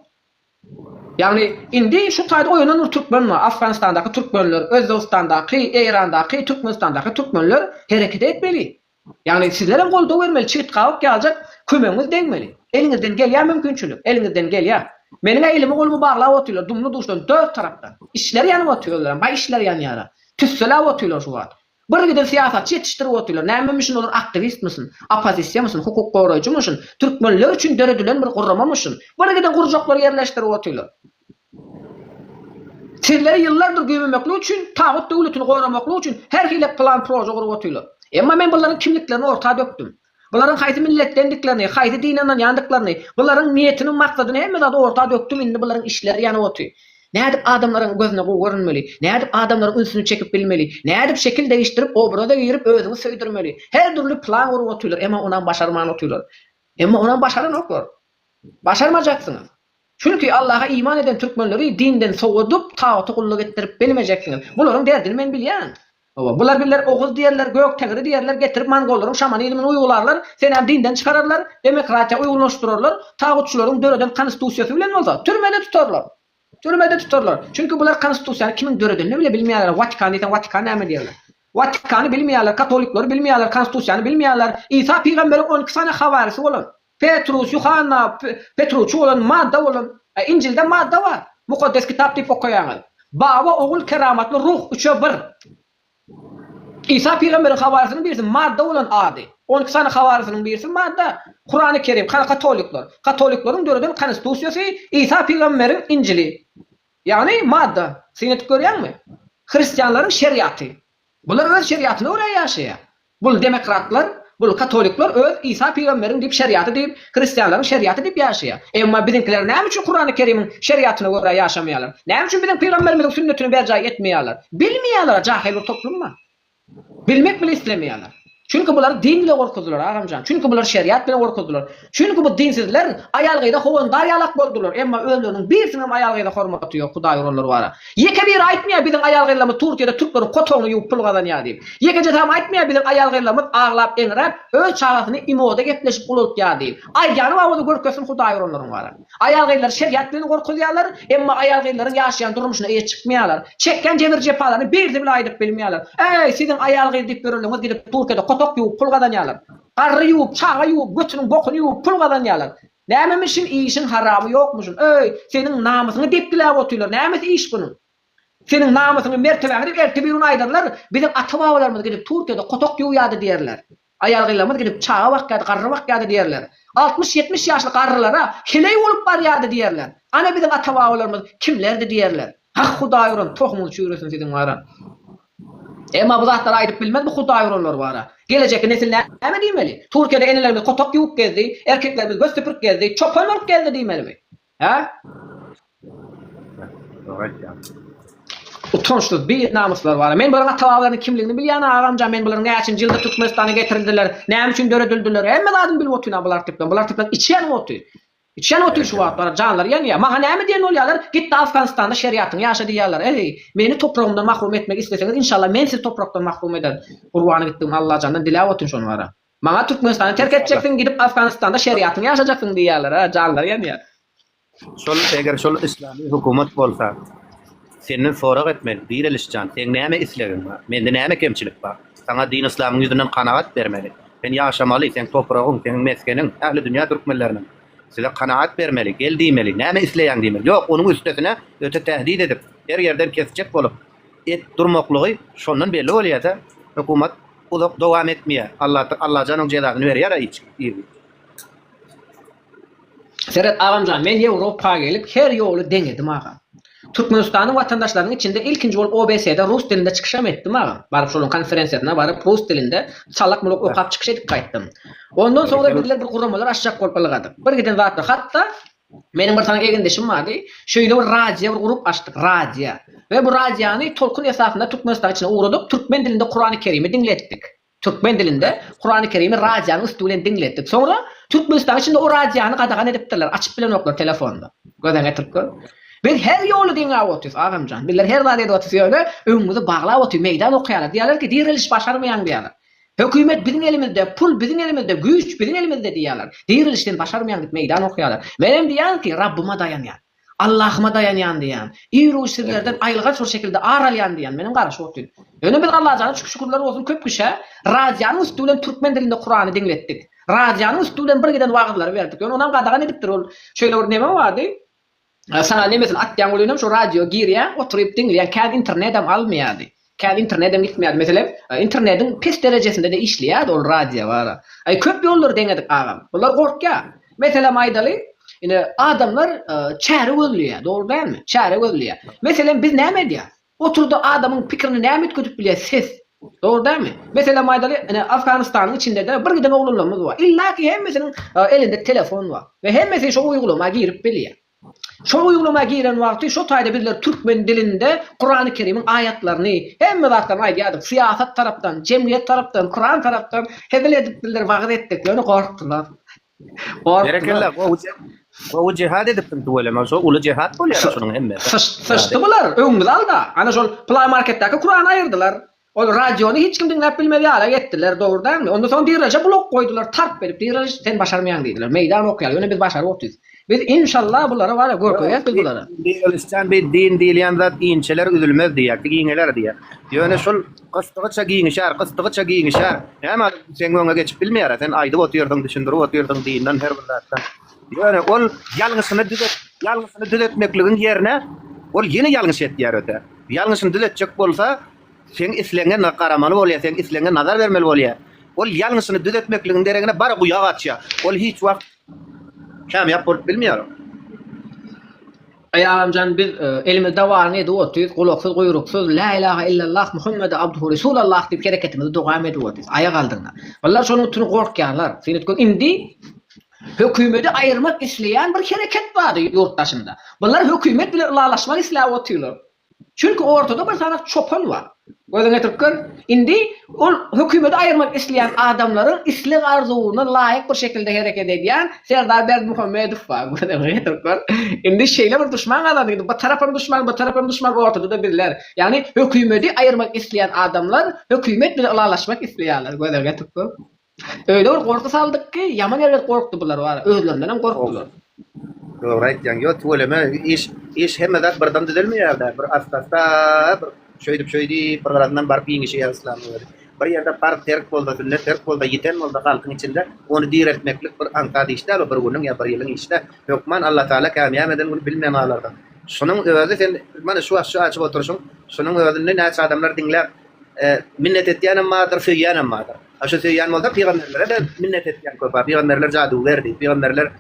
Ýagny indi şu taýda oýanan bir türkmen bar. Afganistandaky türkmenler, Özbegistandaky, Eýrandaky, Türkmenistandaky türkmenler hereket etmeli. Ýagny sizlerem goldaw bermeli, çigit gabyk ýaljak kömegiňiz degmeli. Eliňizden gelýär mümkinçilik, eliňizden gelýär. Meniň-ä elimi golumy baglap otyrlar dumly-duşdan dört tarapdan. Içleri ýanyp otyr özlerem, baý içleri ýanýar-a. Tüsseläp otyrlar şu wagt. Bir giden syýasatçy ýetişdirip otyrlar. Nämemişin olar aktiwistmişin, oppozisiýamyşyn, hukuk goraýjymyşyn, türkmenler üçin döredilen bir guramamyşyn. Bir giden gurjaklary ýerleşdirip otyrlar. Sizleri ýyllardyr güýmemeklik üçin, tagut döwletini goramaklyk üçin her hili plan proje gurup otyrlar. Emma men bularyň kimliklerini orta dökdüm. Bularyň haýsy milletdendiklerini, haýsy dine ynanýandyklaryny, bularyň niýetiniň maksadyny hemme zady orta dökdüm indi bularyň işleri ýanyp otyr. Nädip adamlaryň gözüne gowy görünmeli, nädip adamlaryň ünsüni çekip bilmeli, nädip şekil degişdirip obraza girip özüňi söýdürmeli. Her dürli plan gurup otyrlar, emma onam başarman otyrlar. Emma onam başaranoklar. Başarmajaksyňyz. Çünki Allaha iman eden türkmenleri dinden sowadyp, tagta gulluk etdirip bilmejeksiňiz. Bularyň derdini men bilýän. Hawa, bular bizler oguz diýerler, gök tengri diýerler, getirip mongollaryň şamanizmini uýgularlar, senem dinden çykararlar, demokratiýa uýgunlaşdyrarlar, tagutçylaryň döreden konstitusiýasy bilen bolsa, türmede tutarlar. Türmede tutarlar. Çünki bular konstitusiýany kimiň döredenini bile bilmeýärler. Watikan diýseň Watikan näme diýerler. Watikany bilmeýärler, katolikleri bilmeýärler, konstitusiýany bilmeýärler. Isa pygamberiň 12 sany hawarisi bolan. Petrus, Ýuhanna, Petruçy bolan, madda bolan. E, Injilde madda bar. Mukaddes kitap diýip okaýaňyz. Baba, Ogul, Keramatly Ruh üçe bir. Isa pygamberiň hawarysynyň birisi madda bolan ady. 12 sany hawarysynyň birisi madda. Kurany Kerim, kana katolikler. Katolikleriň döreden konstitusiýasy Isa pygamberiň Injili. Ýagny madda. Syn edip görýäňmi? Hristianlaryň şeriaty. Bular öz şeriatyna görä ýaşaýar. Bul demokratlar, bul katolikler öz Isa pygamberiň diýip şeriaty diýip, hristianlaryň şeriaty diýip ýaşaýar. Emma biziňkiler näme üçin Kurany Kerimiň şeriatyna görä ýaşamaýarlar? Näme üçin biziň pygamberimiziň sünnetini berjaý etmeýärler? Bilmeýärler, jahyl bir toplum bar. Bilmek bile islemeýärler. Çünki bulary din bile gorkuzdylar agamjan. Çünki bulary şeriat bilen gorkuzdylar. Çünki bu dinsizler aýal-gyza howandar ýalak boldular. Emma özleriniň birisiniňem aýal-gyza hormaty ýok, Hudaý uranlar bara. Ýeke biri aýtmaýar biziň aýal-gyzlarymyz Türkiýede türkleriň kotogyny ýuwup pul gazanýar diýip. Ýekejesem aýtmaýar biziň aýal-gyzlarymyz aglap-eňräp öz çagasyny imoda gepleşip ulaltýar diýip. Aýdýany bar bolsa görkezsin Hudaý uranlaryň bara. Aýal-gyzlary şeriat bilen gorkuzýarlar, emma aýal-gyzlaryň ýaşaýan durmuşyna eýe çykmaýarlar. Çekýän jebir-jepalaryny birisi bile aýdyp bilmeýärler. Äý, siziň aýal-gyz diýip ýörenleriňiz gidip Türkiýede kotok ýuwup pul gazanýarlar. Garry ýuwup, çaga ýuwup, götüniň bokuny ýuwup pul gazanýarlar. Nämemişin işiň haramy ýokmuşyn. Öý, seniň namysyňy depgiläp otyrlar. Nämesi iş bunuň? Seniň namysyňy, mertebäňi diýip erte-birigün aýdarlar, biziň ata-babalarymyz gidip Türkiýede kotok ýuwýardy diýerler. Aýal-gyzlarymyz gidip çaga bakýardy, garry bakýardy diýerler. Altmyş-ýetmiş ýaşly garrylara heleý bolup barýardy diýerler. Ana biziň ata-babalarymyz kimlerdi diýerler. Hah Hudaý uran tohumyňyz çüýresin siziň bara. Emma bu zatlary aýdyp bilmez bu Hudaý uranlar bara. Gelejekki nesil näme diýmeli? Türkiýede enelerimiz kotak ýuwup gezdi, erkeklerimiz göz süpürip gezdi, çopan bolup gezdi diýmelimi? Hä? Dogry aýtýaň. Utançsyz bir namyslar bar. Men bularyň ata-babalarynyň kimligini bilýän agamjan, men bularyň näçinji ýylda Türkmenistana getirildiler, näme üçin döredildiler, hemme zadyny bilip otyryn bular tipden. Bular tipden içýän oty. Içýän oty şu wagtlar janlary ýanýar. Maňa näme diýen bolýarlar? Git-de Afganistanda şeriatyňy ýaşa diýýärler. Eý, meni topragymdan mahrum etmek isleseňiz, inşallah men sizi toprakdan mahrum ederin. Gurbany gitdigim Allajandan diläp otyryn şony bara. Maňa Türkmenistany terk etjeksiň, gidip Afganistanda şeriatyňy ýaşajaksyň diýýärler, a, janlary ýanýar. Şol eger şol islamy hökümet bolsa, senden sorag etmeli, Direlişjan, seň näme islegiň bar? Mende näme kemçilik bar? Saňa din yslamyň ýüzünden kanagat bermeli. Sen ýaşamaly, seň topragyň, seň mesgeniň, ähli dünýä türkmenleriniň. Size kanagat bermeli, gel diýmeli, näme isleýäň diýmeli. Ýok, onuň üstesine öte tähdit edip, her ýerden kesjek bolup, et durmaklygy şondan belli bolýada, hökümet uzak dowam etmeýär. Allah Allajan oň jezasyny berýär-ä hiç ir. Seret agamjan men Ýewropa gelip her ýoly deňedim agam. Türkmenistanyň watandaşlarynyň içinde ilkinji bolup OBSE-de rus dilinde çykyşam etdim agam. Baryp şolaryň konferensiýasyna baryp rus dilinde çalak-mulak okap çykyş edip gaýtdym. Ondan soňra bizler bir guramalar açjak bolup ylgadyk. Bir giden zatlar hatda meniň bir sany egindeşim bardy. Şeýle bir radio bir gurup açdyk radio. We bu radiony tolkun esasynda Türkmenistanyň içine ugradyp türkmen dilinde Kurany Kerimi diňletdik. Türkmen dilinde Kurany Kerimi radionyň üsti bilen diňletdik. Soňra Türkmenistanyň içinde o radiony gadagan edipdirler, açyp bilenoklar telefonda. Gözeňe getirip gör. Biz her ýoly diňläp otyrys, agamjan. Bizler her zat edip otyrys, ýöne öňümizi baglap otyr, meýdan okaýarlar. Diýýärler ki, diriliş başarmaýaň diýýärler. Hökümet biziň elimizde, pul biziň elimizde, güýç biziň elimizde diýýärler. Diriliş sen başarmaýaň diýip meýdan okaýarlar. Menem diýýän ki, Rabbyma daýanýan. Allahyma daýanýan diýýän. Ir-u sizlerden aýylganç bir şekilde ar alýan diýýän. Menem garaşyp otyryn. Ýöne biz Allajana şükür şükürler bolsun köp kişä radionyň üsti bilen türkmen dilinde Kurany diňletdik. Radionyň üsti bilen bir giden wagyzlary berdik. Ýöne onam gadagan edipdir ol. Şeýle bir neme bardy. Saňa nemesini atýaň welinem şo radio girýäň oturyp diňleýäň kän internedem almaýardy. Kän internedem gitmeýärdi. Meselem, internediň pes derejesinde-de işleýärdi ol radio bara. Aý, köp ýollary deňedik agam. Bular gorkýar. Meselem aýdaly, ine, adamlar çäre gözleýär, dogry dälmi? Çäre gözleýär. Meselem, biz näme edýäris? Oturda adamyň pikirini näme üýtgedip bilýär? Ses. Dogry dälmi? Meselem aýdaly, ine, Afganystanyň içinde-de bir giden oglanlarymyz bar. Illa ki hemmesiniň elinde telefon bar we hemmesi şo uýgulama girip bilýär. Şol uýgulama giren wagty şo taýda bizler türkmen dilinde Kurany Kerimiň aýatlaryny, hemme zatlaryny aýdýardyk. Syýasat tarapdan, jemgyýet tarapdan, Kuran tarapdan hezil edip bizler wagyz etdik. Ýöne gorkdular. Gorkdular. Berekella gowy gowy jihad edipsiň tüweleme şo uly jihad bolýar şunuň hemmesi. Syçdy bular öňümizi alda. Ana şol Play marketdäki Kurany aýyrdylar. Ol radiony hiç kim diňläp bilmez ýala etdiler, dogry dälmi? Ondan soň Direlişe blok goýdular, tarp berip, Direliş sen başarmaýaň diýdiler. Meýdan okýar, ýöne biz başaryp otyrys. Biz inşallah bulara bar-a görkezýäs biz bulara. Direlişjan bir din diýilýän zat inçeler üzülmez diýýär, giňeler diýýär. Ýöne şol gysdygyça giňişer, gysdygyça giňişer. Näme seň öňüňe geçip bilmeýär-ä, sen aýdyp otyrsyň, düşündirip otyrsyň dinden her bir zatdan. Ýöne ol ýalňyşyny düzet, ýalňyşyny düzetmekligiň ýerine ol ýene ýalňyş etýär öte. Ýalňyşyny düzetjek bolsa, seň islegiňe garamaly bolýar, seň islegiňe nazar bermeli bolýar. Ol ýalňyşyny düzetmekligiň deregine bara guýa gaçýar. Ol hiç wagt kämýap bolup bilmeýär. Eý agamjan biz elimizde baryny edip otyrys, gulaksyz guýruksyz Lä ilaha illallah Muhammede abduhu resulallah diýip hereketimizi dowam edip otyrys, aýak aldygyna. Bular şonuň üçin gorkýarlar. Syn et gör indi hökümedi aýyrmak isleýän bir hereket bardy ýurt daşynda. Bular hökümet bilen ylalaşmak isläp otyrlar. Çünki ortada bir sany çopan bar. Gözüňe getirip gör. Indi ol hökümeti aýyrmak isleýän adamlaryň isleg-arzuwyna laýyk bir şekilde hereket edýän Serdar Berdimuhamedow bar. Gözüňe getirip gör. Indi şeýle bir duşman gazandy. Indi bir tarapam duşman, bir tarapam duşman, ortada-da bizler. Ýagny hökümeti aýyrmak isleýän adamlar hökümet bilen ylalaşmak isleýärler. Gözüňe getirip gör. Öýle bir gorky saldyk ki, ýaman erbet gorkdy bular bar. Özlerindenem gorkdular. Dogry aýtýaň. Ýok tüweleme iş iş hemme zat birden düzelmeýär-dä. Bir asta-asta bir şeýdip şeýdip bir gyradan baryp giňişýär yslamyň özi. Bir ýerde parz terk bolsa, sünnet terk bolsa, ýiten bolsa halkyň içinde ony direltmeklik bir aňsat iş däl o bir günüň ýa bir ýylyň işi däl. Hökman Allatagala kämýap eden güni bilmän galarsyň. Şunuň özi sen mana şu wagt şu açyp oturyşyň şunuň özünde näçe adamlar diňläp minnet etýänem bardyr, söýýänem bardyr. A şu söýýän bolsa pygamberlere-de minnet etýän köp-ä. Pygamberler jadygärdi, pygamberler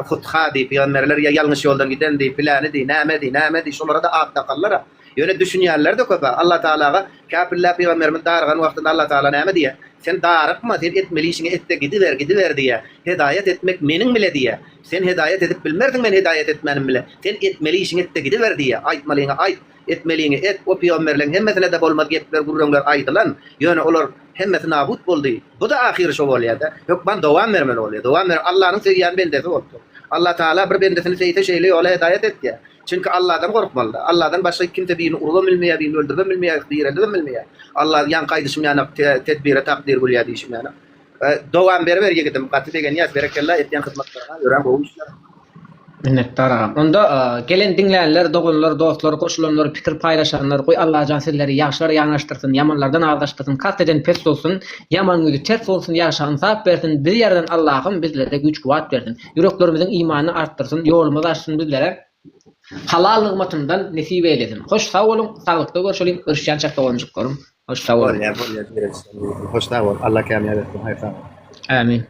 huthady, pygamberler ýa ýalňyş ýoldan gidendi, pylanydy, nämedi, nämedi, şolara-da at dakarlar-a. Ýöne düşünýänler-de köp-ä. Allatagalaga käpillä pygamberimiz darygan wagtynda Allatagala näme diýýär? Sen darykma, sen etmeli işiňi et-de gidiber, gidiber diýýär. Hedaýat etmek meniň bile diýýär. Sen hedaýat edip bilmersiň men hedaýat etmänim bile. Sen etmeli işiňi et-de gidiber diýýär. Aýtmalyňy aýt. Etmeliňi et, o pygamberleň hemmesine-de bolmaz gepler, gürrüňler aýdylan, ýöne olar hemmesi nabut boldy. Bu-da ahyry şo bolýa-da. Hökman dowam bermeli bolýa. Dowam ber, Allanyň söýýän bendesi bolupdyr. Allatagala bir bendesini söýse şeýle ýola hedaýat etýär. Çünki Alladan gorkmaly-da. Alladan başga kimse birini urubam bilmeýär, birini öldüribem bilmeýär, direldibem bilmeýär. Alla ýaňky aýdyşym ýanak tedbire takdyr gülýär diýşim ýanak. Dowam beriber ýigidim gaty begenýäs berekella etýän hyzmatlaryňa örän gowy işler. Minnetdar agam. Onda gelen diňlänler, doganlar, dostlar, goşulanlar, pikir paýlaşanlar, goý Allajan sizleri ýagşylara ýanaşdyrsyn, ýamanlardan azaşdyrsyn, kast eden pes bolsun, ýamanyň ýüzi ters bolsun, ýagşa ynsap bersin, bizi ýaradan Allahym bizlere güýç-kuwwat bersin, ýüreklerimiziň imanyny artdyrsyn, ýolumyzy açsyn bizlere halal nygmatyndan nesip eýlesin. Hoş sag boluň, saglykda görşeliň, görüşýänçäk doganjyklarym. Hoş sag boluň. Bolýar bolýar Hoş sag bol. Allah kämýap etsin. Haýyr sag bol. Amin.